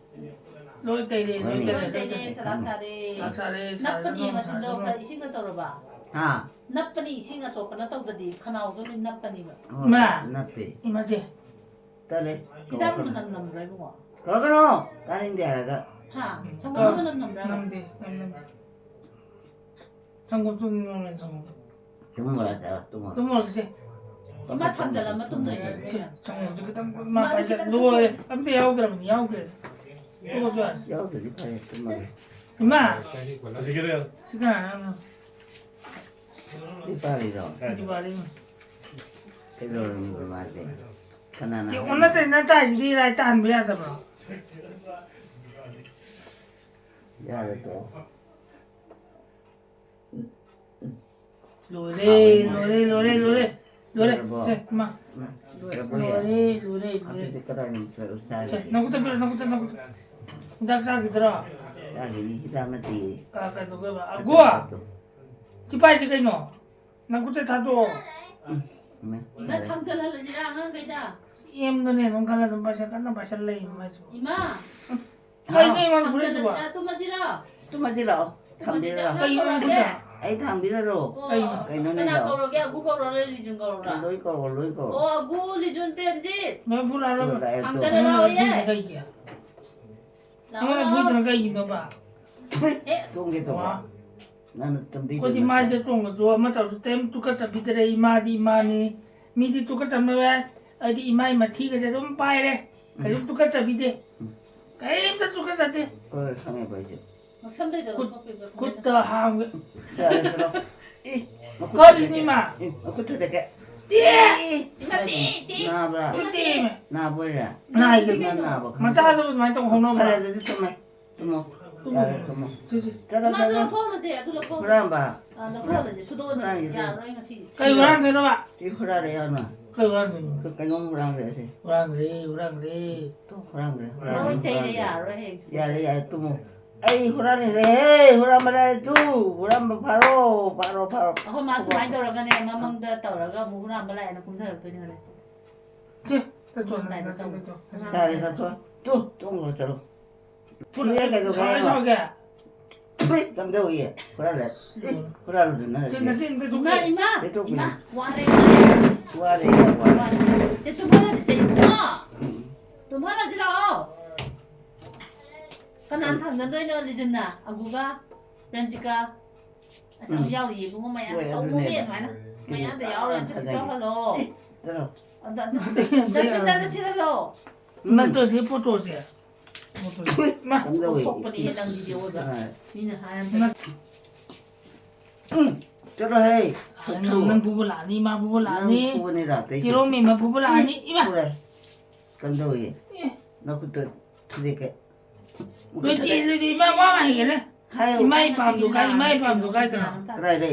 ꯂꯣꯏ ꯇꯩꯔꯦ, ꯂꯣꯏ ꯍꯣꯏꯅꯦ꯫ ꯇꯩꯔꯦ, ꯂꯣꯏ ꯂꯣꯏ ꯇꯩꯔꯦ, ꯇꯩꯔꯦ꯫ ꯆꯂꯥ ꯁꯥꯔꯦ꯫ ꯆꯥꯛ ꯆꯥꯔꯦ, ꯅꯞꯄꯅꯤ ꯁꯥꯔꯦ, ꯃꯆꯤꯟꯗꯣ ꯅꯣꯡ ꯁꯥꯔꯦ꯫ ꯏꯁꯤꯡꯒ ꯇꯧꯔꯕ? ꯍꯥ? ꯅꯞꯄꯅꯤ ꯏꯁꯤꯡ ꯑꯆꯣꯠꯄꯅ ꯇꯧꯗꯗꯤ ꯈꯅꯥꯎꯗꯣ ꯂꯣꯏ ꯅꯞꯄꯅꯤꯕ꯫ ꯍꯣꯏ, ꯃꯥ꯫ ꯅꯞꯄꯦ꯫ ꯏꯃꯥꯁꯦ꯫ ꯇꯜꯂꯦ꯫ ꯍꯤꯗꯥꯛ ꯀꯧꯔꯛꯀꯅꯨ꯫ ꯃꯅꯝ ꯅꯝꯕ꯭ꯔꯥ ꯏꯕꯨꯡꯉꯣ? ꯀꯧꯔꯛꯀꯅꯨ! ꯇꯥꯅꯤꯡꯗꯦ ꯍꯥꯏꯔꯒ꯫ ꯍꯥ? ꯁꯪꯒꯣꯝ ꯅꯝꯕ ꯅꯝ ꯅꯝꯕ꯭ꯔꯥ? ꯅꯝꯗꯦ, ꯅꯝ ꯅꯝꯗꯦ꯫ ꯁꯪꯒꯣꯝ ꯁꯨꯝ ꯅꯝ ꯅꯝ ꯁꯪꯒꯣꯝ꯫ ꯇꯨꯝꯃꯨꯔꯣ, ꯆꯠꯂꯣ, ꯇꯨꯝꯃꯨꯔꯣ꯫ ꯇꯨꯝꯃꯨꯔꯒꯦꯁꯦ꯫ ꯏꯃꯥ ꯊꯥꯡꯖꯜꯂꯝꯃ ꯇꯨꯝꯗꯣꯏꯅꯦ꯫ ꯁꯦ, ꯁꯪꯒꯣꯝꯁꯦ ꯈꯤꯇꯪ ꯃꯥ ꯃꯥꯗꯤ ꯄꯥꯏꯖ-, ꯈꯤꯇꯪ ꯂꯣꯏꯔꯦ꯫ ꯆꯠꯊꯣꯛꯑꯁꯤ꯫ ꯑꯝꯇ ꯌꯥꯎꯗ꯭ꯔꯕꯅꯤ, ꯌꯥꯎꯗ꯭ꯔꯦ꯫ ꯇꯣꯛꯑꯁꯨ ꯌꯥꯔꯦ꯫ ꯌꯥꯎꯗ꯭ꯔꯗꯤ ꯐꯔꯦ, ꯇꯨꯝꯃꯒꯦ꯫ ꯏꯃꯥ! ꯍꯧꯖꯤꯛꯀꯤꯗꯣ ꯌꯥꯔꯦ꯫ ꯁꯤ ꯀꯅꯥꯅꯣ? ꯗꯤꯄꯥꯂꯤꯔꯣ? ꯗꯤꯄꯥꯂꯤꯅꯤ꯫ ꯀꯩꯗꯧꯔꯝꯃꯤꯕ ꯃꯥꯗꯤ? ꯀꯅꯥꯅ ꯆꯦ, ꯑꯣꯟꯅ ꯍꯥꯏꯔꯤꯅꯣ? ꯇꯩꯅ ꯇꯥꯏꯁꯤꯗꯤ ꯂꯥꯏ ꯇꯥꯍꯟꯕ ꯌꯥꯗꯕ꯭ꯔꯣ? ꯌꯥꯔꯦ, ꯇꯣꯛꯑꯣ꯫ ꯂꯣꯏꯔꯦ, ꯍꯥꯎꯋꯦ, ꯃꯣꯏ꯫ ꯂꯣꯏꯔꯦ, ꯂꯣꯏꯔꯦ, ꯂꯣꯏꯔꯦ꯫ ꯂꯣꯏꯔꯦ꯫ ꯂꯣꯏꯔꯕꯣ? ꯁꯦ, ꯏꯃꯥ꯫ ꯎꯝ, ꯂꯣꯏꯔꯕꯣ? ꯂꯣꯏꯔꯦ, ꯂꯣꯏꯔꯦ, ꯂꯣꯏꯔꯦ꯫ ꯑꯗꯨꯗꯤ ꯀꯗꯥꯏ ꯅꯨꯃꯤꯠꯇ ꯁꯦ, ꯆꯥꯔꯤꯒꯦ? ꯅꯈꯨꯠꯇ ꯄꯤꯔꯣ, ꯅꯈꯨꯠꯇ, ꯅꯈꯨꯠꯇ꯫ ꯍꯤꯗꯥꯛ ꯆꯥꯈꯤꯗ꯭ꯔꯣ? ꯆꯥꯈꯤꯅꯤ, ꯍꯤꯗꯥꯛ ꯅꯠꯇꯦ꯫ ꯑ, ꯀꯩꯗꯧꯒꯦꯕ? ꯑꯒꯣ! ꯑꯗꯨ, ꯑꯗꯨ꯫ ꯁꯤ ꯄꯥꯏꯁꯤ ꯀꯩꯅꯣ? ꯅꯈꯨꯠꯇ ꯊꯥꯗꯣꯛꯑꯣ꯫ ꯎꯝ, ꯎꯝ, ꯏꯃꯥ, ꯊꯥꯡꯖꯜꯍꯜꯂꯁꯤꯔꯥ ꯑꯉꯥꯡꯈꯩꯗ? ꯑꯦꯝꯗꯅꯦ ꯑꯗꯨꯝ ꯈꯜꯂ ꯑꯗꯨꯝ ꯄꯥꯏꯁꯜ-, ꯀꯟꯅ ꯄꯥꯏꯁꯜꯂꯛꯏ ꯃꯥꯏꯁꯤꯕꯣ꯫ ꯏꯃꯥ, ꯀꯩꯅꯣ ꯑꯩꯉꯣꯟꯗ ꯐꯨꯔꯛꯏꯗꯨꯕꯣ? ꯊꯥꯡꯖꯜꯂꯁꯤꯔꯥ? ꯇꯨꯝꯃꯁꯤꯔꯣ? ꯇꯨꯝꯃꯁꯤ ꯂꯥꯛꯑꯣ, ꯇꯨꯝꯃꯁꯤꯔ? ꯊꯝꯕꯤꯔ ꯂꯥꯛꯑꯣ꯫ ꯀꯩꯅꯣ ꯑꯩꯉꯣꯟꯗ ꯐꯨꯔꯤꯗꯣ? ꯑꯩ ꯊꯥꯡꯕꯤꯔꯔꯣ? ꯑꯣ, ꯀꯩꯅꯣ? ꯀꯩꯅꯣꯅꯦ ꯀꯅꯥ ꯂꯥꯛꯑꯣ꯫ ꯀꯧꯔꯒꯦ? ꯑꯒꯨ ꯀꯧꯔꯣ, ꯂꯤꯖꯨꯟ ꯀꯧꯔꯣ? ꯂꯣꯏ ꯀꯧꯔꯣ, ꯂꯣꯏ ꯀꯧꯔꯣ꯫ ꯑꯣ, ꯑꯒꯨ, ꯂꯤꯖꯨꯟ, ꯄ꯭ꯔꯦꯝꯖꯤꯠ꯫ ꯃꯣꯏ ꯐꯨꯔꯛꯑꯔꯣꯏꯕ? ꯂꯥꯛꯑꯦ, ꯇꯨ꯫ ꯊꯥꯡꯖꯜꯂꯔꯣ, ꯑꯩꯉꯣꯟꯗ ꯌꯦ꯫ ꯐꯨꯔꯤꯗꯣ ꯀꯩꯒꯤ? ꯂꯥꯛꯑꯣ, ꯑꯩꯉꯣꯟꯗ ꯂꯥꯛꯑꯣ꯫ ꯐꯨꯔꯤꯗꯨꯅ ꯀꯩꯒꯤꯅꯣꯕ? ꯑꯦꯁ꯫ ꯇꯣꯡꯒꯦ ꯇꯧꯕ꯫ ꯋꯥ꯫ ꯅꯪꯅ ꯇꯨꯝꯕꯤꯗ ꯑꯩꯈꯣꯏꯗꯤ ꯅꯠꯇ꯭ꯔꯣ? ꯃꯥꯏꯗ ꯆꯣꯡꯉꯁꯨ ꯑꯃ ꯇꯧꯔꯁꯨ ꯀꯩꯝ ꯇꯨꯀꯠꯆꯕꯤꯗ꯭ꯔꯦ꯫ ꯏꯃꯥꯗꯤ ꯏꯃꯥꯅꯤ꯫ ꯃꯤꯗꯤ ꯇꯨꯀꯠꯆꯕ ꯌꯥꯏ꯫ ꯑꯩꯗꯤ ꯏꯃꯥꯏ ꯃꯊꯤꯒꯁꯦ ꯑꯗꯨꯝ ꯄꯥꯏꯔꯦ꯫ ꯀꯩꯁꯨ ꯇꯨꯀꯠꯆꯕꯤꯗꯦ꯫ ꯎꯝ꯫ ꯀꯩꯝꯇ ꯇꯨꯀꯠꯆꯗꯦ꯫ ꯍꯣꯏ, ꯈꯪꯉꯦꯕ ꯑꯩꯁꯨ꯫ ꯃꯁꯝꯗꯩꯗ ꯈꯨꯠ-, ꯂꯧꯊꯣꯛꯄꯤꯕ꯭ꯔꯥ? ꯈꯨꯠꯇ ꯍꯥꯝꯒꯦ꯫ ꯌꯥꯔꯦ, ꯆꯠꯂꯣ꯫ ꯏ, ꯃꯈꯨꯠ ꯀꯔꯤꯅꯣ, ꯊꯨꯗꯦꯛꯀꯦ꯫ ꯏꯃꯥ? ꯏ, ꯃꯈꯨꯠ ꯊꯨꯗꯦꯛꯀꯦ꯫ ꯇꯦ! ꯏ, ꯏꯃꯥ, ꯇꯦ, ꯇꯦ꯫ ꯅꯥꯕ꯭ꯔꯥ? ꯈꯨꯠ ꯇꯦꯛꯑꯦꯃꯦ꯫ ꯅꯥꯕ ꯑꯣꯏꯔꯦ? ꯅꯥꯏꯒꯦ꯫ ꯏꯃꯥ ꯅꯥꯕ ꯈꯪꯕ꯭ꯔꯥ? ꯃꯆꯥꯗꯨꯕꯨ ꯑꯗꯨꯃꯥꯏꯅ ꯇꯧ ꯍꯧꯅꯕ꯭ꯔꯥ? ꯐꯔꯦ, ꯑꯗꯨꯗꯤ ꯇꯨꯝꯃꯦ꯫ ꯇꯨꯝꯃꯣ꯫ ꯇꯨꯝꯃꯣ꯫ ꯌꯥꯔꯦ, ꯇꯨꯝꯃꯣ꯫ ꯁꯤ, ꯁꯤ꯫ ꯆꯠꯂꯣ, ꯏꯃꯥ, ꯑꯗꯨ ꯆꯠꯂꯣ꯫ ꯂꯧꯊꯣꯛꯍꯜꯂꯁꯦ, ꯑꯗꯨ ꯂꯧꯊꯣꯛꯍꯜꯂꯁꯦ꯫ ꯍꯨꯔꯥꯟꯕ꯫ ꯑꯥ, ꯂꯧꯊꯣꯛꯍꯜꯂꯁꯦ, ꯁꯨꯗꯣꯛꯍꯜꯂꯁꯦ꯫ ꯍꯨꯔꯥꯟꯒꯦ꯫ ꯌꯥꯔꯔꯣꯏ ꯉꯁꯤꯗꯤ꯫ ꯀꯩ ꯍꯨꯔꯥꯟꯗꯣꯏꯅꯣꯕ? ꯁꯤ ꯍꯨꯔꯥꯜꯂꯦ, ꯌꯥꯎꯅ꯫ ꯀꯩ ꯍꯨꯔꯥꯟꯗꯣꯏꯅꯣ? ꯀ-, ꯀꯩꯅꯣꯝ ꯍꯨꯔꯥꯟꯈ꯭ꯔꯦ ꯁꯤ꯫ ꯍꯨꯔꯥꯟꯈ꯭ꯔꯦ, ꯍꯨꯔꯥꯟꯈ꯭ꯔꯦ꯫ ꯇꯨ, ꯍꯨꯔꯥꯟꯈ꯭ꯔꯦ, ꯍꯨꯔꯥꯟꯈ꯭ꯔꯦ, ꯂꯣꯏ ꯇꯩꯔꯦ, ꯍꯨꯔꯥꯟꯈ꯭ꯔꯦ꯫ ꯌꯥꯔꯔꯣꯏ ꯍꯌꯦꯡ꯫ ꯌꯥꯔꯦ, ꯌꯥꯔꯦ, ꯇꯨꯝꯃꯣ꯫ ꯑꯩ ꯍꯨꯔꯥꯟꯈ꯭ꯔꯦ, ꯍꯦ, ꯍꯨꯔꯥꯟꯕ ꯂꯥꯛꯑꯦ, ꯇꯨ, ꯍꯨꯔꯥꯟꯕ ꯐꯥꯔꯣ, ꯐꯥꯔꯣ, ꯐꯥꯔꯣ꯫ ꯑꯩꯈꯣꯏ ꯃꯥ ꯁꯨꯃꯥꯏꯅ ꯇꯧꯔꯒꯅꯦ, ꯃꯃꯪꯗ ꯇꯧꯔꯒ ꯑꯃꯨꯛ ꯍꯨꯔꯥꯟꯕ ꯂꯥꯛꯑꯦꯅ ꯀꯨꯝꯊꯔꯛꯇꯣꯏꯅꯦ ꯍꯣꯔꯦꯟ꯫ ꯁꯦ, ꯆꯠꯊꯣꯛꯑꯣ, ꯇꯨꯝꯂꯝꯗꯥꯏꯗ ꯆꯠꯊꯣꯛꯑꯣ, ꯇꯧ꯫ ꯆꯠꯊꯣꯛꯑꯣ꯫ ꯌꯥꯔꯦ, ꯆꯠꯊꯣꯛꯑꯣ꯫ ꯇꯨ, ꯇꯨꯝꯈ꯭ꯔꯣ, ꯆꯠꯂꯣ꯫ ꯁꯤꯔꯦ, ꯀꯩꯗꯧꯒꯦ ꯍꯥꯏꯅꯣ? ꯁꯥꯎꯒꯦ? ꯐꯨꯏ, ꯀꯝꯗꯧꯏ? ꯍꯨꯔꯥꯜꯂꯦ꯫ ꯏ, ꯍꯨꯔꯥꯜꯂꯨꯗꯅ ꯁꯤ ꯍꯧꯖꯤꯛ꯫ ꯅꯆꯤꯟ ꯑꯝꯇ ꯏꯃꯥ, ꯊꯣꯛꯀꯦ꯫ ꯏꯃꯥ, ꯀꯩꯗꯧꯕꯤꯅꯣ? ꯏꯃꯥ, ꯋꯥꯔꯦ, ꯋꯥꯔꯦ, ꯋꯥꯔꯦ, ꯌꯥꯝ ꯋꯥꯔꯦ꯫ ꯋꯥꯔꯦ꯫ ꯁꯦ, ꯇꯨꯝꯍꯜꯂꯁꯤ, ꯁꯦ, ꯏꯕꯨꯡꯉꯣ꯫ ꯎꯝ꯫ ꯇꯨꯝꯍꯜꯂꯁꯤ ꯂꯥꯛꯑꯣ꯫ ꯀꯅꯥꯅ ꯊꯥꯡꯖꯟꯗꯣꯏꯅꯣ, ꯂꯤꯖꯨꯟꯅ? ꯑꯒꯨꯒ, ꯄ꯭ꯔꯦꯝꯖꯤꯀꯥ? ꯑꯁ, ꯑꯃ ꯎꯝ꯫ ꯌꯥꯎꯔꯤꯌꯦ, ꯏꯕꯨꯡꯉꯣ, ꯃꯌꯥꯝ ꯍꯣꯏ, ꯇꯧꯕ ꯑꯗꯨꯅꯦ꯫ ꯃꯤ ꯑꯗꯨꯃꯥꯏꯅ꯫ ꯀꯩꯅꯣ ꯃꯌꯥꯝꯗ ꯌꯥꯎꯔꯦ, ꯑꯝꯇ ꯁꯤ ꯊꯥꯡꯖꯟꯒꯦ꯫ ꯇꯧꯍꯜꯂꯣ꯫ ꯏ, ꯆꯠꯂꯣ꯫ ꯑꯗ, ꯑꯗ, ꯗꯁꯕꯤꯟꯗ ꯑꯝꯇ ꯁꯤꯜꯍꯜꯂꯣ꯫ ꯎꯝ꯫ ꯅꯠꯇꯣ, ꯁꯤ ꯐꯣꯇꯣꯁꯦ꯫ ꯐꯣꯇꯣꯁꯦ꯫ ꯎꯏ, ꯃꯥ꯫ ꯀꯝꯗꯧꯏ? ꯊꯣꯛꯄꯅꯤ, ꯅꯪ ꯚꯤꯗꯤꯑꯣ ꯑꯣꯏꯕ꯫ ꯑꯥ꯫ ꯃꯤꯅ ꯍꯥꯏꯔꯝꯕ꯫ ꯎꯝ, ꯆꯠꯂꯣꯍꯦ꯫ ꯅꯪ, ꯅꯪ ꯐꯨꯕ ꯂꯥꯛꯑꯅꯤ, ꯏꯃꯥ ꯐꯨꯕ ꯂꯥꯛꯑꯅꯤ꯫ ꯅꯪ ꯐꯨꯕꯅꯤ ꯂꯥꯛꯇꯣꯏꯁꯦ꯫ ꯆꯤꯔꯣꯝꯃꯤ ꯏꯃꯥ ꯐꯨꯕ ꯂꯥꯛꯑꯅꯤ, ꯏꯃꯥ꯫ ꯐꯨꯔꯦ꯫ ꯀꯝꯗꯧꯏ? ꯑꯦ꯫ ꯅꯈꯨꯠꯇ ꯊꯨꯗꯦꯛꯀꯦ꯫ ꯂꯣꯏ ꯆꯦꯜꯂꯦ, ꯏꯃꯥ ꯋꯥ ꯉꯥꯡꯉꯤꯅꯦ꯫ ꯍꯥꯏꯌꯣ꯫ ꯏꯃꯥ ꯏꯄꯥꯝꯗꯣ ꯀꯥꯏ, ꯏꯃꯥ ꯏꯄꯥꯝꯗꯣ ꯀꯥꯏꯗꯅꯣ? ꯀꯗꯥꯏꯗ?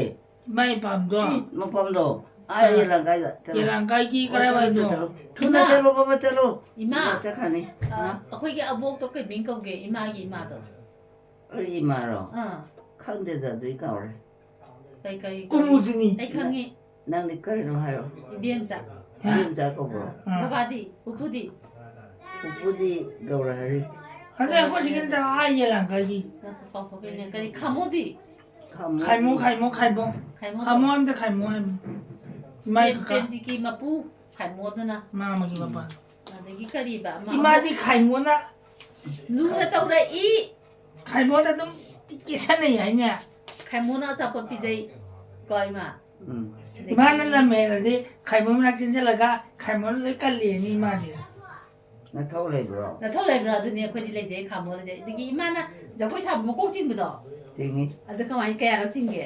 ꯏꯃꯥ ꯏꯄꯥꯝꯗꯣ꯫ ꯏ, ꯃꯄꯥꯝꯗꯣ꯫ ꯑꯥ, ꯌꯦꯂꯥꯡꯀꯥꯏꯗ ꯆꯠꯂꯣ꯫ ꯌꯦꯂꯥꯡꯀꯥꯏꯒꯤ ꯑꯣ, ꯀꯔꯥꯏꯋꯥꯏꯅꯣ? ꯆꯠꯂꯣ, ꯆꯠꯂꯣ꯫ ꯊꯨꯅ ꯏꯃꯥ! ꯆꯠꯂꯣ, ꯕꯕꯥ, ꯆꯠꯂꯣ꯫ ꯏꯃꯥ! ꯏꯃꯥ ꯆꯠꯈ꯭ꯔꯅꯤ꯫ ꯑ, ꯑ? ꯑꯩꯈꯣꯏꯒꯤ ꯑꯕꯣꯛꯇꯣ ꯀꯩ ꯃꯤꯡ ꯀꯧꯒꯦ? ꯏꯃꯥꯒꯤ ꯏꯃꯥꯗꯣ꯫ ꯑꯩ ꯏꯃꯥꯔꯣ? ꯑꯥ꯫ ꯈꯪꯗꯦꯗ, ꯑꯗꯨꯗꯤ ꯀꯥꯎꯔꯦ꯫ ꯀꯩ, ꯀꯩ, ꯀꯩ? ꯀꯨꯃꯨꯗꯤꯅꯤ꯫ ꯑꯩ ꯈꯪꯉꯤ꯫ ꯅꯪꯗꯤ ꯀꯔꯤꯅꯣ ꯍꯥꯏꯔꯣ꯫ ꯏꯕꯦꯝꯆꯥ꯫ ꯏꯕꯦꯝꯆꯥ ꯀꯧꯕ꯭ꯔꯣ? ꯑꯥ꯫ ꯕꯕꯥꯗꯤ? ꯄꯨꯄꯨꯗꯤ? ꯄꯨꯄꯨꯗꯤ ꯒꯧꯔꯍꯔꯤ꯫ ꯑꯗꯩ ꯑꯩꯈꯣꯏ ꯁꯤꯒꯤ ꯅꯠꯇꯕ ꯑꯥ ꯌꯦꯂꯥꯡꯀꯥꯏꯒꯤ꯫ ꯅꯪ ꯀꯥꯎꯊꯣꯛꯈ꯭ꯔꯦꯅꯦ꯫ ꯀꯔꯤ, ꯈꯥꯃꯣꯗꯤ? ꯈꯥꯃꯣ꯫ ꯈꯥꯏꯃꯣ, ꯈꯥꯏꯃꯣ, ꯈꯥꯏꯃꯣ꯫ ꯈꯥꯏꯃꯣ ꯈꯥꯃꯣ ꯀꯧ-, ꯍꯥꯏꯕꯗ ꯈꯥꯏꯃꯣ ꯍꯥꯏꯕ꯫ ꯏꯃꯥꯏ ꯄ꯭ꯔꯦꯝ-, ꯀꯀꯥ꯫ ꯄ꯭ꯔꯦꯝꯖꯤꯠꯀꯤ ꯃꯄꯨ ꯈꯥꯏꯃꯣꯗꯨꯅ꯫ ꯃꯥꯃꯒꯤ ꯃꯄꯥ꯫ ꯑꯗꯒꯤ ꯀꯔꯤꯕ ꯑꯃ ꯏꯃꯥꯗꯤ ꯈꯥꯏꯃꯣꯅ ꯂꯨꯅ ꯇꯧꯔꯛꯏ꯫ ꯈꯥꯏꯃꯣꯗ ꯑꯗꯨꯝ ꯀꯦꯁꯟꯅꯩ ꯍꯥꯏꯅꯦ꯫ ꯈꯥꯏꯃꯣꯅ ꯑꯆꯥꯄꯣꯠ ꯄꯤꯖꯩ ꯀꯣ ꯏꯃꯥ? ꯎꯝ꯫ ꯑꯗꯒꯤ ꯏꯃꯥꯅ ꯂꯝ ꯍꯦꯜꯂꯗꯤ ꯈꯥꯏꯃꯣ ꯃꯅꯥꯛ ꯆꯦꯟꯁꯤꯜꯂꯒ ꯈꯥꯏꯃꯣꯅ ꯂꯣꯏ ꯀꯜꯂꯦꯅꯤ ꯏꯃꯥꯗꯤ꯫ ꯅꯊꯧ ꯂꯩꯕ꯭ꯔꯣ? ꯅꯊꯧ ꯂꯩꯕ꯭ꯔꯣ? ꯑꯗꯨꯅꯦ ꯑꯩꯈꯣꯏꯗꯤ ꯂꯩꯖꯩ ꯈꯥꯃꯣ ꯂꯩꯖꯩ꯫ ꯑꯗꯒꯤ ꯏꯃꯥꯅ ꯖꯒꯣꯏ ꯁꯥꯕ ꯃꯀꯣꯛ ꯆꯤꯡꯕꯗꯣ? ꯆꯤꯡꯉꯤ꯫ ꯑꯗꯨ ꯀꯃꯥꯏꯅ, ꯀꯌꯥꯔꯛ ꯆꯤꯡꯒꯦ?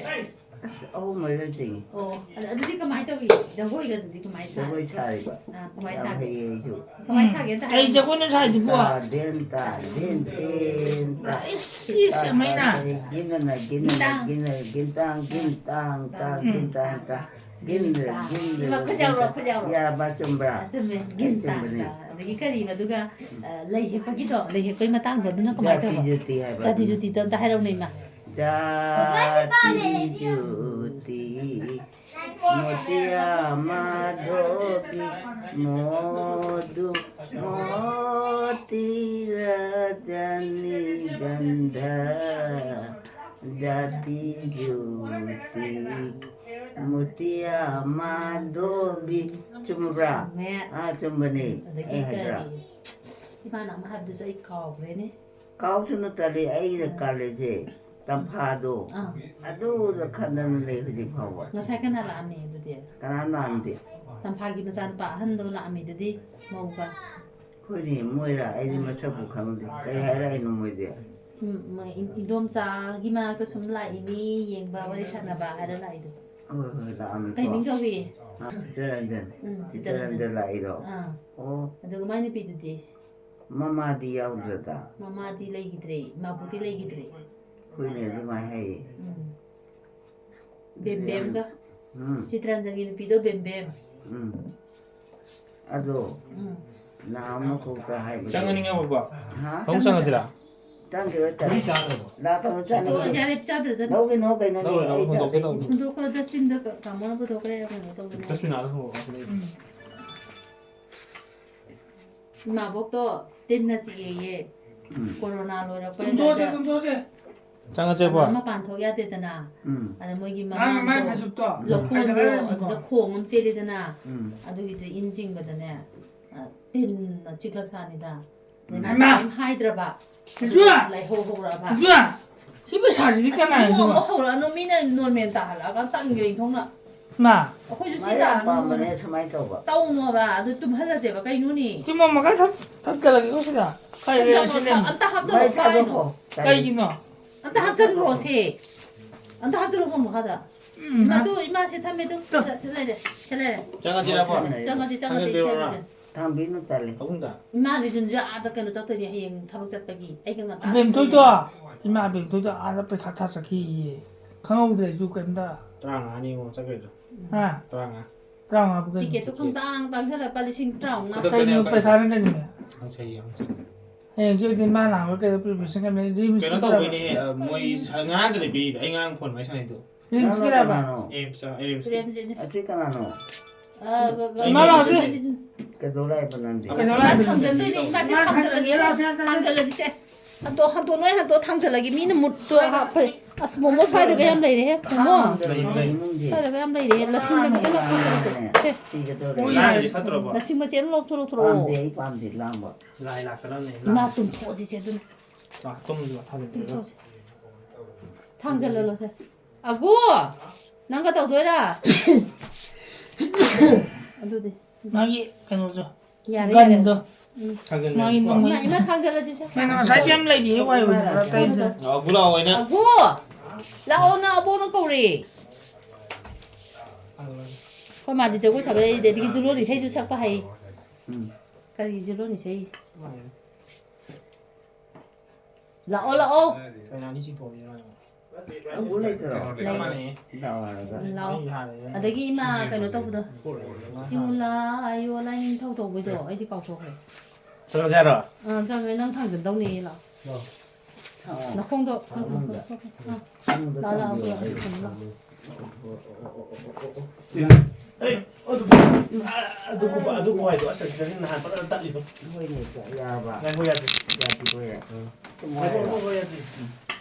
ꯑꯁ, ꯑꯍꯨꯝ ꯃꯔꯤꯔꯛ ꯆꯤꯡꯉꯤ꯫ ꯑꯣ, ꯑꯗ-, ꯑꯗꯨꯗꯤ ꯀꯃꯥꯏꯅ ꯇꯧꯏ? ꯖꯒꯣꯏꯒꯗꯨꯗꯤ ꯀꯃꯥꯏꯅ ꯁꯥꯏ? ꯖꯒꯣꯏ ꯁꯥꯔꯤꯕ꯫ ꯑꯥ, ꯀꯃꯥꯏꯅ ꯌꯥꯝ ꯁꯥꯒꯦ? ꯍꯩꯌꯦ ꯑꯩꯁꯨ꯫ ꯀꯃꯥꯏꯅ ꯁꯥꯒꯦ ꯑꯝꯇ ꯀꯩ ꯍꯥꯏꯌꯨ꯫ ꯖꯒꯣꯏꯅꯣ ꯁꯥꯏꯗꯨꯕꯣ? ꯇꯥ ꯗꯦꯟ ꯇꯥ ꯗꯦꯟ ꯇꯦꯟ ꯇꯥ꯫ ꯏꯁ, ꯏꯁ, ꯇꯥ ꯌꯥꯝ ꯍꯩꯅ꯫ ꯇꯥ ꯇꯥ ꯒꯤꯟ ꯑꯅ ꯒꯤꯟ ꯑꯅ ꯒꯤꯟꯇꯥꯡ꯫ ꯒꯤꯟ ꯑꯅ ꯒꯤꯟꯇꯥꯡ ꯒꯤꯟ ꯇꯥꯡ ꯇꯥ ꯎꯝ꯫ ꯒꯤꯟ ꯇꯥꯡ ꯇꯥ꯫ ꯒꯤꯟ ꯒꯤꯟ ꯒꯤꯟ ꯇꯥꯡ꯫ ꯒꯤꯟ ꯏꯃꯥ, ꯈꯨꯠ ꯌꯥꯎꯔꯣ, ꯇꯥꯡ꯫ ꯈꯨꯠ ꯌꯥꯎꯔꯣ꯫ ꯌꯥꯔꯕ ꯆꯨꯝꯕ꯭ꯔꯥ? ꯑꯥ, ꯆꯨꯝꯃꯦ꯫ ꯒꯤꯟ ꯇꯥꯡ ꯆꯨꯝꯕꯅꯤ꯫ ꯇꯥ꯫ ꯑꯗꯒꯤ ꯀꯔꯤꯕ ꯑꯗꯨꯒ, ꯑ, ꯂꯩ ꯍꯦꯛꯄꯒꯤꯗꯣ, ꯂꯩ ꯍꯦꯛꯄꯒꯤ ꯃꯇꯥꯡꯗꯣ ꯑꯗꯨꯅ ꯀꯃꯥꯏꯅ ꯖꯥꯇꯤ ꯇꯧꯕ? ꯖꯨꯇꯤ ꯍꯥꯏꯕ ꯖꯥꯇꯤ ꯑꯗꯨꯅ꯫ ꯖꯨꯇꯤꯗꯣ ꯑꯝꯇ ꯍꯥꯏꯔꯛꯎꯅꯦ ꯏꯃꯥ꯫ ꯖꯥꯇꯤ ꯖꯨꯇꯤ ꯃꯣꯇꯤꯌꯥ ꯃꯥꯙꯣꯕꯤ ꯃꯣꯗꯨ ꯃꯣꯇꯤ ꯔꯖꯅꯤꯒꯟꯙ ꯖꯥꯇꯤ ꯖꯨꯇꯤ ꯃꯣꯇꯤꯌꯥ ꯃꯥꯙꯣꯕꯤ꯫ ꯆꯨꯝꯕ꯭ꯔꯥ? ꯆꯨꯝꯃꯦ꯫ ꯑꯥ, ꯆꯨꯝꯕꯅꯦ꯫ ꯑꯗꯒꯤ ꯑꯩ ꯍꯥꯏꯗ꯭ꯔꯥ? ꯀꯔꯤ? ꯏꯃꯥꯅ ꯑꯃ ꯍꯥꯏꯕꯗꯨꯁꯨ ꯑꯩ ꯀꯥꯎꯈ꯭ꯔꯦꯅꯦ꯫ ꯀꯥꯎꯁꯅꯨ ꯇꯜꯂꯤ, ꯑꯩꯅ ꯀꯜꯂꯤꯁꯦ ꯇꯝꯐꯥꯗꯣ꯫ ꯑꯥ꯫ ꯑꯗꯨꯗ ꯈꯟꯗꯅ ꯂꯩ ꯍꯧꯖꯤꯛ ꯐꯥꯎꯕ꯫ ꯉꯁꯥꯏ ꯀꯅꯥ ꯂꯥꯛꯑꯝꯃꯤ ꯑꯗꯨꯗꯤ? ꯀꯅꯥꯝ ꯂꯥꯛꯑꯝꯗꯦ꯫ ꯇꯝꯐꯥꯒꯤ ꯃꯆꯥꯅꯨꯄꯥ ꯑꯍꯟꯗꯣ ꯂꯥꯛꯑꯝꯃꯤꯗꯨꯗꯤ ꯃꯧꯒ꯫ ꯍꯣꯏꯅꯦ, ꯃꯣꯏꯔꯥ? ꯑꯩꯗꯤ ꯃꯁꯛꯄꯨ ꯈꯪꯗꯦ꯫ ꯀꯩ ꯍꯥꯏꯔꯛꯏꯅꯣ ꯃꯣꯏꯗꯤ? ꯎꯝ, ꯃꯣꯏ ꯏꯟ-, ꯏꯟꯗꯣꯝꯆꯥꯒꯤ ꯃꯅꯥꯛꯇ ꯁꯨꯝ ꯂꯥꯛꯏꯅꯤ, ꯌꯦꯡꯕ, ꯋꯥꯔꯤ ꯁꯥꯟꯅꯕ ꯍꯥꯏꯔ ꯂꯥꯛꯏꯗꯣ꯫ ꯍꯣꯏ, ꯍꯣꯏ, ꯂꯥꯛꯑꯝꯃꯤꯀꯣ꯫ ꯀꯩ ꯃꯤꯡ ꯀꯧꯏ? ꯑꯥ, ꯆꯤꯇꯔꯟꯖꯟ꯫ ꯎꯝ, ꯆꯤꯇꯔꯟꯖꯟ꯫ ꯆꯤꯇꯔꯟꯖꯟ ꯂꯥꯛꯏꯔꯣ? ꯑꯥ꯫ ꯑꯣ꯫ ꯑꯗꯨꯒ ꯃꯥꯏ ꯅꯨꯄꯤꯗꯨꯗꯤ? ꯃꯃꯥꯗꯤ ꯌꯥꯎꯗ꯭ꯔꯗ? ꯃꯃꯥꯗꯤ ꯂꯩꯈꯤꯗ꯭ꯔꯦ, ꯃꯕꯨꯗꯤ ꯂꯩꯈꯤꯗ꯭ꯔꯦ꯫ ꯍꯣꯏꯅꯦ, ꯑꯗꯨꯃꯥꯏꯅ ꯍꯥꯏꯌꯦ꯫ ꯎꯝ꯫ ꯕꯦꯝꯕꯦꯝꯒ꯫ ꯎꯝ꯫ ꯆꯤꯇ꯭ꯔꯟꯖꯟꯒꯤ ꯅꯨꯄꯤꯗꯣ ꯕꯦꯝꯕꯦꯝ꯫ ꯎꯝ꯫ ꯑꯗꯣ ꯎꯝ꯫ ꯅꯍꯥꯟ ꯑꯃꯈꯛꯇ ꯍꯥꯏꯕꯗꯣ꯫ ꯆꯪꯉꯅꯤꯡꯉꯕꯀꯣ? ꯍꯥ? ꯐꯃꯨꯡ ꯆꯪꯉꯁꯤꯔꯥ? ꯆꯪꯈꯤꯔꯣꯏ, ꯇꯜꯂꯦ꯫ ꯂꯥꯛꯀꯅꯨ, ꯑꯣ, ꯆꯥꯅꯤꯡꯗꯦ꯫ ꯌꯥꯔꯦ, ꯆꯥꯗ꯭ꯔꯁꯨ꯫ ꯂꯧꯒꯤꯅꯣ, ꯀꯩꯅꯣꯅꯦ, ꯂꯧꯔꯣꯏ, ꯂꯧꯔꯣꯏ, ꯑꯩ ꯍꯨꯟꯗꯣꯛꯀꯦ ꯆꯥꯗꯣꯏꯅꯤ꯫ ꯇꯧꯕꯅꯤ꯫ ꯍꯨꯟꯗꯣꯛꯈ꯭ꯔꯣ, dustbin ꯗ ꯀ-, ꯇꯥꯃꯣꯅ ꯄꯨꯊꯣꯛꯈ꯭ꯔꯦ, ꯀꯩꯅꯣ ꯇꯧꯕꯅꯦ꯫ Dustbin ꯑꯥꯗ ꯍꯨꯟꯗꯣꯛꯑꯣ, ꯑꯁꯤꯗ ꯑꯩ ꯎꯝ꯫ ꯏꯃꯥꯕꯣꯛꯇꯣ ꯇꯤꯟꯅ ꯆꯤꯛꯑꯦꯌꯦ꯫ ꯎꯝ꯫ ꯀꯣꯔꯣꯅꯥ ꯂꯣꯏꯔꯛꯄꯩ ꯇꯨꯝꯊꯣꯛꯑꯁꯦ, ꯑꯗꯥꯏꯗ ꯇꯨꯝꯊꯣꯛꯑꯁꯦ꯫ ꯆꯪꯉꯁꯦꯕꯣ꯫ ꯑꯃ ꯃꯄꯥꯟ ꯊꯣꯛ ꯌꯥꯗꯦꯗꯅ꯫ ꯎꯝ꯫ ꯑꯗ ꯃꯣꯏꯒꯤ ꯅꯪ ꯃꯥꯏ ꯃꯃꯥꯡꯗꯣ ꯐꯩꯖꯨꯞꯇꯣ ꯂꯧꯀꯣꯟꯗꯣ ꯍꯥꯏꯒꯠꯂꯒ ꯌꯦꯡꯉꯨꯀꯣ꯫ ꯑꯗꯨꯗ ꯈꯣꯡ ꯑꯃ ꯆꯦꯜꯂꯤꯗꯅ꯫ ꯎꯝ꯫ ꯑꯗꯨꯒꯤꯗꯨ ꯏꯟ ꯆꯤꯡꯕꯗꯅꯦ, ꯑ, ꯇꯤꯟꯅ ꯆꯤꯛꯂꯛ ꯁꯥꯅꯤꯗ꯫ ꯑꯗꯩ ꯃꯥ ꯍꯩꯃꯥ! ꯀꯩꯝ ꯍꯥꯏꯗ꯭ꯔꯕ꯫ ꯏꯆꯨ! ꯂꯥꯏꯍꯧ ꯍꯧꯔꯛꯑꯕ꯫ ꯏꯆꯨ! ꯁꯤ ꯄꯩꯁꯥꯁꯤꯗꯤ ꯑꯁ, ꯀꯅꯥꯅ ꯏꯕꯨꯡꯉꯣ ꯁꯤꯕꯣ? ꯑꯃꯨꯛ ꯍꯧꯔꯛꯑꯅꯨ, ꯃꯤꯅ ꯅꯣꯔꯃꯦꯜ ꯇꯥꯍꯜꯂꯛꯑꯒ ꯇꯟꯒ꯭ꯔꯦ ꯏꯟꯊꯣꯛꯅ꯫ ꯃꯥ! ꯑꯩꯈꯣꯏꯁꯨ ꯁꯤ ꯃꯥ ꯌꯥꯝ ꯇꯥꯍꯜꯂꯅꯨ꯫ ꯄꯥꯝꯕꯅꯦ ꯁꯨꯃꯥꯏꯅ ꯇꯧꯕ꯫ ꯇꯧꯅꯣꯕ, ꯑꯗꯨ ꯇꯨꯝꯍꯜꯂꯁꯦꯕ, ꯀꯩꯅꯣꯅꯦ? ꯇꯨꯝꯃꯝꯃꯒ ꯊꯝ-, ꯊꯝꯖꯜꯂꯒꯦꯀꯣ ꯁꯤꯗ꯫ ꯀꯥꯏ ꯊꯝꯖꯜꯂꯣ, ꯂꯩꯔꯁꯤ ꯂꯩꯔꯝꯃꯤ? ꯑꯝꯇ ꯍꯥꯞꯆꯜꯂꯣ, ꯃꯩ ꯊꯥꯗꯣꯛꯈꯣ꯫ ꯀꯥꯏꯅꯣ? ꯀꯩꯒꯤꯅꯣ? ꯑꯝꯇ ꯍꯥꯞꯆꯟꯈ꯭ꯔꯣ ꯁꯤ꯫ ꯑꯝꯇ ꯍꯥꯞꯆꯜꯂꯣ ꯐꯣꯟ ꯃꯈꯥꯗ꯫ ꯎꯝ, ꯏꯃꯥ, ꯍꯥꯞ-, ꯑꯗꯨ ꯏꯃꯥ ꯁꯤ ꯊꯝꯃꯦ ꯑꯗꯨ꯫ ꯇꯨ꯫ ꯁꯤ ꯂꯩꯔꯦ, ꯁꯤ ꯂꯩꯔꯦ꯫ ꯆꯪꯉꯁꯤꯔꯕꯣ? ꯆꯪꯉꯁꯤ, ꯆꯪꯉꯁꯤ, ꯊꯥꯡꯖꯤꯟꯕꯤꯔꯣꯔꯥ? ꯆꯪꯉꯁꯤ꯫ ꯊꯥꯡꯕꯤꯅꯨ ꯇꯜꯂꯦ꯫ ꯐꯃꯨꯡꯗ? ꯏꯃꯥ ꯂꯤꯖꯨꯟꯁꯨ ꯑꯥꯗ ꯀꯩꯅꯣ ꯆꯠꯇꯣꯏꯅꯦ ꯍꯌꯦꯡ ꯊꯕꯛ ꯆꯠꯄꯒꯤ꯫ ꯑꯩꯒ ꯉꯟꯇꯥ ꯑꯕꯦꯝꯊꯣꯏꯗꯣ, ꯆꯠꯇꯣꯏꯅꯦ꯫ ꯏꯃꯥ ꯑꯕꯦꯝꯊꯣꯏꯗꯣ ꯑꯥꯗ ꯄꯩꯈꯥ ꯊꯥ ꯆꯠꯈꯤꯌꯦ꯫ ꯈꯪꯍꯧꯗ꯭ꯔꯦ ꯑꯩꯁꯨ ꯀꯩꯝꯇ꯫ ꯇꯔꯥꯃꯉꯥꯅꯤ ꯌꯦꯡꯉꯣ ꯆꯠꯈ꯭ꯔꯤꯗꯣ꯫ ꯍꯥ? ꯇꯔꯥꯃꯉꯥ꯫ ꯇꯔꯥꯃꯉꯥꯕꯨ ꯀꯩꯅꯣ? ꯇꯤꯀꯦꯠꯇꯣ ꯈꯪꯇꯥꯡ ꯇꯥꯡꯁꯤꯜꯂꯛꯄ ꯂꯤꯁꯤꯡ ꯇꯔꯥꯃꯉꯥ꯫ ꯈꯨꯗꯛꯇꯅꯦ ꯀꯩꯅꯣ ꯀꯩꯅꯣ? ꯄꯩꯈꯥꯅ ꯀꯩꯅꯣꯅꯦ? ꯍꯪꯆꯩ, ꯍꯪꯆꯩ꯫ ꯍꯌꯦꯡꯁꯦ ꯑꯣꯏꯗꯤ ꯃꯥ ꯂꯥꯛꯑꯒ ꯀꯩꯗꯧ preparation ꯀꯩꯝ ꯂꯩ? ꯔꯤꯝꯁꯀꯤ ꯀꯩꯅꯣ ꯇꯧꯔꯕ? ꯇꯧꯕꯩꯅꯦ, ꯑ, ꯃꯣꯏ ꯉꯔꯥꯡꯗꯅꯦ ꯄꯤꯔꯤꯗꯣ꯫ ꯑꯩ ꯉꯔꯥꯡ ꯐꯣꯟ ꯋꯥꯔꯤ ꯁꯥꯟꯅꯩꯗꯣ꯫ ꯔꯤꯝꯁꯀꯤꯔꯕ? ꯅꯪꯅ ꯀꯅꯥꯅꯣ? ꯑꯦꯝꯁ, ꯑ, ꯔꯤꯝꯁꯀꯤ꯫ ꯔꯤꯝꯁ꯫ ꯑꯁꯤ ꯀꯅꯥꯅꯣ? ꯑ, ꯒ-, ꯒ-, ꯏꯃꯥ ꯂꯥꯛꯑꯣꯁꯦ꯫ ꯀꯩꯗꯧ ꯂꯥꯛꯏꯕ ꯅꯪꯗꯤ? ꯀꯩꯗꯧ ꯂꯥꯛꯏꯕ? ꯊꯥꯡꯖꯟꯗꯣꯏꯅꯦ, ꯏꯃꯥꯁꯦ ꯏꯃꯥ ꯊꯥꯡꯖꯜꯂꯁꯤꯁꯦ꯫ ꯊꯥꯡꯖꯜꯂꯁꯦ, ꯊꯥꯡꯖꯜꯂꯁꯦ꯫ ꯊꯥꯡꯖꯜꯂꯁꯤꯁꯦ꯫ ꯍꯟꯇꯣ-, ꯍꯟꯇꯣ-, ꯅꯣꯏ ꯍꯟꯇꯣ-, ꯊꯥꯡꯖꯜꯂꯒꯦ꯫ ꯃꯤꯅ ꯃꯨꯠꯇꯣ ꯍꯥꯞꯄ-, ꯑꯁ, ꯃꯣꯃꯣ ꯁ꯭ꯋꯥꯏꯗꯒ ꯌꯥꯝ ꯂꯩꯔꯦꯍꯦ, ꯃꯣꯃꯣ꯫ ꯈꯥꯡꯗꯕꯅꯦ ꯏꯃꯨꯡꯗꯤ꯫ ꯁ꯭ꯋꯥꯏꯗꯒ ꯌꯥꯝ ꯂꯩꯔꯦꯍꯦ꯫ ꯂꯁꯤꯡꯗ ꯈꯤꯇꯪ ꯂꯧꯊꯣꯛ-, ꯁꯦ꯫ ꯊꯤꯒꯗꯧꯔꯦ꯫ ꯃꯣꯏ ꯍꯥꯏꯔꯤꯁꯦ ꯐꯠꯇ꯭ꯔꯕꯣ? ꯂꯁꯤꯡ ꯃꯆꯦꯠ ꯑꯃ ꯂꯧꯊꯣꯛ-, ꯂꯧꯊꯣꯔꯛꯑꯣ꯫ ꯄꯥꯝꯗꯦ, ꯑꯩ ꯄꯥꯝꯗꯦ, ꯂꯥꯡꯕ꯫ ꯂꯥꯏ ꯂꯥꯛꯀꯗꯕꯅꯦ, ꯏꯃꯥ ꯂꯥꯛ-, ꯇꯨꯝꯊꯣꯛꯑꯁꯤꯁꯦ ꯑꯗꯨꯅ꯫ ꯂꯥꯛ-, ꯇꯨꯝꯁꯨ ꯂꯥꯛ-, ꯊꯥꯡꯖꯤꯟꯕꯤꯔꯒ꯫ ꯇꯨꯝꯊꯣꯛꯑꯁꯤ꯫ ꯊꯥꯡꯖꯜꯍꯜꯂꯣꯁꯦ꯫ ꯑꯒꯨ! ꯅꯪꯒ ꯇꯧꯗꯣꯏꯔꯥ? ꯑꯗꯨꯗꯤ꯫ ꯃꯥꯒꯤ ꯀꯩꯅꯣꯗꯣ꯫ ꯌꯥꯔꯦ, ꯌꯥꯔꯦ꯫ ꯒꯟꯗꯣ꯫ ꯎꯝ꯫ ꯊꯥꯡꯖꯟꯕꯤꯔꯒ꯫ ꯃꯥꯒꯤ ꯅꯣꯡꯃꯩ꯫ ꯏꯃꯥ, ꯏꯃꯥ ꯊꯥꯡꯖꯜꯂꯁꯤꯁꯦ꯫ ꯃꯥꯅ ꯉꯁꯥꯏꯗꯤ ꯌꯥꯝ ꯂꯩꯔꯤꯌꯦ, ꯋꯥꯏ ꯑꯣꯏꯅ ꯇꯩꯗꯅ꯫ ꯑꯒꯨ ꯂꯥꯛꯑꯣ ꯍꯥꯏꯅ꯫ ꯑꯒꯨ! ꯂꯥꯛꯑꯣ, ꯅꯪ ꯑꯕꯣꯛꯅ ꯀꯧꯔꯦ꯫ ꯑꯩꯈꯣꯏ ꯃꯥꯗꯤ ꯖꯒꯣꯏ ꯁꯥꯕ ꯍꯩ, ꯑꯗꯒꯤ ꯖꯨꯂꯣꯟ ꯏꯁꯩꯁꯨ ꯁꯛꯄ ꯍꯩ꯫ ꯎꯝ꯫ ꯀꯔꯤ ꯖꯨꯂꯣꯟ ꯏꯁꯩ? ꯂꯥꯛꯑꯣ, ꯂꯥꯛꯑꯣ꯫ ꯀꯩꯅꯥꯅꯤ ꯆꯤꯡꯊꯣꯛꯑꯁꯤꯔꯣ? ꯑꯪꯒꯨꯔ ꯂꯩꯇ꯭ꯔꯣ? ꯂꯩ꯫ ꯂꯥꯛꯑꯣ ꯍꯥꯏꯔꯒ꯫ ꯂꯥꯛꯑꯣ꯫ ꯑꯗꯒꯤ ꯏꯃꯥ ꯀꯩꯅꯣ ꯇꯧꯕꯗꯣ, ꯁꯤꯃꯨꯂꯥ ꯑꯌꯣ ꯂꯥꯏꯅꯤꯡꯊꯧ ꯇꯧꯕꯩꯗꯣ ꯑꯩꯗꯤ ꯀꯥꯎꯊꯣꯛꯈ꯭ꯔꯦ꯫ ꯆꯠꯂꯁꯦ ꯍꯥꯏꯔꯣ? ꯑꯥ, ꯆꯠꯂꯁꯦ, ꯅꯪ ꯊꯥꯡꯖꯟꯗꯧꯅꯦꯌꯦ, ꯂꯥꯛꯑꯣ꯫ ꯂꯥꯛꯑꯣ꯫ ꯅꯈꯣꯡꯗꯣ ꯐꯃꯨꯡꯗ꯫ ꯑꯥ꯫ ꯐꯃꯨꯡꯗ ꯂꯥꯛꯑꯣ, ꯂꯥꯛꯑꯣ, ꯊꯝꯕꯤꯌꯣ, ꯂꯥꯛꯑꯣ, ꯑꯩ ꯂꯥꯛꯑꯣ꯫ ꯊꯝꯕꯤꯌꯣ꯫ ꯑꯣ, ꯑꯣ, ꯑꯣ, ꯑꯣ, ꯑꯣ, ꯑꯣ, ꯑꯣ꯫ ꯑꯦ, ꯑꯗꯨ, ꯑꯗꯨꯒꯨꯝꯕ, ꯑꯗꯨꯒꯨꯝꯕ ꯍꯥꯏꯗꯣ ꯑꯁ, ꯁꯤꯗꯅꯤ ꯅꯍꯥꯟ ꯐꯖꯅ ꯇꯠꯂꯤꯗꯣ꯫ ꯍꯣꯏꯅꯦ, ꯌꯥꯔꯕ? ꯉꯥꯏꯈꯣ, ꯌꯥꯗꯦ꯫ ꯌꯥꯗꯦ, ꯍꯣꯏ, ꯌꯥꯔꯦ꯫ ꯎꯝ꯫ ꯉꯥꯏꯈꯣ, ꯉꯥꯏꯈꯣ, ꯌꯥꯗꯦ꯫ ꯎꯝ꯫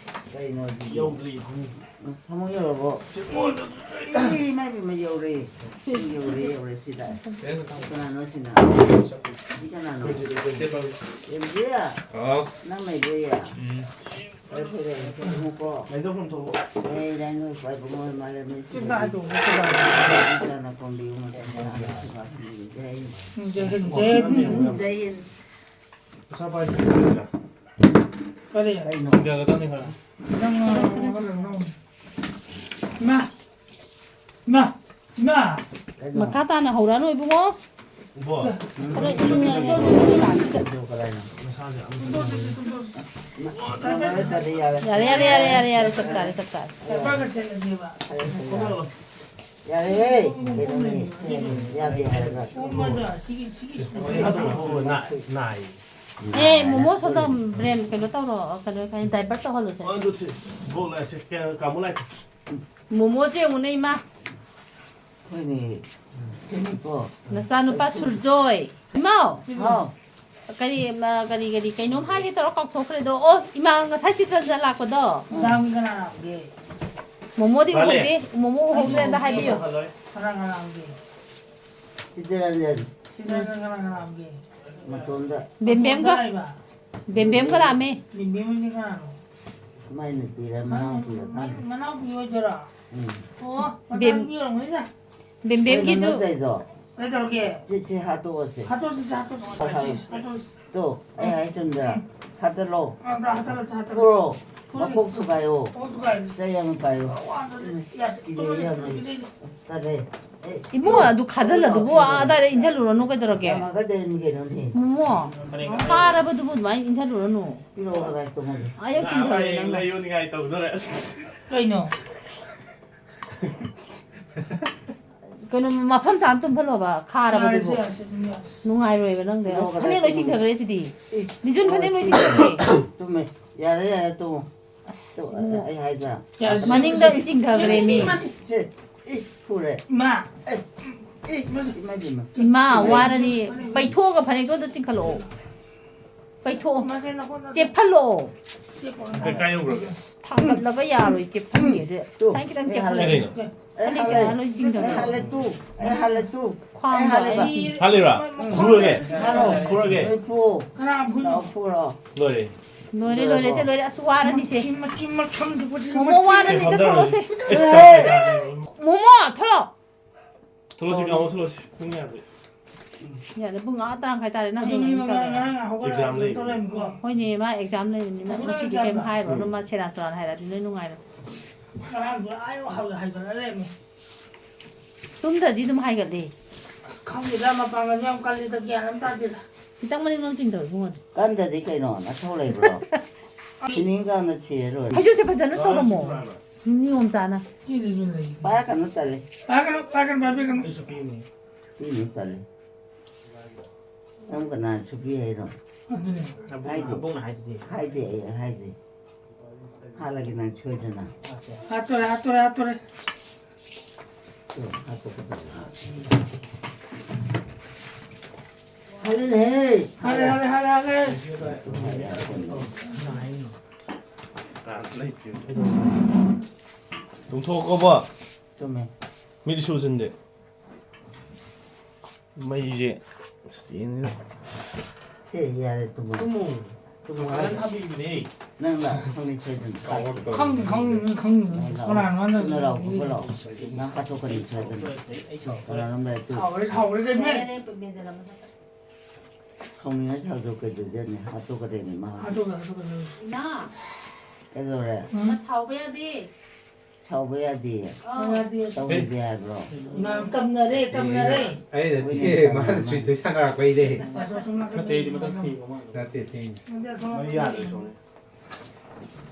ꯀꯩꯅꯣ ꯑꯗꯨꯗꯤ? ꯌꯧꯗ꯭ꯔꯤ, ꯏꯕꯨꯡ꯫ ꯎꯝ, ꯐꯃꯨꯡ ꯌꯧꯔꯕꯣ? ꯁꯤ ꯃꯣꯏꯗ ꯏ, ꯏꯃꯥꯏ ꯄꯦꯝꯃ, ꯌꯧꯔꯦ꯫ ꯌꯧꯔꯦ, ꯌꯧꯔꯦ, ꯁꯤꯗ꯫ ꯀꯩꯅꯣ ꯇꯧ-, ꯀꯅꯥꯅꯣ ꯁꯤꯅ? ꯁꯤ ꯀꯅꯥꯅꯣ? ꯌꯦꯝꯕꯤ? ꯍꯥꯎ꯫ ꯅꯪ ꯂꯩꯕ꯭ꯔꯣ, ꯌꯥ? ꯎꯝ꯫ ꯐꯔꯦ, ꯐꯔꯦ, ꯐꯔꯦ, ꯏꯕꯨꯡꯉꯣꯀꯣ꯫ ꯂꯥꯏꯟꯗꯧ ꯈꯨꯝ ꯊꯣꯛꯂꯛꯑꯣ꯫ ꯑꯦ, ꯂꯥꯏꯟꯗꯧ ꯈ꯭ꯋꯥꯏ ꯏꯕꯨꯡꯉꯣ ꯃꯥꯂꯦꯝꯅꯤ꯫ Chips ꯍꯥꯏꯗꯣꯛꯑꯣ, chips ꯍꯥꯏꯗꯣꯛꯑꯣ꯫ ꯆꯥꯅ ꯀꯣꯝꯕꯤꯌꯨ, ꯃꯇꯝ ꯆꯥꯅ ꯁꯦꯕꯥ ꯇꯧꯕꯤꯌꯨ꯫ ꯖꯩ ꯍꯤꯟ꯫ ꯎꯝ, ꯖꯩ ꯍꯤꯟ, ꯖꯩ ꯍꯤꯟ꯫ ꯖꯩ ꯍꯤꯟ꯫ ꯄꯩꯁꯥ ꯄꯥꯏꯗ꯭ꯔꯗꯤ ꯆꯠꯂꯁꯤꯔꯥ? ꯀꯔꯤ? ꯀꯩꯅꯣ? ꯊꯤꯟꯖꯒꯗꯕꯅꯤ ꯈꯔ꯫ ꯅꯪ, ꯅꯪ, ꯅꯪ, ꯅꯪ꯫ ꯏꯃꯥ! ꯏꯃꯥ! ꯏꯃꯥ! ꯀꯩꯅꯣ? ꯃꯈꯥ ꯇꯥꯅ ꯍꯧꯔꯛꯑꯅꯨ ꯏꯕꯨꯡꯉꯣ꯫ ꯏꯕꯣ꯫ ꯈꯔ ꯏꯪꯉꯦ꯫ ꯑꯗꯨ ꯀꯗꯥꯏꯅꯣ? ꯃꯁꯥꯁꯦ ꯑꯃꯨꯛ ꯇꯨꯝꯗꯣꯛꯁꯤ, ꯇꯨꯝꯗꯣꯛꯁꯤ꯫ ꯃ-, ꯃ-, ꯃ-, ꯌꯥꯔꯦ, ꯌꯥꯔꯦ, ꯌꯥꯔꯦ, ꯌꯥꯔꯦ, ꯆꯞ ꯆꯥꯔꯦ, ꯆꯞ ꯆꯥꯔꯦ꯫ ꯗꯥꯏꯄꯔꯒ ꯁꯦꯠꯂꯁꯦꯕ꯫ ꯌꯥꯔꯦ, ꯌꯥꯔꯦ꯫ ꯌꯥꯔꯦꯍꯦ, ꯀꯩꯅꯣꯅꯦ, ꯌꯥꯗꯦ ꯍꯥꯏꯔꯒ꯫ ꯀꯣꯝꯕꯗ ꯁꯤꯒꯤ, ꯁꯤꯒꯤ ꯁꯨꯃꯥꯏꯅ ꯑꯗꯨ ꯅꯥ-, ꯅꯥꯏ꯫ ꯑꯦ, ꯃꯣꯃꯣ ꯁꯣꯝꯗ ꯕ꯭ꯔꯦꯟ ꯀꯩꯅꯣ ꯇꯧꯔꯣ, ꯀꯩꯅꯣ, ꯀꯩꯅꯣ, ꯗꯥꯏꯄꯔ ꯇꯧꯍꯜꯂꯨꯁꯦ꯫ ꯑꯣ, ꯑꯗꯨ ꯁꯤ, ꯕꯣꯛ ꯂꯥꯏꯁꯦ, ꯀꯌꯥ, ꯀꯥꯃꯨ ꯂꯥꯏ? ꯃꯣꯃꯣꯁꯦ ꯌꯦꯡꯉꯨꯅꯦ, ꯏꯃꯥ꯫ ꯍꯣꯏꯅꯦ, ꯁꯤꯅꯤꯀꯣ꯫ ꯅꯆꯥꯅꯨꯄꯥ ꯁꯨꯔꯖꯣꯏ꯫ ꯏꯃꯥꯎ! ꯍꯥꯎ꯫ ꯀꯔꯤ, ꯃ-, ꯀꯔꯤ, ꯀꯔꯤ, ꯀꯩꯅꯣꯝ ꯍꯥꯏꯒꯦ ꯇꯧꯔ ꯀꯥꯎꯊꯣꯛꯈ꯭ꯔꯦꯗꯣ꯫ ꯑꯣ, ꯏꯃꯥ, ꯉꯁꯥꯏ ꯆꯤꯇ꯭ꯔꯟꯖꯟ ꯂꯥꯛꯄꯗꯣ꯫ ꯃꯦꯗꯥꯝꯒꯤ ꯀꯅꯥ ꯂꯥꯛꯑꯝꯒꯦ? ꯃꯣꯃꯣꯗꯤ ꯃꯥꯂꯦ꯫ ꯎꯍꯧꯗꯦ, ꯃꯣꯃꯣ ꯎꯍꯧꯗ꯭ꯔꯦ, ꯑꯝꯇ ꯍꯥꯏꯕꯤꯌꯨ꯫ ꯀꯅꯥ, ꯀꯅꯥ ꯂꯥꯛꯑꯝꯒꯦ? ꯆꯤꯇ꯭ꯔꯟꯖꯟ꯫ ꯆꯤꯇ꯭ꯔꯟꯖꯟ ꯀꯅꯥ, ꯀꯅꯥ ꯂꯥꯛꯑꯝꯒꯦ? ꯃꯇꯣꯝꯗ꯫ ꯕꯦꯝꯕꯦꯝꯒ꯫ ꯃꯇꯣꯝꯗ ꯂꯥꯛꯏꯕ? ꯕꯦꯝꯕꯦꯝꯒ ꯂꯥꯛꯑꯝꯃꯦ꯫ ꯕꯦꯝꯕꯦꯝ ꯍꯥꯏꯗꯤ ꯀꯅꯥꯅꯣ? ꯃꯥꯏ ꯅꯨꯄꯤꯔ ꯃꯅꯥꯎꯄꯤꯔ ꯈꯪꯗꯦ꯫ ꯃꯅꯥꯎꯄꯤ ꯑꯣꯏꯗꯣꯏꯔꯣ? ꯎꯝ꯫ ꯑꯣ, ꯕꯦꯝ-, ꯃꯆꯥꯅꯨꯄꯤ ꯑꯣꯏꯔꯝꯒꯅꯤꯗ꯫ ꯕꯦꯝꯕꯦꯝꯒꯤꯁꯨ꯫ ꯀꯩꯅꯣ ꯅꯠꯇ꯭ꯔꯤꯗꯣ? ꯀꯩꯗꯧꯔꯒꯦ? ꯁꯤ, ꯁꯤ ꯍꯥꯠꯇꯣꯛꯑꯁꯦ꯫ ꯍꯥꯠꯇꯣꯛꯁꯤ, ꯍꯥꯠꯇꯣꯛꯁꯤ꯫ ꯍꯥꯠꯇꯣꯛꯁꯤ꯫ ꯇꯣ, ꯑꯩ ꯍꯥꯏ ꯆꯨꯝꯗ꯭ꯔꯥ? ꯎꯝ꯫ ꯍꯥꯠꯇꯠꯂꯣ꯫ ꯑ, ꯍꯥꯠꯇꯠꯂꯁꯤ, ꯍꯥꯠꯇꯠꯂꯁꯤ꯫ ꯐꯨꯔꯣ꯫ ꯐꯨꯔꯣ꯫ ꯃꯀꯣꯛ ꯊꯨꯒꯥꯏꯌꯣ꯫ ꯃꯀꯣꯛ ꯊꯨꯒꯥꯏꯔꯁꯤ꯫ ꯆꯩ ꯑꯃ ꯄꯥꯏꯌꯣ꯫ ꯑꯣ, ꯑꯗꯨꯗꯤ ꯎꯝ꯫ ꯌꯥꯁꯤ꯫ ꯀꯤꯖꯩ ꯇꯨꯝꯃꯁꯤ, ꯌꯥꯝꯅ꯫ ꯇꯨꯝꯃꯁꯤ꯫ ꯇꯜꯂꯦ꯫ ꯏꯕꯨꯡꯉꯣ, ꯑꯗꯨ ꯈꯥꯖꯤꯜꯂꯗꯨꯕꯨ ꯑꯥ ꯑꯗꯥꯏꯗ ꯏꯟꯁꯤꯜꯂꯨꯔꯅꯨ ꯀꯩꯗꯧꯔꯒꯦ? ꯌꯥꯝꯃꯒꯗꯤ ꯑꯩꯅ ꯀꯩꯅꯣꯅꯦ꯫ ꯃꯣꯃꯣ, ꯈꯥꯔꯕꯗꯨꯕꯨ ꯑꯗꯨꯃꯥꯏꯅ ꯏꯟꯁꯤꯜꯂꯨꯔꯅꯨ꯫ ꯄꯤꯔꯛꯑꯣ ꯀꯗꯥꯏ ꯇꯨꯝꯃꯒꯦ? ꯑꯥ ꯌꯧ ꯆꯤꯡꯊꯈ꯭ꯔꯦ ꯅꯪꯅ꯫ ꯂꯩꯌꯣꯟꯅꯤꯡꯉꯥꯏ ꯇꯧꯗꯣꯔꯦ꯫ ꯀꯩꯅꯣ? ꯀꯩꯅꯣ, ꯃꯐꯝ ꯆꯥꯅ ꯇꯨꯝꯍꯜꯂꯣꯕ, ꯈꯥꯔꯕꯗꯨꯕꯨ꯫ ꯌꯥꯔꯦꯁꯦ, ꯌꯥꯔꯦꯁꯦ, ꯑꯗꯨꯝ ꯌꯥꯔꯦꯁꯦ꯫ ꯅꯨꯡꯉꯥꯏꯔꯣꯏꯕ ꯅꯪꯗꯤ꯫ ꯄꯤꯔꯛꯑꯣ ꯀꯗꯥꯏ ꯐꯅꯦꯛ ꯂꯣꯏ ꯇꯨꯝꯃꯒꯦ? ꯆꯤꯡꯊꯈ꯭ꯔꯦ ꯁꯤꯗꯤ꯫ ꯏ, ꯂꯤꯖꯨꯟ ꯐꯅꯦꯛ ꯂꯣꯏ ꯆꯤꯡꯊꯈ꯭ꯔꯦ꯫ ꯇꯨꯝꯃꯦ꯫ ꯌꯥꯔꯦ, ꯌꯥꯔꯦ, ꯇꯨꯝꯃꯣ꯫ ꯑꯁ, ꯇꯨ, ꯏꯕꯨꯡꯉꯣ꯫ ꯑꯩ ꯍꯥꯏꯗ꯭ꯔꯥ? ꯌꯥꯔꯦ, ꯃꯅꯤꯡꯗ ꯁꯤ, ꯆꯤꯡꯊꯈ꯭ꯔꯦ ꯁꯤ, ꯃꯤ꯫ ꯁꯤ, ꯁꯤ, ꯏ, ꯐꯨꯔꯦ꯫ ꯏꯃꯥ꯫ ꯑꯦ, ꯏ, ꯃꯁꯤ꯫ ꯏꯃꯥ, ꯏꯃꯥ꯫ ꯏꯃꯥ, ꯋꯥꯔꯅꯤ꯫ ꯄꯩꯊꯣꯛꯑꯒ ꯐꯅꯦꯛꯇꯣ ꯑꯝꯇ ꯆꯤꯡꯈꯠꯂꯛꯑꯣ꯫ ꯄꯩꯊꯣꯛꯑꯣ꯫ ꯃꯁꯤ ꯅꯈꯣꯠꯅ ꯆꯦꯞꯍꯜꯂꯣ꯫ ꯆꯦꯞꯄꯣ꯫ ꯀꯩ ꯀꯥꯏ ꯌꯧꯈ꯭ꯔꯒꯦ? ꯑꯁ, ꯊꯥꯡꯒꯠꯂꯕ ꯌꯥꯔꯣꯏ, ꯆꯦꯞꯍꯟꯒꯦꯗꯤ꯫ ꯇꯨ, ꯉꯁꯥꯏ ꯈꯤꯇꯪ ꯑꯩ ꯆꯦꯞꯍꯜꯂꯦ꯫ ꯍꯥꯜꯂꯦ꯫ ꯀꯩꯅꯣ? ꯑꯩ ꯐꯅꯦꯛꯁꯦ ꯍꯥꯜꯂꯦ꯫ ꯅꯍꯥꯟ ꯂꯣꯏ ꯆꯤꯡꯊꯈ꯭ꯔꯦ꯫ ꯑꯩ ꯍꯥꯜꯂꯦ ꯇꯨ꯫ ꯑꯩ ꯍꯥꯜꯂꯦ ꯇꯨ꯫ ꯈ꯭ꯋꯥꯡꯗ ꯑꯩ ꯍꯥꯜꯂꯦꯕ꯫ ꯑꯩ ꯍꯥꯜꯂꯤꯔꯥ? ꯎꯝ꯫ ꯐꯨꯔꯒꯦ? ꯍꯥꯜꯂꯣ꯫ ꯐꯨꯔꯒꯦ? ꯅꯣꯏ ꯐꯨ꯫ ꯀꯅꯥ ꯐꯨꯏꯅꯣ? ꯂꯥꯛꯑꯣ, ꯐꯨꯔꯣ꯫ ꯂꯣꯏꯔꯦ꯫ ꯂꯣꯏꯔꯦ, ꯂꯣꯏꯔꯦ, ꯁꯦ, ꯂꯣꯏꯔꯦ꯫ ꯑꯁ, ꯋꯥꯔꯅꯤꯁꯦ꯫ ꯃꯆꯤꯟ, ꯃꯆꯤꯟ ꯃꯊꯝꯗꯨꯕꯨꯗꯤ ꯃꯣꯃꯣ ꯃꯆꯤꯟ ꯋꯥꯔꯅꯤ, ꯁꯦ, ꯊꯣꯛꯂꯛꯑꯣꯁꯦ꯫ ꯐꯝꯊꯔꯣꯁꯦ꯫ ꯃꯣꯃꯣ, ꯊꯣꯛꯂꯛꯑꯣ꯫ ꯊꯣꯛꯂꯛꯑꯣꯁꯤ, ꯀꯥꯃꯣ, ꯊꯣꯛꯂꯛꯑꯣꯁꯤ꯫ ꯄꯨꯡ ꯌꯥꯗ꯭ꯔꯦ꯫ ꯌꯥꯗꯦ, ꯄꯨꯡ ꯑꯥ ꯇꯔꯥ ꯃꯈꯥꯏ ꯇꯥꯔꯦ, ꯅꯪ ꯑꯗꯨꯅꯤ ꯍꯌꯦꯡ ꯃꯥ ꯇꯧꯔꯦ꯫ ꯉꯔꯥꯡ ꯍꯧꯒꯠꯂꯒ exam ꯂꯩꯕꯅꯦ꯫ ꯇꯧꯔꯛꯏꯅꯤꯀꯣ꯫ ꯍꯣꯏꯅꯦ, ꯃꯥ exam ꯂꯩꯕꯅꯤꯅ ꯑꯗꯨꯅ ꯉꯁꯤꯗꯤ ꯀꯩꯝ exam ꯗꯣ꯫ ꯍꯥꯏꯔꯨꯔꯅꯨ, ꯃꯥ ꯁꯦꯔꯥꯟ ꯇꯨꯔꯥꯟ ꯍꯥꯏꯔꯛꯑꯗꯤ ꯅꯣꯏ ꯅꯨꯡꯉꯥꯏꯔꯣꯏ꯫ ꯉꯔꯥꯡꯗꯤ ꯑꯥ ꯌꯧ ꯍꯥꯏꯒꯠ-, ꯍꯥꯏꯒꯠꯂ ꯂꯩꯔꯝꯃꯦ꯫ ꯇꯨꯝꯗ꯭ꯔꯗꯤ ꯑꯗꯨꯝ ꯍꯥꯏꯒꯠꯂꯦ꯫ ꯑꯁ, ꯈꯪꯗꯦꯗ, ꯃꯄꯥꯡꯒꯜꯁꯦ ꯌꯥꯝ ꯀꯜꯂꯤꯗ, ꯒ꯭ꯌꯥꯟ ꯑꯃ ꯇꯥꯗꯦꯗ꯫ ꯈꯤꯇꯪ ꯃꯅꯤꯡꯂꯣꯝ ꯆꯤꯡꯊꯧ ꯏꯕꯨꯡꯉꯣ꯫ ꯀꯟꯗꯗꯤ ꯀꯩꯅꯣ, ꯅꯊꯧ ꯂꯩꯕ꯭ꯔꯣ? ꯁꯤꯅꯤꯡ ꯀꯥꯟꯗ ꯁꯤꯔ ꯂꯣꯏꯔꯦ꯫ ꯐꯩꯖꯨꯞꯁꯦ ꯐꯖꯅ ꯇꯧꯔꯝꯃꯣ꯫ ꯅꯤꯌꯣꯝ ꯆꯥꯅ꯫ ꯁꯤꯗꯤ ꯑꯗꯨꯝ ꯂꯩ꯫ ꯄꯥꯏꯔꯛꯀꯅꯨ, ꯇꯜꯂꯦ꯫ ꯄꯥꯏꯔꯛꯀꯅꯨ, ꯄꯥꯏꯔꯛꯀꯅꯨ, ꯄꯥꯏꯕꯤꯔꯛꯀꯅꯨ꯫ ꯑꯩꯁꯨ ꯄꯤꯅꯤ꯫ ꯄꯤꯅꯨ, ꯇꯜꯂꯦ꯫ ꯅꯪ ꯀꯅꯥ ꯁꯨꯕꯤ ꯍꯥꯏꯅꯣ? ꯑꯗꯨꯅꯦ꯫ ꯍꯥꯏꯗꯦ꯫ ꯑꯕꯣꯛꯅ ꯍꯥꯏꯗꯨꯗꯤ꯫ ꯍꯥꯏꯗꯦ, ꯑꯩ ꯍꯥꯏꯗꯦ꯫ ꯍꯥꯠꯂꯒꯦ ꯅꯪ ꯁꯣꯏꯗꯅ꯫ ꯍꯥꯠꯇꯣꯔꯦ, ꯍꯥꯠꯇꯣꯔꯦ, ꯍꯥꯠꯇꯣꯔꯦ꯫ ꯇꯨ, ꯍꯥꯠꯇꯣꯛꯀꯗꯕꯅꯤ꯫ ꯍꯥꯠꯂꯦꯅꯦꯍꯦ꯫ ꯍꯥꯠꯂꯦ, ꯍꯥꯠꯂꯦ, ꯍꯥꯠꯂꯦ, ꯍꯥꯠꯂꯦ꯫ ꯇꯨꯝꯊꯣꯛꯀꯣꯕ꯫ ꯆꯨꯝꯃꯦ꯫ ꯃꯤꯠ ꯁꯨꯖꯤꯟꯗꯦ꯫ ꯃꯩꯁꯦ ꯁ꯭ꯇꯦꯟꯁꯤꯅ꯫ ꯁꯦ, ꯌꯥꯔꯦ, ꯇꯨꯝꯃꯣ꯫ ꯇꯨꯝꯃꯣ꯫ ꯇꯨꯝꯃꯣ ꯐꯖꯅ ꯍꯥꯏꯔꯦ꯫ ꯊꯥꯕꯤꯕꯅꯦ꯫ ꯅꯪꯅ ꯈꯪꯅꯤ ꯁꯣꯏꯗꯅ꯫ ꯀꯥꯎꯔꯛꯇꯕꯅꯦ꯫ ꯈꯪꯅꯤ, ꯈꯪꯅꯤ, ꯅꯪ ꯈꯪꯅꯤ꯫ ꯅꯪ ꯂꯥꯛꯑꯣ꯫ ꯀꯅꯥꯅꯣ ꯍꯥꯏꯅꯣ? ꯊꯨꯅ ꯂꯥꯛꯑꯣ, ꯐꯨꯕ ꯂꯥꯛꯑꯣ꯫ ꯅꯪ ꯍꯥꯠꯇꯣꯛꯀꯅꯤ ꯁꯣꯏꯗꯅ꯫ ꯁꯥꯎꯔꯦ, ꯁꯥꯎꯔꯦ, ꯁꯥꯎꯔꯦ, ꯁꯥꯎꯔꯦ꯫ ꯁꯥꯎꯅꯤꯡꯉꯥꯏ ꯁꯥꯎꯖꯧ ꯀꯩꯗꯧꯁꯦ꯫ ꯍꯥꯠꯇꯣꯛꯀꯗꯣꯏꯅꯦ ꯃꯥ꯫ ꯍꯥꯠꯇꯣꯛꯀꯦ, ꯍꯥꯠꯇꯣꯛꯀꯦ꯫ ꯏꯃꯥ꯫ ꯀꯩꯗꯧꯔꯦ? ꯎꯝ꯫ ꯁꯥꯎꯕ ꯌꯥꯗꯦ꯫ ꯁꯥꯎꯕ ꯌꯥꯗꯦ꯫ ꯌꯥꯗꯦ꯫ ꯇꯧꯗꯦ ꯍꯥꯏꯕ꯭ꯔꯣ? ꯏꯃꯥ ꯇꯝꯅꯔꯦ, ꯇꯝꯅꯔꯦ꯫ ꯑꯩ ꯅꯠꯇꯦ, ꯃꯥꯅ ꯁ꯭ꯋꯤꯁꯇ ꯁꯥꯟꯅꯔꯛꯄꯩꯅꯦ꯫ ꯑꯁꯣꯝ ꯅꯥꯀꯟ ꯅꯠꯇꯦ, ꯑꯩꯗꯤ ꯃꯊꯛ ꯊꯦꯡꯕ ꯃꯥꯜꯂꯦ꯫ ꯅꯠꯇꯦ, ꯊꯦꯡꯉꯦ꯫ ꯑꯗ ꯑꯁꯣꯝ ꯃꯩ ꯌꯥꯗ꯭ꯔꯦ ꯁꯣꯝꯗ꯫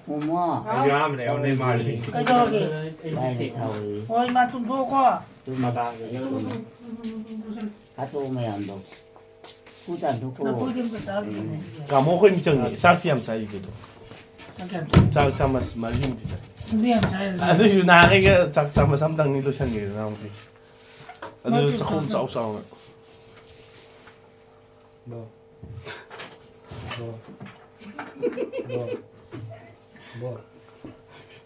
ꯃꯣꯃꯣ꯫ ꯑꯩ ꯌꯥꯝꯕꯅꯦ, ꯑꯩꯉꯣꯟꯗ ꯃꯥꯜꯂꯤ꯫ ꯀꯩꯗꯧꯔꯒꯦ? ꯂꯥꯏꯅ ꯁꯥꯎꯏ꯫ ꯍꯣꯏ, ꯏꯃꯥ ꯇꯨꯝꯊꯣꯛꯑꯣꯀꯣ꯫ ꯇꯨꯝ꯫ ꯃꯇꯥꯡꯗ ꯌꯧꯔꯦ꯫ ꯍꯥꯠꯇꯣꯛꯑꯣ ꯃꯌꯥꯝꯗꯣ꯫ ꯀꯨ ꯇꯥꯟꯊꯣꯛꯈꯣ꯫ ꯂꯐꯣꯏꯗꯤ ꯑꯝꯇ ꯆꯥꯈꯤꯗꯦꯅꯦ ꯁꯤꯗꯤ꯫ ꯇꯥꯃꯣ ꯑꯩꯈꯣꯏ ꯃꯤꯆꯪꯅꯤ꯫ ꯆꯥꯛꯇꯤ ꯌꯥꯝ ꯆꯥꯏ ꯏꯕꯦꯗꯣ꯫ ꯆꯥꯛ ꯌꯥꯝ ꯆꯥꯏ꯫ ꯆꯥꯛ ꯆꯥꯃꯁ ꯃꯔꯤꯃꯨꯛꯇꯤ ꯆꯥꯏ꯫ ꯑꯗꯨ ꯌꯥꯝ ꯆꯥꯏ꯫ ꯑꯗꯨꯏꯁꯨ ꯅꯍꯥꯟꯈꯩꯒ ꯆꯥꯛ ꯆꯥꯃꯁ ꯑꯝꯇꯪꯅꯤ ꯂꯣꯏꯁꯟꯈ꯭ꯔꯦꯗꯅ ꯍꯧꯖꯤꯛ꯫ ꯑꯗꯨꯁꯨ ꯆꯥꯛꯈꯨꯝ ꯆꯥꯎ ꯆꯥꯎꯅ꯫ ꯕꯣ꯫ ꯕꯣ꯫ ꯕꯣ꯫ ꯕꯣ꯫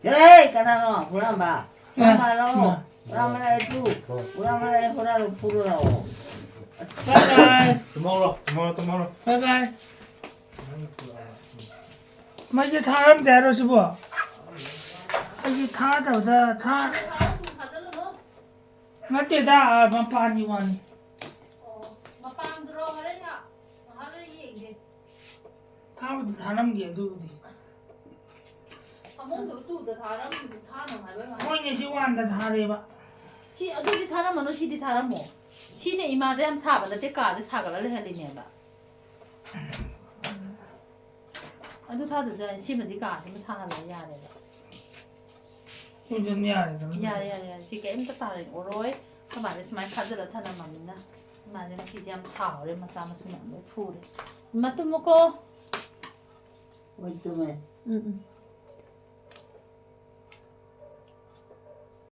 ꯍꯦ, ꯀꯅꯥꯅꯣ? ꯍꯨꯔꯥꯟꯕ꯫ ꯍꯨꯔꯥꯟꯕ ꯂꯥꯛꯑꯣ꯫ ꯍꯨꯔꯥꯟꯕ ꯂꯥꯛꯑꯦ ꯇꯨ꯫ ꯍꯨꯔꯥꯟꯕ ꯂꯥꯛꯑꯦ, ꯍꯨꯔꯥꯟꯕ ꯐꯨꯔꯨ ꯂꯥꯛꯑꯣ꯫ Bye bye. ꯇꯨꯝꯍꯧꯔꯣ, ꯇꯨꯝꯍꯧꯔꯣ, ꯇꯨꯝꯍꯧꯔꯣ꯫ Bye bye. ꯃꯩꯁꯦ ꯊꯥꯔꯝꯗꯦ ꯍꯥꯏꯔꯣ ꯁꯤꯕꯣ? ꯑꯩꯁꯦ ꯊꯥꯗꯕꯗ ꯊꯥ-, ꯅꯠꯇꯦꯗ, ꯑ, ꯃꯄꯥꯟꯒꯤ ꯋꯥꯅꯤ꯫ ꯑꯣ, ꯃꯄꯥꯟꯗꯨꯔꯣ? ꯍꯣꯔꯦꯟ ꯉꯥ-, ꯉꯥꯏꯍꯥꯛ ꯂꯩꯔ ꯌꯦꯡꯒꯦ꯫ ꯊꯥꯕꯨꯗꯤ ꯊꯥꯔꯝꯒꯦ ꯑꯗꯨꯕꯨꯗꯤ꯫ ꯐꯃꯨꯡꯗꯨ ꯇꯨꯗ ꯊꯥꯔꯝ-, ꯊꯥꯅꯕ ꯍꯥꯏꯕ ꯃꯥꯜꯂꯦ꯫ ꯃꯣꯏꯅ ꯁꯤ ꯋꯥꯟꯗ ꯊꯥꯔꯦꯕ꯫ ꯁꯤ ꯑꯗꯨꯗꯤ ꯊꯥꯔꯝꯃꯅꯨ, ꯁꯤꯗꯤ ꯊꯥꯔꯝꯃꯣ꯫ ꯁꯤꯅ ꯏꯃꯥꯗ ꯌꯥꯝ ꯁꯥꯕ ꯅꯠꯇꯦ, ꯀꯥꯁꯦ ꯁꯥꯒꯠꯂ ꯂꯩꯍꯜꯂꯤꯅꯦꯕ꯫ ꯑꯗꯨ ꯊꯥꯗꯁꯨ ꯌꯥꯏ, ꯁꯤꯃꯗꯤ ꯀꯥꯁꯤꯃ ꯁꯥꯍꯜꯂ ꯌꯥꯔꯦꯕ꯫ ꯁꯤꯗꯤ ꯑꯗꯨꯝ ꯌꯥꯔꯦꯗꯅ꯫ ꯌꯥꯔꯦ, ꯌꯥꯔꯦ, ꯌꯥꯔꯦ꯫ ꯁꯤ ꯀꯩꯝꯇ ꯇꯥꯔꯛꯑꯔꯣꯏ꯫ ꯑꯩꯈꯣꯏ ꯃꯥꯁꯦ ꯁꯨꯃꯥꯏꯅ ꯈꯥꯖꯤꯜꯂ ꯊꯅꯝꯃꯕꯅꯤꯅ꯫ ꯏꯃꯥꯁꯦ ꯉꯁꯤꯁꯦ ꯌꯥꯝ ꯁꯥꯎꯔꯦ, ꯃꯆꯥ ꯃꯁꯨ ꯃꯌꯥꯝ ꯂꯣꯏ ꯐꯨꯔꯦ꯫ ꯏꯃꯥ ꯇꯨꯝꯃꯨꯀꯣ꯫ ꯍꯣꯏ, ꯇꯨꯝꯃꯦ꯫ ꯎꯝ, ꯎꯝ꯫